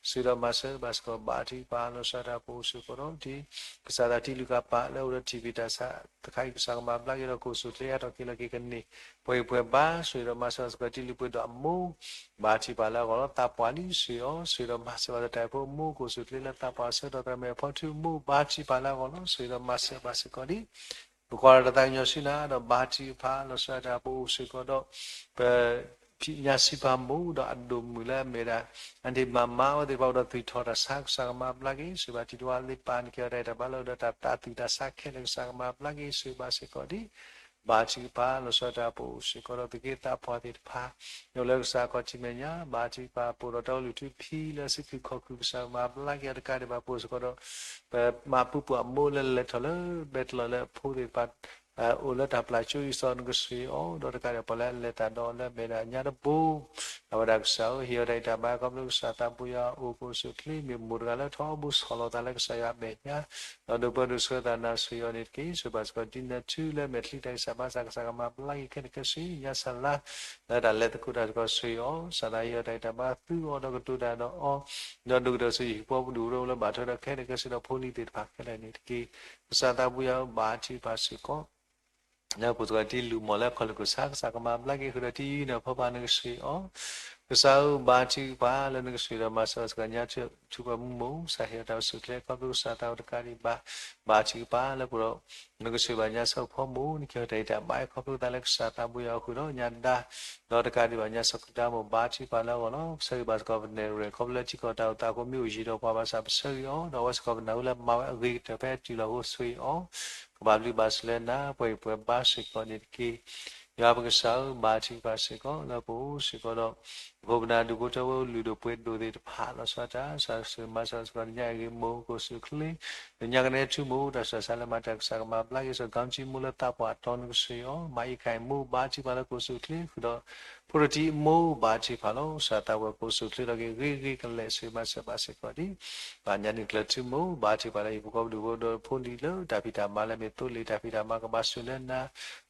ဆိၣ်ဂ့ၤဒီးမၤစၢၤဘၣ်စ့ၢ်ကီး ဘါထုကဖၣ်လီၤဆီဒၣ်တၢ်ပအိၣ်စ့ၢ်ကီးဒီး ဒ်ကစၢ်သးထံလုၢ်ကၣ်ပာ်လၢအိၣ်ဒီးထံၣ်ဖံးတၢ်ဆါတခါအံၤ ကစၢ်ကမၤဘျါက့ၤဒီးကအိၣ်ဆူၣ်ချ့ဟးထီၣ်က့ၤလီၤက့ၤ ကန့ၢ်ပှဲၤဂံၢ်ပှဲၤဘါ ဆိၣ်ဂ့ၤဒီးမၤစၢၤဘၣ်စ့ၢ်ကီး တံၤလုၢ်ပှ့ၤဒီးအမိၢ် ဘါထုကဖၣ်လၢအဂီၢ်လီၤ. သးပှၢ်လံဆိၣ်ဂ့ၤအီၤ ဆိၣ်ဂ့ၤဒီးမၤစၢၤဘၣ်စ့ၢ်ကီး တၢ်အိၣ်ဖှိၣ်အမိၢ် ကအိၣ်ဆူၣ်ချ့လၢသးပှၢ်အဆၢကတီၢ် သရၣ်မုၣ်အဖီထူမိၢ် ဘါထုကဖၣ်လၢအဂီၢ်လီၤ. ဆိၣ်ဂ့ၤဒီးမၤစၢၤဘၣ်စ့ၢ်ကီးဒ် ပကွၢ်ဒီးတၢ်သးကညီၤဆူနၤ ဒီးဘါထုကဖၣ်လီၤဆီဒၣ်တၢ်ပအိၣ်စ့ၢ်ကီးဒီး ပ ဖံးညါစံးဖးမိၢ် ဒီးအဒိၣ်မုၣ်လၢအမ့ၢ်ဒၣ် အဒ့ၣ်မးမါ အဝဲသ့ၣ်တဖၣ်အိၣ်ဒီးသွံၣ်ထီၣ်တၢ်ဆါ ကစၢ်ကမၤဘျါက့ၤ ဆိၣ်ဂ့ၤဘၣ်ထံတဝါသ့ၣ်တဖၣ် နကဲထီၣ်တၢ်အံၤတၢ်ဘါလၢအိၣ်ဒီးတၢ်သးသွံၣ်တၢ်ဆါခဲလၢာ် ကစၢ်ကမၤဘျါက့ၤ ဆိၣ်ဂ့ၤဘၣ်စ့ၢ်ကီးဒ် ဘါထုကဖၣ်လီၤဆီဒၣ်တၢ်ပအိၣ်စ့ၢ်ကီးဒီး သုးက့သးပှၢ်သ့ၣ်တဖၣ် အိၣ်လၢကစၢ်ခီၣ်ထံးမဲာ်ညါ ဘါထုကဖၣ်ပအိၣ်ဒီးတၢ်အိၣ်လုၢ်ထူဖံးလၢစုဖုၣ်ခီၣ်ခုၣ် ကစၢ်ကမၤဘျါက့ၤအီၤတကးဒံးဘၣ် ပအိၣ်စ့ၢ်ကီးဒီး ပမၤပူၤပှၤအမိၢ်လၢလဲၤထီၣ်လၢ ဘဲတလီၢ်လၢအဖိသ့ၣ်တဖၣ် အိၣ်လၢတၢ်ပျၢ်ကၠိအံၤသီ နကဆိၣ်ဂ့ၤအီၤ ဒီးတကးဒံးပှၤလၢအလဲၤတၢ်ဒီးအီၤလၢအမဲာ်ဒၣ်ညါတဘိ အဝဲဒၣ်ကစၢ်ဧၢ ဟ့ၣ်အီၤတၢ်အံၤတၢ်ဘါ ခီဖျိကစၢ်သးပူၤယွၤအိၣ် ကအိၣ်ဆူၣ်ချ့ မ့ၢ်မိၢ်တဂၤလၢထီဘိဆီၣ်လီၤသးလၢကစၢ်ယွၤအမဲာ်ညါ ဒီးဒိးပၢဒိးဆှၢသးနၤ ဆိၣ်ဂ့ၤအီၤန့ၣ်တက့ၢ်. ဆိၣ်ဂ့ၤဘၣ်စ့ၢ်ကီး ဒ်နၢထူလၢမဲာ်ချံတၢ်ဂံၢ်စၢ်ဘါစၢ် ကစၢ်ကမၤဘျါက့ၤခဲလၢာ်ခဲဆ့ ညါစၢ်လါ လၢတၢ်လဲၤသကိးတၢ်စ့ၢ်ကီး ဆိၣ်ဂ့ၤအီၤ ကစၢ်သးဟ့ၣ်အီၤတၢ်အံၤတၢ်ဘါ သူအီၤဒီးကတိၤတၢ်ဒီးအီၤ ဒီးဒိၣ်ကတၢၢ်ဆူယဟံၣ်ဖိပဒူၣ်ရိလၢဘၣ်ထွဲဒီးခဲလၢာ်ခဲဆ့ဒီး ဖိလံၤသ့ၣ်တဖၣ်ခဲလၢာ်န့ၣ်တက့ၢ်. ကစၢ်သးပူၤယွၤဧၢ ဘါထုကဖၣ်စ့ၢ်ကီး လၢပူၤစ့ၢ်ကီး တၢ်လူၤမီၢ်လၢခီၣ်လ့ၣ်ခိၣ်ဆၣ် ကစၢ်ကမၤဘျါက့ၤဃုာ်ဒီး တၢ်ယူးယီၣ်ဖီဘၣ်နကဆှ့အီၤ, ကစၢ်ဧၢ ဘါထုကဖၣ်လၢနကဆှ့ဒီးမၤစၢၤဘၣ်စ့ၢ်ကီး ညါထူၣ်ပှၤမူမူ, ကစၢ်ဟ့ၣ်အီၤတၢ်အိၣ်ဆူၣ်အိၣ်ချ့ ခီဖျိကစၢ်သးအိၣ်တကးဒံးဘၣ်, ဘါထုကဖၣ်လၢပူၤဒီး နကဆှ့ဘၣ်ညါဆၢဖီမူ နကဟ့ၣ်အီၤတၢ်အံၤတၢ်ဘါအံၤ ခီဖျိသးလၢကစၢ်သးဘိယွၤအိၣ်ဃုာ်ဒီးညါဒါ, ဒီးတကးဒံးဘၣ်ညါဆၢကတီၢ်မိၢ် ဘါထုကဖၣ်လၢအဂီၢ်လီၤ. ပဆၢဂ့ၤဘၣ်စ့ၢ်ကီးပနဲၣ်ရဲၣ် ခီဖျိလၢထံကီၢ်တၢ်အိၣ်သးအဃိ မ့ၢ်အိၣ်ယံၤဒီးပှၤဘၣ်ဆၣ် ပဆၢဂ့ၤအီၤ, ဒီးအဝဲစ့ၢ်ကီးပနၢ်ဟူလၢမၤဝဲအဂ့ၤကတၢၢ်ဖဲအတုၤလီၤအဃိ ဆှ့အီၤ, ကဘၣ်ဘျုးဘၣ်ဆိၣ်လၢနၤ ပှၤဟ့ၣ်ပှၤဘါစ့ၢ်ကီးန့ၣ်တက့ၢ်. ယွၤပကစၢ်ဧၢ ဘါထုကဖၣ်စ့ၢ်ကီး လၢပအိၣ်စ့ၢ်ကီးဒီး ပခိၣ်ပနၢ်ဒူၣ်ဖိထၢဖိလုၢ်ဒိၣ်ပှ့ၤဒိၣ်သ့ၣ်တဖၣ် လီၤဆီဒၣ်တၢ် ကစၢ်ယ့ၣ်ၡူးမၤစၢၤစ့ၢ်ကီး ညါအံၤဂ့ၤမိၢ် ကအိၣ်ဆူၣ်အိၣ်ချ့, လၢညါကနဲထူမိၢ် တၢ်ဆှၢဆါလၢမၤတၢ်ကစၢ်ကမၤဘျါက့ၤစ့ၢ်ကီး ကၠံကၠံမိၢ်လၢသးပှၢ်တီၤ နကဆှ့အီၤ, မၤအံးခါအံၤမိၢ် ဘါထုကဖၣ်လၢကအိၣ်ဆူၣ်အိၣ်ချ့ဃုာ်ဒီး ဖိရထံအမိၢ် ဘါထုကဖၣ်လီၤ. ကစၢ်သးဝဲကအိၣ်ဆူၣ်အိၣ်ချ့ဒီးက့ၤဂ့ၤဂ့ၤကလဲာ် ဆှ့မၤစၢၤဘၣ်စ့ၢ်ကီးဒ် ဘၣ်ညါနုၢ်ကျၢၤထူမိၢ် ဘါထုကဖၣ်လၢဟံၣ်ဖိဃီဖိဒူၣ်ဖိဒီးဖိလံၤလၢတၢ်ဖံးတၢ်မၤလၢမ့ၢ်သိလ့ၣ်တၢ်ဖံးတၢ်မၤ ကဘၣ်ဆှၢလၢနၤ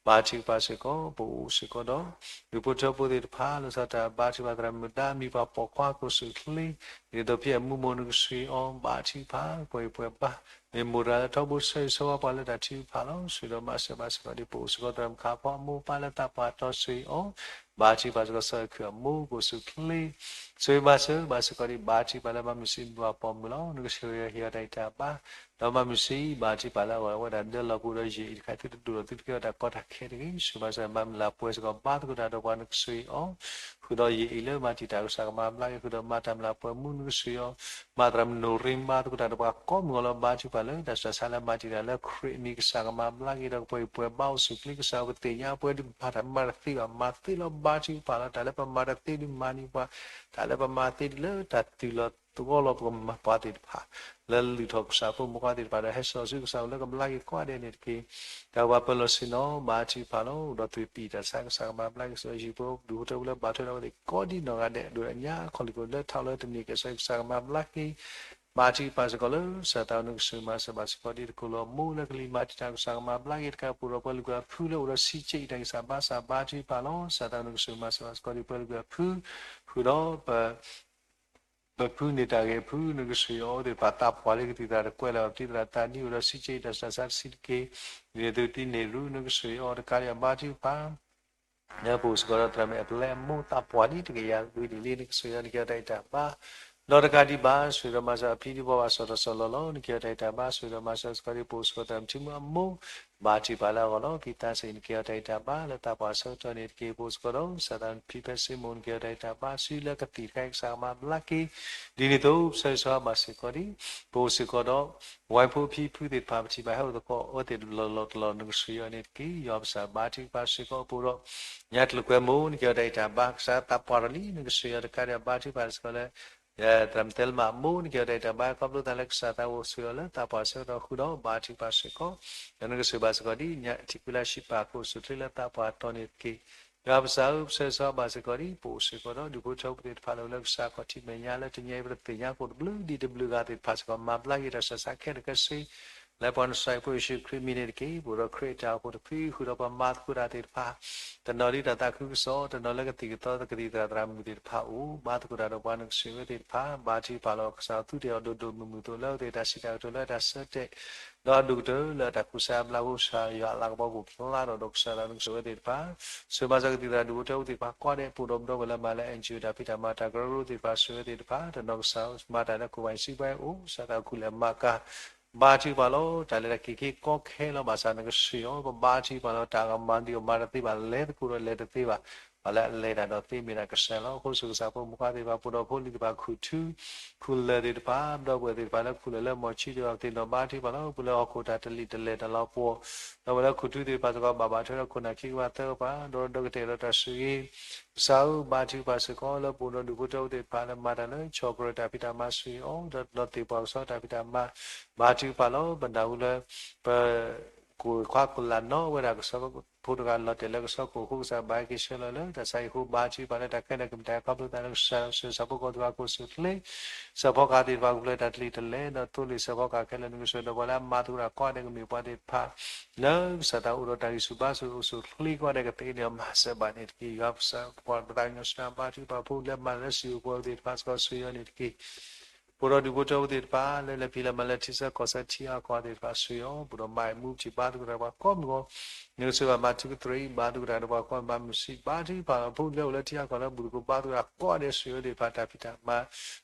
ဘါထုကဖၣ်စ့ၢ်ကီး ပအိၣ်စ့ၢ်ကီးဒီး ဒူၣ်ဖိထၢဖိသ့ၣ်တဖၣ် လီၤဆီဒၣ်တၢ် ဘါထုကဖၣ်သရၣ်မုၣ်ဒါ မံၤပှၤပိာ်ခွါကအိၣ်ဆူၣ်အိၣ်ချ့ ဒ်သိးဖဲအမူမိၢ် နကဆှ့အီၤ ဘါထုကဖၣ် ပှၤဟ့ၣ်ပှၤဘါ မ့ၢ်မိၢ်တဂၤလၢထီဘိဆၢဂ့ၤဆၢဝါပှၤလၢတၢ်ထုကဖၣ်လီၤ. ဆှ့ဒီးမၤစၢၤဘၣ်စ့ၢ်ကီးဒ် ပအိၣ်စ့ၢ်ကီးသရၣ်မုၣ်ခါဖီအမိၢ်ပၢ်လၢသးပှၢ်တီၤ ဆှ့အီၤ ဘါထုကဖၣ်စ့ၢ်ကီး စီၤခုၣ်အမိၢ်ကအိၣ်ဆူၣ်အိၣ်ချ့ ဆှ့မၤစၢၤဘၣ်စ့ၢ်ကီးဒ် ဘါထုကဖၣ်လၢမၤမုၢ်ဆံး မံၤပှၤပိာ်မုၣ်လီၤ. နကဆှ့ဟ့ၣ်အီၤတၢ်အံးတၢ်ဘါ ဒီးမၤမုၢ်ဆံး ဘါထုကဖၣ်လၢအဂီၢ် အဝဲဒၣ်ဒၢလီၤပူၤဒီးယဲၢ်အံၤတခါ သုတဒိၣ်ထီၣ်သုတကဲထီၣ်တၢ်ကီတၢ်ခဲတဂ့ၤ. ဆှ့မၤစၢၤမၤမုၢ်လၢ်ပှဲၤစ့ၢ်ကီး ဘါသကိးတၢ်ဒီးပှၤ နကဆှ့အီၤ ဃုာ်ဒီးယဲၢ်အံၤလၢမၤတံာ်တာ်ကစၢ်ကမၤဘျါက့ၤ ဃုာ်ဒီးမၤတၢ်မုၢ်လၢ်ပှဲၤမူ နကဆှ့အီၤ မၤသရၣ်မုၣ်နိၣ်ရ့မါသကိးတၢ်ဒီးပှၤကိးမုၢ်ဂီၤလီၤ. ဘါထုကဖၣ်လၢတၢ်ဆှၢဆါလၢမၤတံာ်တာ်လၢခရံာ်အမံၤ ကစၢ်ကမၤဘျါက့ၤဒီး ပှၤဟ့ၣ်ပှၤဘါအိၣ်ဆူၣ်အိၣ်ချ့ ကစၢ်ပသ့ၣ်ညါပှဲၤဒုးမၤတၢ်မၤတသ့ဘၣ် မၤသ့လီၤ. ဘါထုကဖၣ်လီၤ တၢ်လၢပမၤတသ့ဒုးမၤန့ၢ်ပှၤ တၢ်လၢပမၤသ့ဒုးလၢတၢ်တုၤလီၤသဝီလီၤ ပကမၤပှၤသ့ၣ်တဖၣ် လၢလုၢ်ထီၣ်ကစၢ်ဖိမုၣ်ခွါသ့ၣ်တဖၣ်ဒီး ဟဲစိာ်ဆူကစၢ်အိၣ်လၢကဘျါက့ၤကိးဂၤဒဲးန့ၣ်တက့ၢ်. တၢ်ပှၤပၢၤလီၢ်ဆ့ၣ်နီၤ ဘါထုကဖၣ်လီၤ အိၣ်ဒီးသွံၣ်ပံၣ်တၢ်ဆါ ကစၢ်ကမၤဘျါက့ၤ စီၤယံၤဖိဒူၣ်ဖိထၢဖိလၢဘၣ်ထွဲဒီးအဝဲသ့ၣ်ကိးဒ်နီၢ်ဂၤဒဲး ဒိၣ်ဒီးညါခီၣ်လံၢ်ခိၣ်လၢထးလၢတနံၤကဲၣ် စီၤကစၢ်ကမၤဘျါက့ၤ ဘါထုကဖၣ်စ့ၢ်ကီးလၢ ကစၢ်သးနကဆှ့မၤစၢၤဘၣ်စ့ၢ်ကီးဒ်တကိၢ်လီၤ မိၢ်လၢကလံၤမၤတံာ်တာ် ကစၢ်ကမၤဘျါက့ၤတကးပူၤဒီး ပှၤလုၢ်ပှၤဖုလၢအိၣ်ဒီးဆံးက့အံၤတၢ်ဂံၢ်စၢ်ဘါစၢ် ဘါထုကဖၣ်လီၤ. ကစၢ်သးနကဆှ့မၤစၢၤဘၣ်စ့ၢ်ကီးဒ်ပှၤလုၢ်ပှၤဖု ဃုာ်ဒီး ပဖုန့ၢ်တၢ်ဂဲၤဖု နကဆှ့အီၤသ့ၣ်တဖၣ် သးပှၢ်လၢကသံၣ်သရၣ်တကွဲးလၢအပျံၤသရၣ်သးနံၣ်အိၣ်ဒီးဆံးက့အံၤတၢ်စှၤဆါတဆံးတက့ၢ်. ဒ်န့ၣ်အသိးတံၤန့ၢ်ရူ နကဆှ့အီၤတကးဒံးဘၣ် ဘါထုကဖၣ် လၢပအိၣ်စ့ၢ်ကီးဒီးသရၣ်မုၣ်အပျဲၢ်အမိၢ်သးပှၢ်လံတကယၤဝံၤဒ်လံ နကဆှ့အီၤ နကဟ့ၣ်အီၤတၢ်အံးတၢ်ဘါ ဒီးတကးဒံးဘၣ် ဆှ့ဒီးမၤစၢၤအဖံဒ်ဘီဘၣ် စီၤထီၣ်စီၤလီၤလီၤ နကဟ့ၣ်အီၤတၢ်အံးတၢ်ဘါ ဆှ့ဒီးမၤစၢၤစ့ၢ်ကီးဒ် ပအိၣ်စ့ၢ်ကီးသရၣ်မုၣ်ထံမုၢ်အမိၢ် ဘါထုကဖၣ်လၢအဂီၢ်လီၤ. ဖံသးစ့ၣ် နကဟ့ၣ်အီၤတၢ်အံးတၢ်ဘါ လၢသးပှၢ်ဆၢကတီၢ်န့ၣ်တက့ၢ်. ပအိၣ်စ့ၢ်ကီးဒီး ကစၢ်သးဖံဖဲစ့မိၣ် နကဟ့ၣ်အီၤတၢ်အံးတၢ်ဘါ ဆူလၢကသံၣ်တခါအံၤ ကစၢ်ကမၤဘျါက့ၤ ဒ်န့ၣ်အသိး ပဆၢဂ့ၤဆၢဝါဘၣ်စ့ၢ်ကီးဒ် ပအိၣ်စ့ၢ်ကီးဒီး ဝဲဖိဖံဖုသ့ၣ်တဖၣ် ပထံၣ်ဘၣ်ဟဲအိၣ်သကိးအဝဲသ့ၣ်လီၤလီၤတလီၤ နကဆှ့အီၤန့ၣ်တက့ၢ်. ယွၤပကစၢ် ဘါထုကဖၣ်စ့ၢ်ကီးပအိၣ်ဒီး ညါတချုးကွဲမုၢ် နကဟ့ၣ်အီၤတၢ်အံးတၢ်ဘါ ကစၢ်သးပှၢ်ထီၣ်လံ နကဆှ့အီၤတကးဒံးဘၣ် ဘါထုကဖၣ်စ့ၢ်ကီးလၢ သရၣ်မုၣ်သဲလမၣ်အမိၢ် နကဟ့ၣ်အီၤတၢ်အံးတၢ်ဘါ ခီဖျိသးလၢကစၢ်သးအိၣ်ဆှ့အီၤလၢသးပှၢ်ဆၢကတီၢ်ဃုာ်ဒီး ဘါထုကဖၣ်စ့ၢ်ကီး ဒီးနကဆှ့ဘၣ်စ့ၢ်ကီးဒ် ညါထံၣ်ကွံာ်လၢအဆံးပာ်ကအိၣ်ဆူၣ်အိၣ်ချ့လၢသးပှၢ်တီၤန့ၣ်တက့ၢ်. ယွၤပကစၢ်ဧၢ ပဆၢဂ့ၤဆၢဝါဘၣ်စ့ၢ်ကီးဒ် ပအိၣ်စ့ၢ်ကီးဒီး ဒူၣ်ဖိထၢဖိသ့ၣ်တဖၣ်လၢအိၣ်လၢကစၢ်ခီၣ်ထံးမဲာ်ညါလၢတနံၤအံၤ ပတသ့ၣ်ညါကိၣ်တဘျုးဒံးတဘျုးဂၤသ့ၣ်တဖၣ်စ့ၢ်ကီး မၤဘျါက့ၤတၢ်ဆှၢဆါခဲလၢာ်ခဲဆ့ လၢပှၤနစၢ်ဖိယ့ၣ်ၡူးခရံာ်အမံၤန့ၣ်တက့ၢ်. ပအိၣ်ဒီးခရံာ်အတၢ်အိၣ်ဖှိၣ်တဖု ဃုာ်ဒီးပှၤမၤသကိးတၢ်သ့ၣ်တဖၣ် တနီၤလၢတၢ်သးခုကစီၣ် တနီၤလၢကသံၣ်ကသီ ကသံၣ်သရၣ်သရၣ်မုၣ်သ့ၣ်တဖၣ်အိၣ် မၤသကိးတၢ်ဒီးပှၤနကဆှ့ဝဲသ့ၣ်တဖၣ် ဘါထုကဖၣ်လီၤ. ကစၢ်သူၣ်တဲာ်အီၤဒိၣ်ဒိၣ်မုၢ်မုၢ်သိး လၢအဝဲသ့ၣ်တၢ်စံးတၢ်ကတိၤလၢအတၢ်ဆၢတဲာ် ဒီးအဒိၣ်ကတၢၢ်လၢအတၢ်ကူၣ်စါအဘျါ ဖိစၢ်ယွၤအလၤကပီၤပူၤဖျါထီၣ်ဒီး ကစၢ်သးနကဆှ့ဝဲသ့ၣ်တဖၣ် ဆှ့မၤစၢၤကသံၣ်သရၣ်ဒူၣ်ဖိထၢဖိသ့ၣ်တဖၣ် ကိးဂၤဒဲး ပအိၣ်ဒီးပဒီပုၢ်ဝဲၢ်လၢမၤလၢ NGO တၢ်ဖံးတၢ်မၤတၢ်ကရၢကရိသ့ၣ်တဖၣ် ဆှ့ဝဲသ့ၣ်တဖၣ် တနီၤကစၢ်မၤတၢ်လၢ ကိၣ်ဘၣ်စံးဘၣ်အိၣ် ကစၢ်သးခူၣ်လဲၤမၤကၤ ဘါထုကဖၣ်လီၤ. တၢ်လၢတၢ်က့ၤက့ၤကီခဲလီၤဘၣ်ဆၣ် နကဆှ့အီၤ ပဘါထုကဖၣ်လီၤ. တၢ်ကမၤဒံးအီၤမၤတသ့ဘၣ် လဲၤသကိးဒီးလဲၤတသ့ဘၣ် ပှၤလၢအလဲၤတၢ်ဒီးသ့မ့ၢ်ဒၣ်ကစၢ်လီၤ. အဃိဆူကစၢ်ဖိမုၣ်ခွါသ့ၣ်တဖၣ် ပအိၣ်ဒီးဖိလံၤသ့ၣ်တဖၣ် ခူၣ်ထူ ခူၣ်လၢၢ်သ့ၣ်တဖၣ် ဒီပုၢ်ဝဲၢ်သ့ၣ်တဖၣ်လၢခူၣ်လၢၢ်လၢမီၢ်ဆံးသ့ၣ်တဖၣ်သ့ၣ်နီၣ် ဘါထုကဖၣ်လီၤ. ပှၤလၢဟီၣ်ခိၣ်တၢ်တလံၣ်တလဲၢ်တၢ်လီၤပှီၢ် ဒီးပှၤလၢခူၣ်ထူသ့ၣ်တဖၣ်စ့ၢ်ကီး ဘၣ်ဘၣ်ထွဲဒီးခိၣ်နၢ်ခံကဘၣ်သၢကပၤ ဒီးဒီကတဲာ်ဒီးတၢ်ဆိၣ်ဂ့ၤ ကစၢ်ဧၢ ဘါထုကဖၣ်စ့ၢ်ကီးလၢပအိၣ်ဒီးဒူၣ်ဖိထၢဖိသ့ၣ်တဖၣ်လၢမၤတၢ်လၢ ဆီၣ်ကရၢတၢ်ဖံးတၢ်မၤ ဆှ့အီၤ ဒီးလီၤသ့ၣ်ပှၤကစီဒီတၢ်ဖံးတၢ်မၤ ဘါထုကဖၣ်လီၤ. ပနၢ်ဟူလၢ ပ ကိၣ်ခွါခိၣ်လၢ်နီၣ်ဝဲဒၣ်ကဆီဖိတဂၤလီၤတဲာ်လၢကဆီခိၣ်အဃိ ကစၢ်ဘၣ်က့ၤဆှၢလီၤလၢ တၢ်ဆါဟံၣ်အဃိ ဘါထုကဖၣ်လၢတၢ်ခဲလၢာ်ကမ့ၢ်တၢ်ခီဖျိသးလၢကစၢ် ဆှၢဆၢဖိကိးသ့ၣ်တဖၣ်ကအိၣ်ဆူၣ်အိၣ်ချ့ စၢဖီကၤသ့ၣ်တဖၣ်ကဖျၢၣ်တၢ်တလံၣ်တလဲၢ် ဒီးသိလ့ၣ်စၢဖီကၤခဲလၢာ် နကဆှၢဒီးပှၤလၢအမၤသကိးတၢ်ကိးဂၤဒဲးကမ့ၢ်ပှၤသ့ၣ်တဖၣ် လၢကစၢ်သးအိၣ်ဒီးတၢ်ဂံၢ်ဆူၣ်ဘါဆူၣ်အိၣ်ဆူၣ်အိၣ်ချ့ကိးဂၤဒဲးကသ့န့ၣ် မၤစၢၤဘၣ်န့ၣ်တက့ၢ်. ယွၤပကစၢ် ပှၤပသးကညီၤဆူညါ ဘါထုကဖၣ်ဖိလၢမၤလၢစံၣ်အိၣ်ပှဲၤသ့ၣ်တဖၣ်စ့ၢ်ကီး ဆှၢအီၤန့ၣ်တက့ၢ်. ပအိၣ်ဒီးဒူၣ်ဖိထၢဖိသ့ၣ်တဖၣ် လၢလဲၤဖံးလၢမၤလၢထံဆၢကီၢ်ဆၢထံအါကီၢ်သ့ၣ်တဖၣ် ဆှၢအီၤ ပအိၣ်ဒီးမၤအမူပထံၣ်ဘါသကိးတၢ်ဒီးပှၤကိးမုၢ်ဂီၤ, နကစၢ်ဘၣ်မၤထူကတြၢၤအံၤ ဘါသကိးတၢ်ဒီးပှၤကိးမုၢ်ဂီၤ ဘါထုကဖၣ်လီၤ ဖိလၢအိၣ်လၢထံအါကီၢ်လၢဘူၣ်သကိးဘါသကိးတၢ်ကိးဂၤဒဲး ဆှၢဝဲသ့ၣ်တဖၣ်တၢ်ဖံးတၢ်မၤ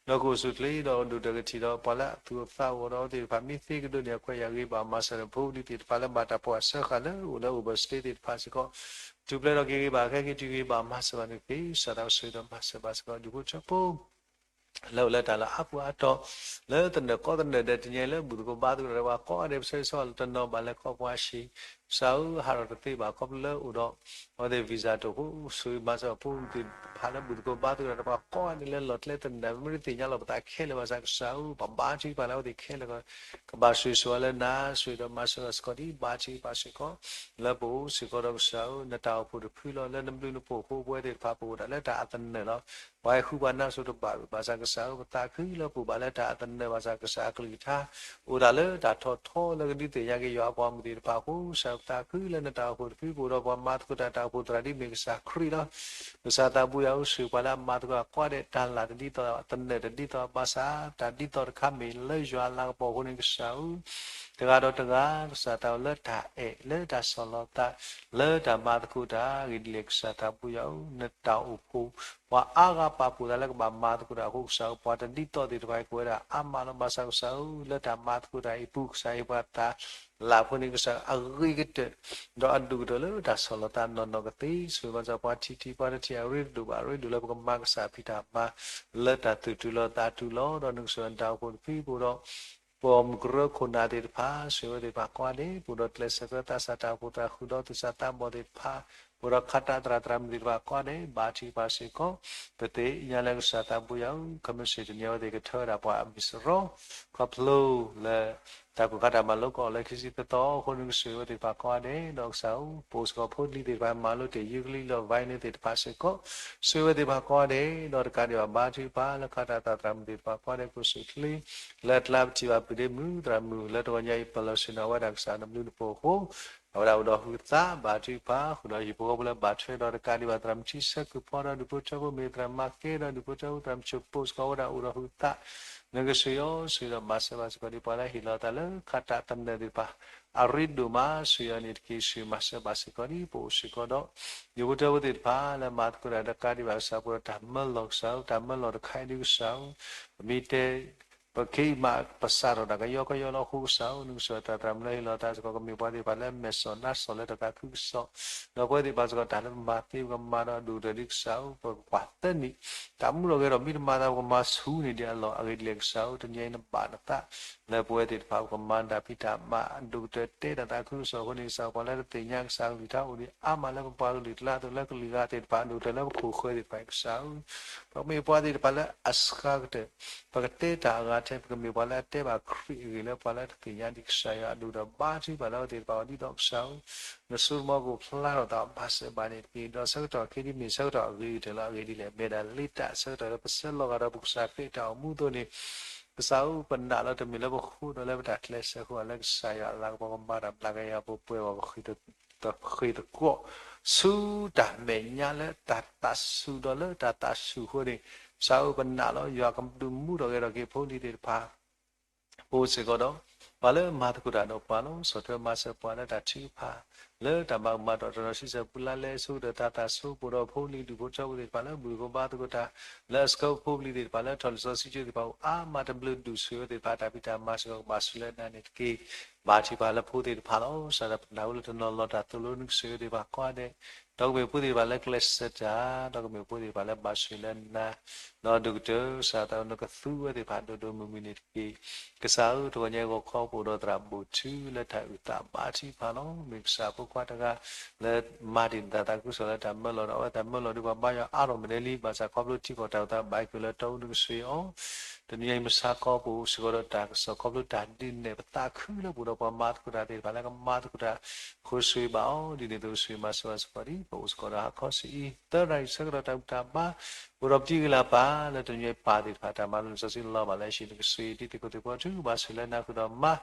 ဒီးကအိၣ်ဆူၣ်ချ့ဒီးဒိၣ်တၢ်ကထံၣ်ဒီး ပှၤလၢအသူၣ်အိၣ်သးအိၣ်ဒီးအဝဲသ့ၣ်တဖၣ် မ့ၢ်သ့ကဒိးန့ၢ်အခွဲးယာ်ဂ့ၤ ဘၣ်မၤစၢၤဒီး ဖိလံၤသ့ၣ်တဖၣ်လၢဘၣ်တၢ်ဖီၣ်အစၢဃာ်လၢအိၣ်လၢ overstay သ့ၣ်တဖၣ်စ့ၢ်ကီး ထူၣ်ဖျဲးထီၣ်က့ၤဂ့ၤ ဘၣ်ဃဲက့ၤတုၤဂ့ၤ ဘၣ်မၤစၢၤဘၣ်န့ၣ်တက့ၢ်. ကစၢ်သးအိၣ်ဆှၢဒီးမၤစၢၤဘၣ်စ့ၢ်ကီး ဒူၣ်ဖိထၢဖိ လၢအိၣ်လၢတၢ်လၢအါပူၤအါတီၤ လၢသနၢၣ်ကီသနၢၣ်ဒီး တနံၤညါအံၤလၢဘူၣ်သကိးဘါသကိးတၢ်ဒီးပှၤကိးဂၤဒဲး ပဆၢဂ့ၤဆၢဝါလၢတနီၤဘၣ်လဲၤခီဖျိအဟံၣ် ကစၢ်ဧၢ ဟးထီၣ်တသ့ဘၣ် ခီဖျိလၢအိၣ်ဒီး အဝဲသ့ၣ် visa တအိၣ်အဃိ ဆှၢမၤစၢၤဖိသ့ၣ်တဖၣ်လၢဘူၣ်သကိးဘါသကိးတၢ်ဒီးပှၤကိးဂၤဒဲးလၢလီၢ်ကျဲသနၢၣ် ပမ့ၢ်တသ့ၣ်ညါလီၤပသးခဲလၢာ်ဘၣ်ဆၣ် ကစၢ်ဧၢ ပဘါထုကဖၣ်လၢအဝဲသ့ၣ်ခဲလၢာ် ကဘၣ်ဆိၣ်ဂ့ၤဆိၣ်ဝါလၢနၤ ဆိၣ်ဂ့ၤဒီးမၤစၢၤဘၣ်စ့ၢ်ကီးဒ် ဘါထုကဖၣ်စ့ၢ်ကီး လၢပအိၣ်စ့ၢ်ကီးဒီးကစၢ်ဧၢ နတၢ်အိၣ်ဖှိၣ်တဖုလီၤ. လၢနဘျုးနဖှိၣ်အဃိ ပဝဲသ့ၣ်တဖၣ်ပအိၣ်ဒၣ်လၢတၢ်အသနၢၣ်လီၤ. ပှၤဟဲဃုပှၤနါစိၤတဘၣ်ဘၣ်ဆၣ် ကစၢ်ဧၢ ပသးခုလၢပအိၣ်ဘၣ်လၢတၢ်အသနၢၣ်ဘၣ်ဆၣ် ကစၢ်အကလုၢ်ကထါ အိၣ်ဒၣ်လၢတၢ်ထီၣ်ထီလၢကဒုးသ့ၣ်ညါက့ၤယွၤအပှၤမုၣ်သ့ၣ်တဖၣ်အဃိ ကစၢ်ဧၢ ပသးခုလၢနတၢ်အိၣ်ဖှိၣ်တဖု ပအိၣ်ဒီးပှၤမၤသကိးတၢ်တၢ်အိၣ်ဖှိၣ်သရၣ်ဒ်မ့ၢ်ကစၢ်ခရံာ်လီၤ. ကစၢ်သးဘိယွၤဧၢ ဆှၢပှၤလၢအမၤသကိးအကိးဂၤဒဲး တၢ်လၢ်တဒ်သိး အသနၢၣ်တဒ်သိးဘၣ်ဆၣ် တၢ်ဒ်သိးတခါမ့ၢ်လၢယွၤအလၤကပီၤအဃိန့ၣ် ကစၢ်ဧၢ တဂၤဒီးတဂၤ ကစၢ်သးအိၣ်လၢတၢ်အဲၣ် လၢတၢ်ဆီၣ်လီၤသး လၢတၢ်မၤသကိးတၢ်အဂ့ၢ်ဒ်လဲၣ် ကစၢ်သးဘိယွၤဧၢ နတၢ်အိၣ်ဖှိၣ် ပှၤအါဂၤပာ်ဖှိၣ်သးလၢကဘၣ်မၤသကိးတၢ်အဃိ ကစၢ်ဧၢ ပှၤတဒ်သိးသ့ၣ်တဖၣ်အံၤ ကအိၣ်ဝဲဒၣ်အါမးလီၤ. ဘၣ်ဆၣ်ကစၢ်ဧၢ လၢတၢ်မၤသကိးတၢ်အံၤအပူၤ ကစၢ်ဟ့ၣ်ပှၤတၢ်လၢ်ဖိန့ၣ် ကစၢ်အဂ့ၤကတၢၢ် ဒီးအဒိၣ်ကတၢၢ်လၢတၢ်ဆီၣ်လီၤသးနီၢ်နီၢ်ကသ့ ဆိၣ်ဂ့ၤဘၣ်စၢၤပှၤထံထံပှၤတထံ အရ့တဒိၣ်ဘၣ် အရ့ဒိၣ်လၢပကမၤကစၢ်ဖံးတၢ်မၤ လၢတၢ်သူၣ်တုၤလီၤသးတုၤလီၤ ဒီးနကစၢ်တၢ်အိၣ်ဖှိၣ်တဖု ပအိၣ်ဒီး ပှၤမုၢ်ကရၢခိၣ်နၢ်သ့ၣ်တဖၣ် ဆှၢဝဲသ့ၣ်တဖၣ်ကိးဂၤဒဲး ပအိၣ်ဒီးကျဲးစၢးကရၢသးစၢ်တၢ်အိၣ်ဖှိၣ်သရၣ်ဃုာ်ဒီးသူၣ်စၢ်သးဘီၣ်သ့ၣ်တဖၣ် ပအိၣ်ဒီးခးတၢ်သရၣ်သရၣ်မုၣ်သ့ၣ်တဖၣ်ကိးဂၤဒဲး ဘါထုကဖၣ်စ့ၢ်ကီး ပသ့ၣ်ညါလၢကစၢ်သးဘိယွၤဧၢ ခမ့ၢ်စ့ၢ်တနံၤအဝဲသ့ၣ်ကထၢဝဲဒၣ်ပှၤအမံၤစရီ ခီဖျိလၢ တၢ်ကိၢ်ခါတၢ်မၤလိကီၢ်လၢခံဆံသၢသီအဃိန့ၣ် ကစၢ်ဝဲသ့ၣ်တဖၣ်ကိးဂၤဒဲး ဒီးကစၢ်ဧၢ ပအိၣ်စ့ၢ်ကီးဖိလံၤသ့ၣ်တဖၣ် မၤလိတ့ၢ်ယူကလံလီၤ violin သ့ၣ်တဖၣ်စ့ၢ်ကီး ဆှၢဝဲသ့ၣ်တဖၣ်ကိးဂၤဒဲး ဒီးတကးဒံးဘၣ်ဘါထုကဖၣ်လၢခးတၢ်သရၣ်သရၣ်မုၣ်သ့ၣ်တဖၣ်ကိးဂၤဒဲး ကအိၣ်ဆူၣ်ချ့ လၢအကျါပထံၣ်ဘၣ်ပုၢ်ဒ့မုၣ်သရၣ်မုၣ် လၢတဂီၤညါအံၤ ပလီၢ်ဆ့ၣ်နီၤဝဲဒၣ်ကစၢ်နဘျုးနဖှိၣ်အဃိ အဝဲဒၣ်အိၣ်ဒီးဟုးသး ဘါထုကဖၣ် ဃုာ်ဒီးဟံၣ်ဖိဃီဖိလၢဘၣ်ထွဲဒီးတကးဒံးဘၣ် သရၣ်မုၣ်ထံဆၢကုၢ်ဖီဒီးဒူၣ်ဖိထၢဖိ မ့ၢ်သရၣ်မၤကဲဒီးဒူၣ်ဖိထၢဖိ သရၣ်မုၣ်ဆိၣ်ပိၢ်စ့ၢ်ကီးဝဲဒၣ်အိၣ်ဒီးဟုးသး နကဆှၢအီၤ ဆှၢဒီးမၤစၢၤဘၣ်စ့ၢ်ကီးဒ်ပှၤလၢဟ့ၣ်လီၤသးလၢခးတၢ်သနၢၣ်သ့ၣ်တဖၣ် အရ့ဒိၣ်မး ဆှၢအီၤန့ၣ်တက့ၢ် ဆှၢမၤစၢၤဘၣ်စ့ၢ်ကီးဒ် ပအိၣ်စ့ၢ်ကီးဒီး ဒူၣ်ဖိထၢဖိသ့ၣ်တဖၣ်လၢမၤသကိးတၢ်တကးဒံးဘၣ်ကစၢ် ပအိၣ်ဒီးတၢ်မၢလီၤကစၢ် တၢ်မၢလီၤတခါအံၤဒ်ကစၢ် ပမ့ၢ်တဲ ပက့ၤမး ပစးထီၣ်တၢ်ကယီကယီလီၤအဃိကစၢ်ဧၢ နကစၢ်တၢ်သရၣ်မုၣ်လၢဟ့ၣ်လီၤသးစ့ၢ်ကီး ကမ့ၢ်ပှၤသ့ၣ်တဖၣ်လၢအမဲာ်စီၣ်နါစီၣ်လၢတၢ်သးခုကစီၣ် ဒီးပဝဲသ့ၣ်တဖၣ်စ့ၢ်ကီး တၢ်လၢပမၤသ့ပကမၤဒီးဒိၣ်ကတၢၢ်ဒ်ကစၢ်ဧၢ ပကကွၢ်သၢနံၣ် တၢ်မူထီၣ်ဂဲၤထီၣ် မ့ၢ်တမၤသးပကမၤဆူၣ်န့ၣ်ဒ်အလီၢ် အဂ့ၢ်ဒ်လဲၣ်ကစၢ်ဧၢ တနံၤအံၤနဘၣ်နသး လၢပဝဲသ့ၣ်တဖၣ်ပကမၤတၢ်ဖံးတၢ်မၤ ဒိၣ်ကတၢၢ်တဲတၢ်သးခုကစီၣ်အဃိန့ၣ် ကစၢ်ပှၤလၢတသ့ၣ်ညါကစၢ်ကလုၢ်ကထါအိၣ်ဒံးအါမးလၢပပှၤကလုာ်တလါအသိး လၢကလုာ်ဂၤသ့ၣ်တဖၣ် ဒိၣ်ကတၢၢ်လၢပခိၣ်ဃၢၤသ့ၣ်တဖၣ်အံၤကစၢ်ဧၢ ပကမ့ၢ်ပှၤသ့ၣ်တဖၣ်လၢအစှၤကတၢၢ် ပကတဲတၢ်အဂၤထဲ ပကမ့ၢ်ပှၤလၢအတဲဘၣ်ခရံာ်အဂ့ၢ်လၢပှၤလၢတသ့ၣ်ညါဒံးကစၢ်ယွၤအဒိၣ်ဒီး ဘါထုကဖၣ်လၢအဝဲသ့ၣ်တဖၣ်အီၤဒ်သိးကစၢ်ဧၢ နစိတၢ်ကမီၤကအိၣ်ဖျါထီၣ်သးအီၤ မၤစၢၤဘၣ်န့ၣ်တက့ၢ်. ဒီးဆၢကတီၢ်ခဲအံၤမ့ၢ်ဆၢကတီၢ်အဂ့ၤကတၢၢ်လီၤ. အဂ့ၢ်ဒ်လဲၣ် မ့ၢ်ဒၣ်လ့တၢ်ဆၢကတီၢ်လၢပဆဲးလီၤဂာ်ဒီးပကစၢ်ခရံာ်အတၢ်အိၣ်မူအသိးန့ၣ် ကစၢ်ဧၢ ပနာ်လီၤတမ့ၢ်လၢပဃိဒီးလၢပတၢ်ကျဲးစၢးအဃိ လၢကစၢ်ယွၤအလၤကပီၤကမၤတၢ်ဘျါက့ၤယၤ ပပှဲၤဘၣ်ပဃ့ၢ်သကိး ဆူတၢ်မဲာ်ညါလၢတၢ်သးဆူၣ်ဒီးလၢတၢ်သးဆူၣ်အဃိန့ၣ် ကစၢ်ဧၢ ပနာ်လီၤ ယွၤကဒုးမူထီၣ်ဂဲၤထီၣ်က့ၤဖိလံၤသ့ၣ်တဖၣ် ပအိၣ်စ့ၢ်ကီးဒီး ပှၤလၢမၤသကိးတၢ်ဒီးပှၤလီၤ. ဆီၣ်ထွဲမၤစၢၤပှၤလၢတၢ်ထုကဖၣ် လၢတၢ်မၤကမၣ်ဒီးတနီၤဆံဆဲၣ်ပူၤလၢ်လၢ် ဆိကတၢၢ်သးသးဆိ ပအိၣ်ဒီးဖိလံၤဒူၣ်ဖိထၢဖိသ့ၣ်တဖၣ်လၢဘူၣ်သကိးဘါသကိးတၢ် လၢအဆှၢဖိလံၤသ့ၣ်တဖၣ်လၢထီၣ်လံာ်စီဆှံကၠိသ့ၣ်တဖၣ် အိၣ်အါမးတဘျုးဒူၣ် ဆိၣ်ဂ့ၤဝဲသ့ၣ်တဖၣ်တၢ်ဖံးတၢ်မၤစ့ၢ်ကီး ကဘၣ်ဆိၣ်လၢနၤန့ၣ်တက့ၢ်. ဘါထုကဖၣ်လၢဖိသ့ၣ်တဖၣ်လီၤ. စးထီၣ်ပနၢ်ဟူလၢတနီၤလီၤတၢ်သိၣ်လိနကဆိၣ်ဂ့ၤသ့ၣ်တဖၣ်ကိးဂၤဒဲး ဒီးကမ့ၢ်ဖိသ့ၣ်တဖၣ်လၢကျဲးစၢးတၢ် ဒီးကမ့ၢ်ဖိသ့ၣ်တဖၣ်လၢဘၣ်ဆိၣ်ဂ့ၤလၢနၤ ဒီးဒိၣ်ကတၢၢ် ကစၢ်သးနကသူဝဲသ့ၣ်တဖၣ်ဒိၣ်ဒိၣ်မုၢ်မုၢ်န့ၣ်တက့ၢ်. ကစၢ်ဧၢ တဂီၤညါအံၤဂီၤခီပအိၣ်ဒီးသရၣ်ဘိၣ်ထု လၢတၢ်အုၣ်သးဘါထုကဖၣ်လီၤ. မ့ၢ်ကစၢ်ဖိခွါတဂၤ လၢမၤတ့ၢ်နတၢ်သးခုကစီၣ်လၢတၢ်မၢလီၤဒီး အဝဲတၢ်မၢလီၤဒုးပှၤဘါယွၤအါထီၣ်မနုၤလံ ဘၣ်ဆၣ်ခီဖျိထံကီၢ်တၢ်အုၣ်သးဘၣ်က့ၤလၢတီအူနကဆိၣ်ဂ့ၤအီၤ တနံၤအံၤမုၢ်ဆါခီပအိၣ်စ့ၢ်ကီးဒီးတၢ်ကစီၣ်ခီဖျိတၢ်ဒုးနဲၣ်ပသးခုလၢပအိၣ်ဒီးပှၤမၤသကိးတၢ်သ့ၣ်တဖၣ်လၢကမၤသကိးတၢ် ဃိဆိၣ်ဂ့ၤဘၣ်အီၤ ဒ်န့ၣ်အသိးဆိၣ်ဂ့ၤမၤစၢၤဘၣ်စ့ၢ်ကီးဒ် ပအိၣ်စ့ၢ်ကီးဒီးဟါခီဆူအံၤ သၢနၣ်ရံၣ်ဆၢကတီၢ်တၢ်ဘူၣ်တၢ်ဘါ ပအိၣ်ဒီးပတံၤဂ့ၤလၢပၢ် လၢတနွံပၢ်သ့ၣ်တဖၣ်တၢ်မၤလိလံာ်စီဆှံလီၤဘၣ်လၢအဟံၣ်နကဆိၣ်ဂ့ၤဒ်သ့ၣ်ခိၣ်သ့ၣ်ဖီထု ဘၣ်ဆိၣ်လၢနၤဃုာ်ဒီးမါ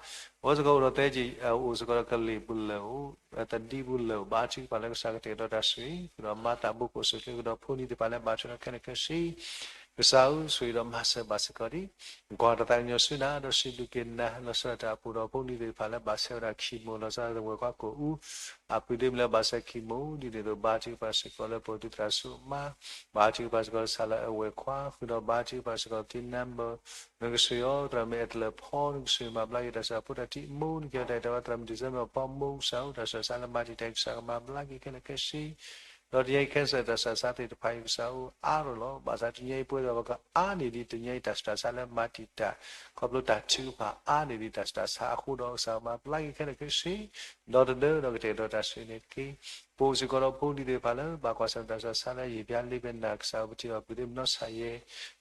အိၣ်စ့ၢ်ကီးအိၣ်ဒီးသဲက့ၤ အိၣ်စ့ၢ်ကီးဒီးကလ့ၢ်ပူၤလၢာ်အိၣ် သဒံပူၤလၢာ်အိၣ် ဘါထုကဖၣ်လၢကစၢ်ကတဲာ်ကတီၤတၢ်ဆိၣ်ဂ့ၤ ဃုာ်ဒီးမါသးဘိကအိၣ်ဆူၣ်ချ့ ဃုာ်ဒီးဖိလံၤသ့ၣ်တဖၣ်လၢဘၣ်ထွဲဒီးခဲလၢာ်ခဲဆ့ ကစၢ်ဧၢ, ဆိၣ်ဂ့ၤဒီးမၤစၢၤဘၣ်စ့ၢ်ကီးဒံး ကွၢ်တၢ်သးကညီၤဆူနၤ ဒီးစံးဘျုးက့ၤနၤ လီၤဆီဒၣ်တၢ်အပူၤဒီးဖိလံၤသ့ၣ်တဖၣ်လၢဘၣ်ဆဲးဝဲဒၣ်ခံမိၢ် လီၤဆီဒၣ်တၢ်ဝဲၢ်ခွါကိာ်အူ အပုၢ်ဒ့မုၣ်လၢဘၣ်ဆဲးခံမိၢ် ဒ်န့ၣ်အသိး ဘါထုကဖၣ်စ့ၢ်ကီးလၢပှၤဒုးသရၣ်စိမါ ဘါထုကဖၣ်စ့ၢ်ကီးလၢဆၣ်လီၤအဲၣ်ဝဲၢ်ခွါ ဃုာ်ဒီးဘါထုကဖၣ်စ့ၢ်ကီးပတံၤနါဘၢၣ် နကစၢ်ဧၢ, သရၣ်မုၣ်အဲၣ်တလၢၣ်ဖီ နကစၢ်မၤဘျါက့ၤတၢ်စၢဖိတၢ်ထံၣ်အမိၢ် နကဲထီၣ်တၢ်အဲၣ်တၢ်ဝါ သရၣ်မုၣ်ဒံၣ်စဲဘၢၣ်ဖီမိၢ် ကစၢ်ဧၢ တၢ်ဆူးတၢ်ဆါလၢမၤတံာ်တာ်အံၤ ကစၢ်ကမၤဘျါက့ၤခဲလၢာ်ခဲဆ့ ဒီးတနံၤအံၤ cancer တၢ်ဆူးတၢ်ဆါသ့ၣ်တဖၣ်အံၤ ကစၢ်အိၣ်အါထီၣ်လီၤ. ဘၣ်ဆၣ်တနံၤအံၤပဝဲဒၣ်ပကအါန့ၢ်ဒံးတနံၤအံၤ တၢ်ဆူးတၢ်ဆါလၢမၤတံာ်တာ် ခီဖျိတၢ်ထုကဖၣ်အါန့ၢ်ဒံးတၢ်ဆူးတၢ်ဆါအဃိဒီး ကစၢ်ကမၤဘျါက့ၤခဲလၢာ်ခဲဆ့ ဒီးတဒၢဒီးကတဲာ်ကတီၤတၢ်ဆှၢန့ၣ်တက့ၢ်. ပအိၣ်စ့ၢ်ကီးဒီးဖိလံၤသ့ၣ်တဖၣ်လၢ ဘၣ်ကွၢ်ဆၢၣ်မဲာ်တၢ်ဆူးတၢ်ဆါလၢအယံာ်ဘျါလံဘဲနၤ ကစၢ်ဧၢ ပထံၣ်ဘၣ်ပုၢ်ဒ့မုၣ်နီၢ်ဆၣ်ယဲ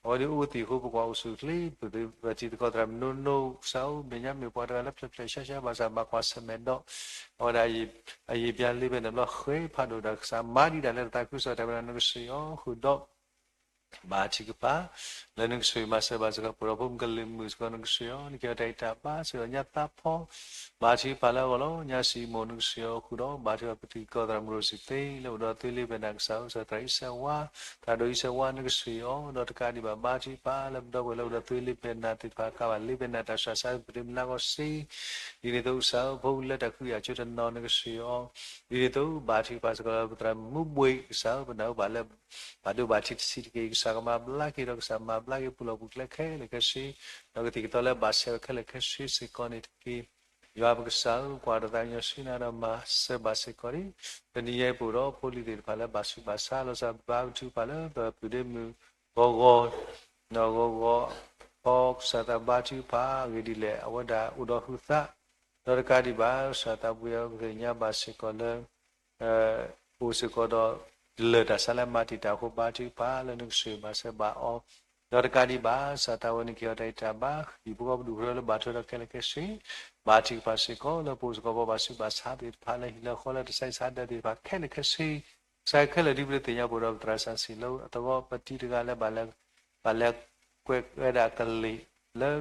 အဝဲဒၣ်အိၣ်သံးအဃိ ပကွၢ်အိၣ်ဆူၣ်ချ့ ပသံးသကိးသရၣ်မုၣ်နိနိ ကစၢ်ဧၢ မဲာ်ညါမ့ၢ်ပှၤတဂၤလၢဖျဲးဖျဲးဆှါဆှါ ဘၣ်ဆၣ်ဘၣ်ကွၢ်ဆၢၣ်မဲာ်ဒီး အဝဲဒၣ် အယံာ်ဘျါလံဘဲနၤဘျီဃဲဖးဒိၣ်ဒီး ကစၢ်မၤဒံးတၢ်လၢတၢ်သးခုကစီၣ်တၢ်ဝဲဒၣ် နကစၢ်ဧၢ ဃုာ်ဒီး ဘါထုကဖၣ် လၢနကစၢ်မၤစၢၤဘၣ်စ့ၢ်ကီး ပဒီဖိမုၣ်ကလုာ်မုာ်စ့ၢ်ကီး နကစၢ်ဧၢ နကဲထီၣ်တၢ်အံၤတၢ်ဘါစ့ၢ်ကီး ညါသးဖီ ဘါထုကဖၣ်လၢအဂီၢ်လီၤ. ညါစံမိၢ် နကစၢ်ဧၢ ဃုာ်ဒီး ဘါထုကဖၣ်ပတံၤသကိးသရၣ်မုၣ်ရိၣ်စံသ့ လၢအိၣ်ဒီးသွေးလီၤဘဲနၤ ကစၢ်ဧၢ ကစၢ်သရၣ်အံၤစဲးဝါ သရၣ်ဒိၣ်အံၤစဲးဝါ နကစၢ်ဧၢ ဒီးတကးဒံးဘၣ် ဘါထုကဖၣ်လၢပဒီပုၢ်ဝဲၢ်လၢအိၣ်ဒီးသွေးလီၤဘဲနၤသ့ၣ်တဖၣ် ကးဘၣ်လီၤဘဲနၤ တၢ်ဆူးတၢ်ဆါပတံၤမုၢ်လၢဂီၢ်စ့ ဒ်န့ၣ်အသိး ကစၢ်ဧၢ ဖိလၢတၢ်ခုကယာ်ကၠိတနီၤ နကစၢ်ဧၢ ဒ်န့ၣ်အသိး ဘါထုကဖၣ်စ့ၢ်ကီးလၢပသရၣ်မုၣ်ဘှ့ၣ် ကစၢ်ဧၢ ပနၢ်ဟူဘၣ်လၢ ဘၣ်ဒိဘၣ်ထံးတဆံးတက့ၢ် ကစၢ်ကမၤဘျါက့ၤဒီး ကစၢ်မၤဘျါက့ၤပူၤလီၢ်ပူၤကျဲခဲလၢာ်ခဲဆ့ ဒီးကသံၣ်ကသီလၢဘၣ်ဆဲးဝဲခဲလၢာ်ခဲဆ့စ့ၢ်ကီးန့ၣ်တက့ၢ်. ယွၤပကစၢ်ဧၢ ကွၢ်တၢ်သးကညီၤဆူနၤဒီးမၤစၢၤဘၣ်စ့ၢ်ကီးဒံး တနံၤအံၤပအိၣ်ဒီးဖိလံၤသ့ၣ်တဖၣ်လၢဘၣ်ဆူးဘၣ်ဆါ လီၤဆီဘါထုကဖၣ်လၢပပုၢ်ဒ့မုၣ် ဂီၤဂီၤ ဂီၤဂီၤ ဖီ ကစၢ်သးဘါထုကဖၣ် အဂ့ၢ်ဒ်လဲၣ် အဝဲဒၣ်အိၣ်ဒီးဟုးသး ဒီးတကးဒံးဘၣ် ကစၢ်သးပှ့ၤအီၤ ပသ့ၣ်ညါဘၣ်စ့ၢ်ကီးလၢ ပအိၣ်စ့ၢ်ကီးဒီး တလၢၢ်တၢ်ဆါလၢမၤတံာ်တာ်အဃိ ဘါထုကဖၣ်လၢနကစၢ်မၤစၢၤဘၣ်အီၤ ဒီးတကးဒံးဘၣ် ကစၢ်သးဝဲန့ၣ်က့ၤအီၤတၢ်အံၤတၢ်ဘါ ဟံၣ်ဖိဃီဖိဒူၣ်ဖိထၢလၢဘၣ်ထွဲဒီးခဲလၢာ်ခဲဆ့ ဘါထုကဖၣ်စ့ၢ်ကီးလၢပအိၣ်စ့ၢ်ကီး ပှၤဘၣ်ဆူးဘၣ်ဆါသ့ၣ်တဖၣ်လၢဟံၣ်လၢဃီလၢတၢ်ဆါဟံၣ်ဆါဒၢသ့ၣ်တဖၣ်ခဲလၢာ်ခဲဆ့ ကစၢ်ခဲလၢာ်ဒ်ပတသ့ၣ်ညါပအိၣ်ဒီးပသရၣ်စံးလၢအသဝီ ပတံၤတဂၤလၢ ဘၣ်လဲၤကွဲးဝဲဒၣ်ကလုာ်လၢ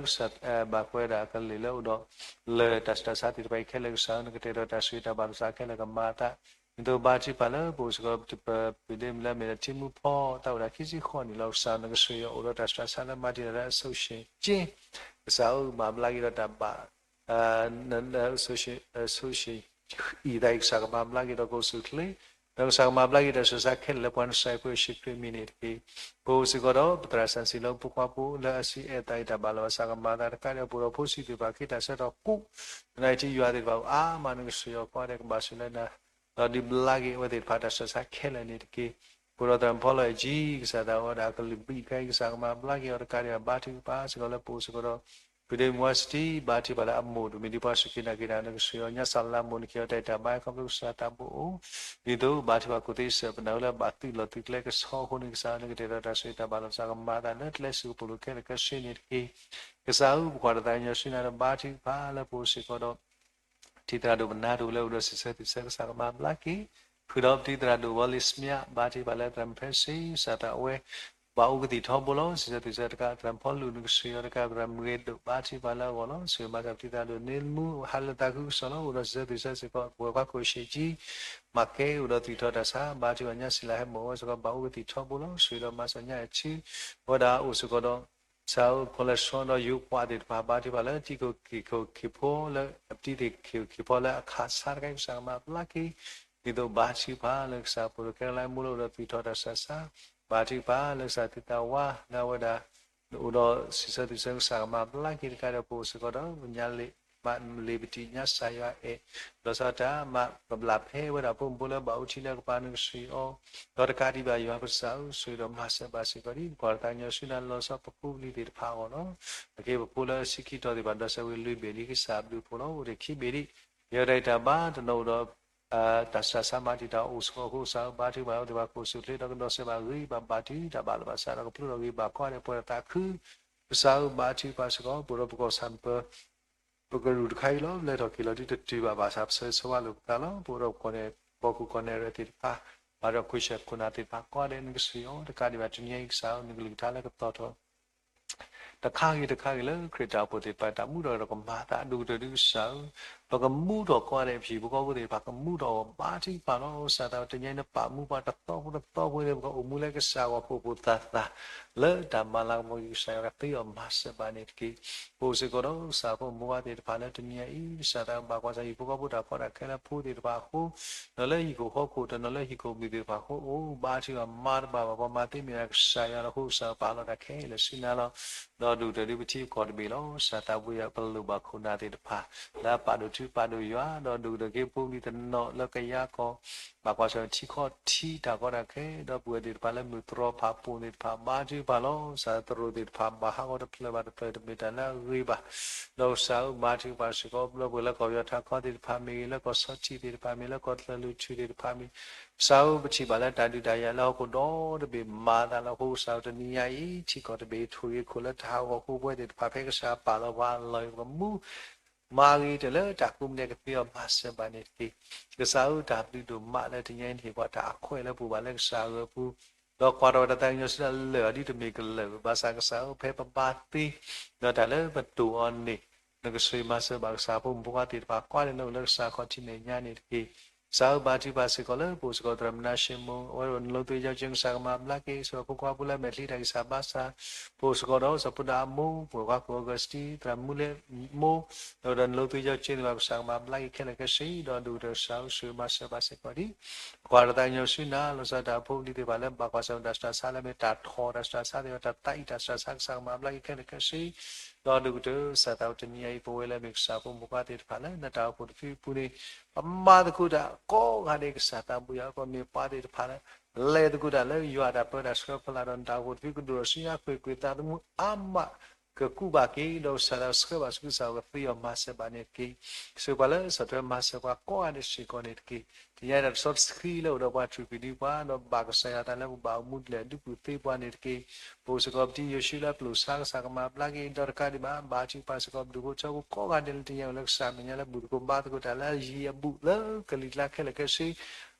ဘၣ်ကွဲးဝဲဒၣ်ကလုာ်လၢအိၣ်ဒီး လၢတၢ်ဆူးတၢ်ဆါသ့ၣ်တဖၣ်အံၤခဲလၢာ် ကစၢ်ဧၢ နကတဲာ်ဒီးတၢ်ဆိၣ်ဂ့ၤတၢ်ဘၣ်လီၤသးခဲလၢာ်ကမၤအသး ဒ်သိးဘါထုကဖၣ်လၢပအိၣ်စ့ၢ်ကီး ပပုၢ်ဒ့မုၣ်လၢအမ့ၢ်ဒၣ်ထံမူဖီ သးအိၣ်ဒၣ်ခံဆံဃိးနံၣ်လီၤ ကစၢ် နကစၢ်ယွၤအိၣ်ဒီးတၢ်ဆူးတၢ်ဆါလၢမၤတံာ်တာ်လၢအဆိၣ်ဆ့ၣ်က့ ကစၢ်ဧၢ မၤဘျါက့ၤဒီးတၢ်ဘၣ် ဆိၣ်ဆ့ၣ် အံၤသးအံၤ ကစၢ်ကမၤဘျါက့ၤဒီး ကအိၣ်ဆူၣ်ချ့ ဒီးကစၢ်ကမၤဘျါက့ၤတၢ်ဆူးတၢ်ဆါခဲလၢာ်လၢပှၤနဆှၢအဃိ ယ့ၣ်ၡူးခရံာ်အမံၤန့ၣ်တက့ၢ်. ပအိၣ်စ့ၢ်ကီးဒီး ပသရၣ်စံးလၢဖိခွါဖိလၢအစံးအဲၣ်သးအံၤတၢ်ဘၣ်လီၤ ဘၣ်ဆၣ်ကမၤအသးတကးဒီး ပအိၣ်ဒီးဖိဆံးသ့ၣ်တဖၣ် ခ့တၢ်ဆၢကတီၢ်ကိး သနာ်က့ထံယွၤသ့ၣ်တဖၣ်အိၣ်အါမး နကစၢ်ယွၤ ကွၢ်ဒဲးကဘၣ်ဆိၣ်လၢနၤ ဒီးဒုးဘျါက့ၤအဝဲသ့ၣ်တဖၣ်တၢ်ဆူးတၢ်ဆါခဲလၢာ်န့ၣ်တက့ၢ်. ပအိၣ်ဒီးသရၣ်မုၣ်ဖီလီၤအဲၣ်ကၠံ ကစၢ်သးအိၣ်ဝဲဒၣ်ကလုာ်ဘံၣ်တခါအံၤ ကစၢ်ကမၤဘျါက့ၤအီၤတကးဒံးဘၣ် ဘါထုကဖၣ်စ့ၢ်ကီးလၢပအိၣ်စ့ၢ်ကီးဒီး ပုၢ်ဒ့မုၣ်ဝါစတံ ဘါထုကဖၣ်လၢအမိၢ်တမံၤဒ်ပှၤစူၢ်က့ၤနာ်က့ၤတၢ် နကစၢ်ယွၤ ညၣ်စၢ်လါမိၢ် နက့ၤအီၤတၢ်အံၤတၢ်ဘါ ခီဖျိကစၢ်သးဘိအိၣ် ဒ်သိးဘါထုကဖၣ်ကူၣ်သ့စၢၤ ပနၢ်ဟူလၢဘၣ်သုးလီၢ်သုးကျဲကဆီအဃိန့ၣ် ကစၢ်ဧၢ နကတဲာ်ဒီးတၢ်ဆိၣ်ဂ့ၤတၢ်ဘၣ်လီၤ ကစၢ်ကမၤအသးလၢကျဲစူၣ်ကပိာ်လိၤခဲလၢာ်ခဲဆ့န့ၣ်တက့ၢ်. ကစၢ်ဧၢ ပကွၢ်တၢ်သးကညီၤဆူနၤဒီး ဘါထုကဖၣ်လၢပအိၣ်စ့ၢ်ကီးဒီး ထံသရၣ်ဒိၣ်ပနါတအိၣ်လၢအိၣ်ဒီးစံးဆၢသုးဆၢ ကစၢ်ကမၤဘျါက့ၤ ဃုာ်ဒီးပထံသရၣ်ဒိၣ်ဝီလ့စမၠၣ် ဘါထုကဖၣ်လၢသရၣ်မုၣ်ဖဲစ့ ကစၢ်သးဝဲ ဘၣ်အိၣ်ကသံၣ်ထီဘိလီၤ စံးဆၢသုးဆၢတကး သရၣ်မုၣ်ဖီလူၤ နကစၢ်ယွၤတကး သရၣ်မုၣ်ဂ့ၤဒိၣ် ဘါထုကဖၣ်လၢအဂီၢ်လီၤ ဆိၣ်ဂ့ၤမၤစၢၤပထံသရၣ်ဒိၣ်န့ၣ်မူ ဟးလၢသးခုကစီၣ်လီၤ အိၣ်ဒီးစံးဆၢသုးဆၢစ့ၢ်ကီး ပဝဲၢ်ခွါခိၣ်ဆံးကၠံ မၤကဲအိၣ်ဒီးသံၣ်ထီၣ်တၢ်ဆါ ဘါထုကဖၣ်ညၣ်စံလၤဟဲမိၢ်ဝဲစ့ၢ်ကီး ဘၣ်အိၣ်ကသံၣ်ထီဘိလီၤ ဆိၣ်ဂ့ၤဒီးမၤစၢၤညၣ်အထံ အဝဲဒၣ်အိၣ်စ့ၢ်ကီးဒီး ကစၢ်ဧၢ ကီၢ်လဲၣ်စီဒီးယိၤပှၤသ့ၣ်တဖၣ် ဘါထုကဖၣ်လၢတံၤခိၣ်ခ့ၣ်ခိၣ်ခ့ၣ်ဖိလၢ အပတံၤသ့ၣ်ခိၣ်ခ့ၣ်ဖိလၢအခးဆါတခါအံၤ ကစၢ်ကမၤဘျါက့ၤ ဒ်သိးဘါထုကဖၣ်လၢကစၢ်ဖိဒိၣ်ခဲလၢာ်မူလၢအိၣ်ဒီးသံၣ်ထီၣ်တၢ်ဆါဆါ ဘါထုကဖၣ်လၢကစၢ်သုတၢ်ဝါလၢအဝဲဒၣ် အိၣ်ဒီးစံးဆၢသုးဆၢ ကစၢ်ကမၤဘျါက့ၤတကးဒီး ပအိၣ်စ့ၢ်ကီးဒီး ပညါလ့ၣ် မၤလ့ၣ်ပတံၣ်ညါစၢ်ယွၤအဲၣ် ဒီးစးတၢ်မၤကဘျၣ်ဖဲဝဲဒၣ် ဖိမုၣ်ဖိလၢဘၣ်အိၣ်ထံလၢကပၤ နကစၢ်ယွၤ ဒီးတကးဒံးဘၣ် ယွၤပကစၢ်ဧၢ ဆိၣ်ဂ့ၤဒီးမၤစၢၤဘၣ်စ့ၢ်ကီးဒ် ပကွၢ်တၢ်သးကညီၤဆူနၤ လီၤဆီပဖိပလံၤသ့ၣ်တဖၣ်အဂီၢ်လီၤ. အက့ၢ်ပဖိလၢဆံခံတီၤသ့ၣ်တဖၣ် ဒီးဆၢဝံၤလွံၢ်ဘ့ၣ်ဒ်ကစၢ်ဘျုးဖှိၣ်လီၤ အိၣ်တ့ၢ်ခံဘ့ၣ်ဒ် ယဲဒၣ်တၢ်ဘါတနီၤအိၣ်ဒီး တၢ်ဆူးတၢ်ဆါမၤတံာ်တာ်အိၣ်စ့ၢ်ကီးအဃိ ကစၢ်ဧၢ ဘါထုကဖၣ်အဝဲသ့ၣ်တဖၣ် ကအိၣ်ဆူၣ်ချ့ဒီးကဒီးစဲးဘၣ်ဂ့ၤဘၣ်ဘၣ်တုၤတၢ်ဘၣ်လီၤ ဘၣ်ဆၣ်ဒီး ကဖျိထီၣ်ဂ့ၤဘၣ်ကီဒီးပှၤတသးခု ကစၢ်ဧၢ ဘါထုကဖၣ်စ့ၢ်ကီး ပအိၣ်ဒီးပကီၢ်ဆၣ်ပၢ ပကရူၢ်တခါအံၤလီၤ လဲၤထီၣ်က့ၤလီၤဒ်တတုၤဘၣ် ဘၣ်ဆၣ်ပဆၢဂ့ၤဆၢဝါလိာ်ပသးလီၤ. ပအိၣ်ဒီးပကီၢ်နဲၣ်ရဲၣ်သ့ၣ်တဖၣ် ဘၣ်ဒီးခိၣ်ဆဲၣ်ခိၣ်နၢ်သ့ၣ်တဖၣ်ကိးဂၤဒဲး နကစၢ်ဧၢ တကးဒံးဘၣ်တနံၤအံၤ ကစၢ်ဧၢ နကလုၢ်ကထါလၢကသီၣ်ထီၣ် တခါဂ့ၤတခါဂ့ၤလၢခရံာ်တၢ်အိၣ်ဖှိၣ်သ့ၣ်တဖၣ် တၢ်မူထီၣ်ဒီးကမၤသးအဒိၣ်ကတၢၢ်ဒ်ကစၢ်ဧၢ, ပကမူထီၣ်ကီးန့ၣ် ပဟံၣ်ဖိဃီဖိသ့ၣ်တဖၣ် ကမူထီၣ်အီၤဘါထုကဖၣ်လီၤ. စၢ်သးတနံၤအံၤ နပာ်မူပှၤတသီဖိတသီဖိန့ၣ် ပကအိၣ်မူလၢကစၢ်ဂီၢ်ဖိ အိၣ်မူလၢကစၢ်ဂီၢ်ဖိအပူၤသးသး လၢတၢ်မၤလၤကပီၤ ကစၢ်ယွၤကသ့အီၤမၤစၢၤဘၣ်န့ၣ်တက့ၢ်. ပအိၣ်စ့ၢ်ကီးဒီးကစၢ်ဖိမုၢ်ဝါသ့ၣ်တဖၣ်လၢတနံၤအံၤ ကစၢ်သးဘၣ်ကွၢ်ဆၢဟံၣ်ဖိဃီဖိတၢ်ကီတၢ်ခဲလၢဖိသ့ၣ်တဖၣ်အဃိ, ဒီးလၢဟံၣ်ခိၣ်ဃီခိၣ် ဒီးနီၢ်လၢဟံၣ်ခိၣ်မုၣ်သ့ၣ်တဖၣ်အဃိ အိၣ်ဘါထုကဖၣ်မၤတဘၣ်ဘၣ် ပှၤမၤသ့မ့ၢ်ဒၣ်ကစၢ်ယွၤလီၤ. အဃိကစၢ်ပာ်လီၤတၢ်ခဲလၢာ်ဆူနၤလီၤ. ဒီးဒိၣ်ကတၢၢ်ဒုးပထံပကီၢ်တဘ့ၣ်လီၤ. ကစၢ်သးဘိယွၤ ပလိၣ်ဘၣ်ခိၣ်နၢ်သ့ၣ်တဖၣ် လၢအပာ်ဒိၣ်ထံပာ်ဒိၣ်ယွၤ, ဒီးဒိၣ်ကတၢၢ်က့ၤဖိလံၤတနီၤလၢကယၤကီၢ် ဘၣ်ကွၢ်ဆၢထံကီၢ်ထံတၢ်ကီတၢ်ခဲ, ဒီပုၢ်ဝဲၢ်သ့ၣ်တဖၣ်လၢမုၢ်တြီၤဖးပိာ်သ့ၣ်တဖၣ် ဘါထုကဖၣ်လီၤ. ကစၢ်သရိာ်သ့ၣ်တဖၣ် ဘၣ်ဟးဂီၤတဖျၢၣ်ဘၣ်တဖျၢၣ် တမ့ၢ်တၢ်လၢအဂ့ၤဘၣ်. ဒီးကစၢ်ဧၢ ဘါထုကဖၣ်စ့ၢ်ကီး ဒီပုၢ်ဝဲၢ်လၢကီၢ်ပယီၤထးခီသ့ၣ်တဖၣ်မ့ၢ်ဂ့ၤ, လၢကီၢ်ဆီထံးသ့ၣ်တဖၣ်မ့ၢ်, လၢကီၢ်ချၢၣ်လွံၢ်ထူၣ်သ့ၣ်တဖၣ်မ့ၢ်, ကစၢ်ဧၢ ပထံၣ်ဘၣ်လၢတၢ်ဒုးတၢ်ယၤလၢဟီၣ်ခိၣ်ဒီတဘ့ၣ်မၤအသးလီၤ. အဃိကစၢ်ဧၢ တနံၤညါအံၤ ထံကီၢ်တဘ့ၣ် ထိၣ်ဂ့ၤခိၣ်လၢတၢ်ဟးဂီၤအဃိ ပဝဲသ့ၣ်တဖၣ် ဖဲကစၢ်ပာ်လီၤပှၤအလီၢ်အံၤ ပကမူ မၤဂ့ၤတၢ်လၢတၢ်ကိးမံၤဒဲး ကသ့အီၤမၤစၢၤဘၣ်န့ၣ်တက့ၢ်. ကစၢ်ဧၢ တၢ်ဘျုးဒိၣ်မးလၢတနံၤညါအံၤ နဟ့ၣ်ပှၤတၢ်အခွဲးလၢပအိၣ်ဘၣ်လၢကစၢ်အဂီၢ်အပူၤ, ဒီးကွၢ်ထီၣ်ဝဲတၢ်သးကညီၤဆူနၤလၢာ်အီၤ ဒ်တမ့ၢ်ကလၢာ်, ဘၣ်ဆၣ်ကစၢ်ဧၢ ဖဲပဘါသ့ ဒီးတၢ်လၢပတိၢ်အီၤန့ၣ် နကဆိၣ်ဂ့ၤမၤစၢၤဘၣ်ကစၢ်ဖိမုၣ်ဖိခွါသ့ၣ်တဖၣ် ကွၢ်လၢနအိၣ်လၢကစၢ်ခီၣ်ထံးမဲာ်ညါန့ၣ်တက့ၢ်. ကစၢ်ဧၢ ဘါထုကဖၣ်စ့ၢ်ကီးလၢ ပအိၣ်စ့ၢ်ကီးသရၣ်မနၤၡ့မိၢ် အဝဲဒၣ်နလိသ့ယီကၠ့ ကစၢ်ကမၤဘျါက့ၤ စ့ၢ်ကီးဖိခွါဖိလၢအမဲာ်ချံတၢ်ဂံၢ်စၢ်ဘါစၢ်, ပအိၣ်စ့ၢ်ကီးဒီးစီၤဖိဒၣ်အမိၢ် ပှၤကွၢ်ခိၣ် Augustine သရၣ်မူလဲၣ်မိၢ်, ဒီးနလိသ့ယီကၠ့သ့ၣ်တဖၣ် ကစၢ်ကမၤဘျါက့ၤခဲလၢာ်ခဲဆ့, ဒီးဒိၣ်ကတၢၢ်ကစၢ်ဧၢ ဆိၣ်ဂ့ၤမၤစၢၤဘၣ်စ့ၢ်ကီးဒံး ကွၢ်တၢ်သးကညီၤဆူနၤ လီၤဆီဒၣ်တၢ်ဖိပလံၤသ့ၣ်တဖၣ်လၢဘၣ်ကွၢ်ဆၢၣ်မဲာ်တၢ်စှၤဆါလၢမ့ၢ်တၢ်ထီၣ်တၢ်စှၤဆါသ့ၣ်တဖၣ် တၢ်သးအံၣ်တၢ်စှၤဆါ ကစၢ်ကမၤဘျါက့ၤခဲလၢာ်ခဲဆ့, ဒီးဒိၣ်ကတၢၢ်ကစၢ်သးဝဲတနံၤညါအံၤ ပဝဲလၢမ့ၢ်ကစၢ်ဖိမုၣ်ဖိခွါသ့ၣ်တဖၣ်လၢနတၢ်အိၣ်ဖှိၣ်တဖုအပူၤန့ၣ် ပမၤသကိးတၢ်ကိးဂၤဒဲး ကစၢ်သးဘိယွၤ ပမ့ၢ်ပှၤသ့ၣ်တဖၣ်လၢ လဲၤသကိးတၢ်လၢယွၤအတၢ်ပၢတၢ်ဆှၢဖီလာ်ဒီး နတၢ်အိၣ်ဖှိၣ်တဖုကဒိၣ်ထီၣ်ဆူညါ ကွ့ၢ်ကွ့ၢ်သးသမူအါမး ကကူးဘၣ်က့ၤ ဒီးကစၢ်သးဆှၢဘၣ်ဆူကစၢ်အကသ့အီၤမၤစၢၤဘၣ်န့ၣ်တက့ၢ်. ဆိၣ်ဂ့ၤပှၤလၢဆီၣ်ထွဲမၤစၢၤပှၤကိးဂၤဒဲးစ့ၢ်ကီးန့ၣ်တက့ၢ်. တနံၤညါအံၤ တၢ်တဆီတဆှံလၢအိၣ်ဒီးပှၤ ထုးကွံာ်ဒံးပှၤ ဒီးဘၣ်ကစၢ်ယွၤအသးလၢပဘၣ်အိၣ်မူဒ်လဲၣ် ဒုးကူၣ်သ့ပှၤန့ၣ်တက့ၢ်. ပအိၣ်စ့ၢ်ကီးပတံၤယိၤၡူလၢပလိၣ်ဆါ ကစၢ်ကမၤဘျါက့ၤ ဒီးတကးဒံးဘၣ် ဘါထုကဖၣ်စ့ၢ်ကီးပဒူၣ်ဖိထၢဖိကိးဂၤဒဲးလၢတနံၤညါအံၤအိၣ်လၢကစၢ်မဲာ်ညါလၢဘူၣ်သကိးဘါသကိးတၢ်လၢအယံၤအဘူးလၢကလံၤကျါခဲလၢာ်ခဲဆ့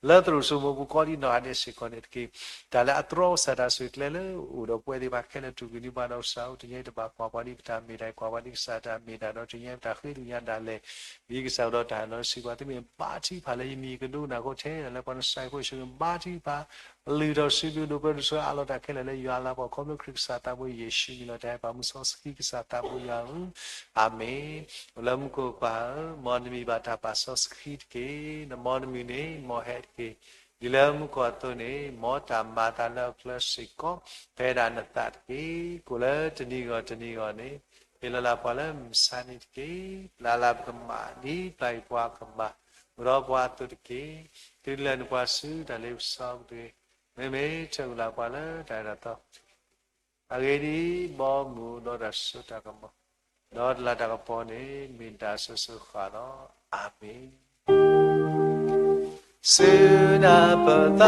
လၢသရိာ်စိမိၢ်ပူၤကိးဒံးနီၢ်ဂၤဒဲးစ့ၢ်ကီးန့ၣ်တက့ၢ်. တၢ်လၢအတြီကစၢ်တၢ်ဆိၣ်ဂ့ၤကျဲလၢအိၣ်ဒီးပဝဲသ့ၣ်တဖၣ်ခဲလၢာ် ထုးကွံာ်ဒံးပှၤဒီးကစၢ်ဧၢ တနံၤညါအံၤတဘၣ်ကွၢ်ပှၤဒ်ပတၢ်မ့ၢ်တၢ် ကွၢ်ပှၤဒ်ကစၢ်တၢ်မ့ၢ်တၢ်ဒီး တနံၤညါအံၤပတၢ်ဃ့ကညးဒၣ်လဲာ် ဒ်ကစၢ်ကဒီးတၢ်နီၢ်စံးပှၤ သုမ့ၢ်ဘါထုကဖၣ်လၢယမံၤ ယကဒိကနၣ်အဃိ ထဲဒၣ်လၢပှၤနစဲးဖိအံၤ ဆိၣ်ဂ့ၤဘါထုကဖၣ် ပလုၢ်ထီၣ်စံးဘျုးဒိၣ်ပၢဒိၣ်ဆှၢအးလီၤတၢ်ခဲလၢာ်လၢယွၤအလၤကပီၤ ခီဖျိခရံာ်ကစၢ်သးဘိယ့ၣ်ၡူးအမံၤလီၤ. တၢ်ဟဲပာ်မူစီဆှံကစၢ်သးဘိယွၤဧၢ, အၤမ့ၣ်. အိၣ်လၢမူခိၣ်ပၢ်ဧၢ, မ်နမံၤဘၣ်တၢ်ပာ်စီဆှံတက့ၢ်. နမ်နမုၢ်န့ၣ် မ်ဟဲတက့ၢ်. ဒ်လၢမူခိၣ်အသိးန့ၣ် မ်တၢ်မၤအသးလၢအချၢစ့ၢ်ကီး ဖဲဒၣ်နသးတက့ၢ်. ကိၣ်လၢတနံၤဂီၢ်တနံၤဂီၢ်န့ၣ် ဟ့ၣ်လီၤလၢပှၤလၢမုၢ်ဆါနံၤတက့ၢ်. ပျၢ်လၢပကမၣ်ဒ်ပျၢ်ကွံာ်ပှၤကမၣ် အိၣ်ဒီးပှၤအသိးတက့ၢ်. တုၤလၢနကွၢ်ဆူတၢ်လ့ပစီပူၤတဂ့ၤ, မ့မ့ၢ်ထၢၣ်အုၣ်လၢပှၤလၢတၢ်အဲၣ်တၢ်သီ အဂ့ၢ်ဒ်အံၤ, ဘီမုၢ်အိၣ်ဒီးတၢ်စိတၢ်ကမီၤ, ဒီးတလၤတၢ်ကပီၤန့ၣ် မ့ၢ်တၢ်အစိၤစိၤဃၣ်ဃၣ်လီၤ. အၤမ့ၣ်. ဆူနၢ်ပၢၢ်သ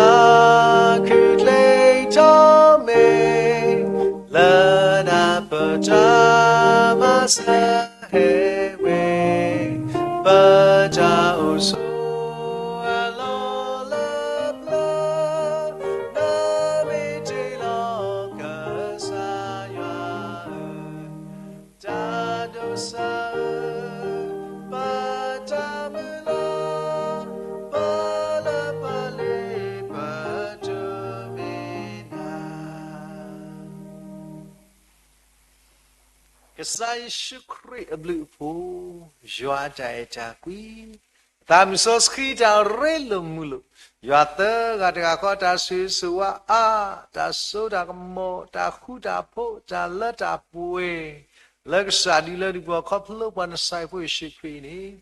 းခုကလဲၤထီၣ်မ့ၢ်, လၢနၢ်ပၢၢ်တၢ်မၤစၢၤဟဲဝဲ, ပတၢ်အိၣ်ဆိးအလီၢ်လၢပျၢၤ, နမ့ၢ်တ့ၢ်လီၤကစၢ်ယွၤ တၢ်ဒိးစၢၤ, ပတၢ်မုၢ်လၢ်, ပလၢပလ့ပတမ့ၢ်နၤ. ကစၢ်ယ့ၣ်ၡူးခရံာ်အဘျုးအဖှိၣ်, ယွၤအတၢ်အဲၣ်တၢ်ကွံ သးမုၢ်စီဆှံတၢ်ရ့လိာ်မုာ်လိာ်, ယွၤသၢဂၤတဂၤဃီတၢ်ဆိၣ်ဂ့ၤဆိၣ်ဝါအါ, တၢ်စိတၢ်ကမီၤ, တၢ်ဃူတၢ်ဖိး, တၢ်လၢတၢ်ပှဲၤ, လၢကစၢ်ဒုးလၢဒုးပှၤခီဖျိပှၤနစဲးဖိယ့ၣ်ၡူးခရံာ်အံၤန့ၣ်,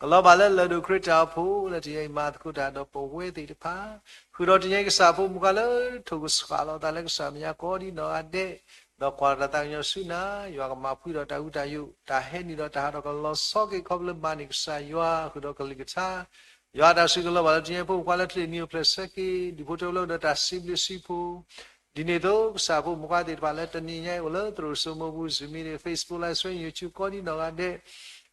ကလီၤဘၣ်လၢလၢၢ်ဒိၣ်ခရံာ်တၢ်အိၣ်ဖှိၣ် လၢတနံၤအံၤမၤသကိးတၢ်ဒီးပဝဲသ့ၣ်တဖၣ်, ဃုာ်ဒီးတနံၤအံၤကစၢ်ဖိမုၣ်ခွါလၢထိၣ်ကဆှၣ်လီၤအသးလၢကစၢ်မဲာ်ညါကိးဒ်နီၢ်ဂၤဒဲး, ဒီးကွၢ်တၢ်သးကညီၤဆူနၤ, ယွၤကမၤဖှံဒီးတၢ်ဟူးတၢ်ယိာ်, တၢ်ဟဲနုာ်ဒီးတၢ်ဟးထီၣ်ကလီၤဆီက့ၤ ခီဖျိမၤန့ၢ်ကစၢ်ယွၤ ဃုာ်ဒီးကလုၢ်ကထါ, ယွၤအတၢ်ဆိၣ်ဂ့ၤကလီၤဘၣ်လၢတနံၤအံၤဖိမုၣ်ခွါလၢချ့နံၤအိၣ်ဖျဲၣ်ဆၢက့ၤ ဒူၣ်ဖိထၢဖိလၢအိၣ်ဒီးတၢ်စံးဘျုးစံးဖှိၣ်, ဒ်န့ၣ်အသိး ကစၢ်ဖိမုၣ်ခွါသ့ၣ်တဖၣ်လၢတနံၤညါအံၤ အိၣ်လၢသရိာ်စိမိၢ်ပူၤ Zoom meeting, Facebook Live Stream, YouTube ကိးဒ်နီၢ်ဂၤဒဲး,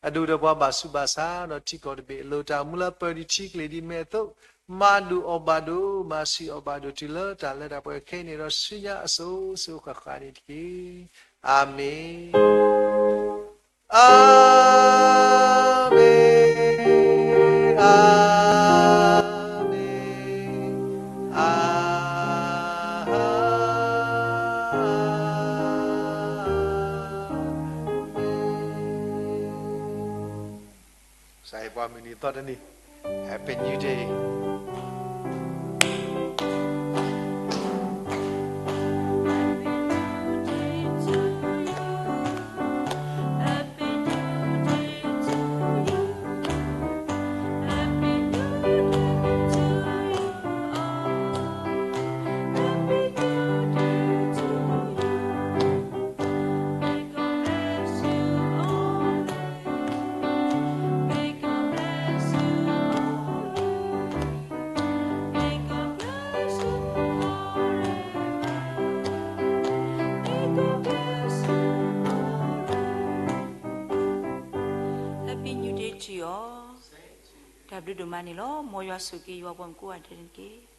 အဒိၣ်ဒီးပှၤဘၣ်ဆူးဘၣ်ဆါ ဒီးထံကီၢ်တဘ့ၣ်အလိၤ တၢ်အိၣ်မူလၢပၢၤဒံးထံကလ့ၤဒံးမဲာ်အသိး, မၤဒိၣ်အီၣ်ဘၣ်ဒိၣ်, မၤဆံးအီၣ်ဘၣ်ဒိၣ်တုၤလၢတၢ်လၢတၢ်ပှဲၤခဲအံၤန့ၣ်ဒီး ဆူညါအစိၤစိၤဃၣ်ဃၣ်န့ၣ်တက့ၢ်. အၤမ့ၣ်. အၤမ့ၣ်. ပှၤမုၢ်နံၤသီတနံၤ, Happy New Day. Happy New Day to you all. တၢ်ဘျုးဒိၣ်မးန့ၣ်လီၤ. မ်ယွၤဆိၣ်ဂ့ၤက့ၤယွၤပှၤမုၣ်ကိးဂၤဒဲးန့ၣ်တက့ၢ်.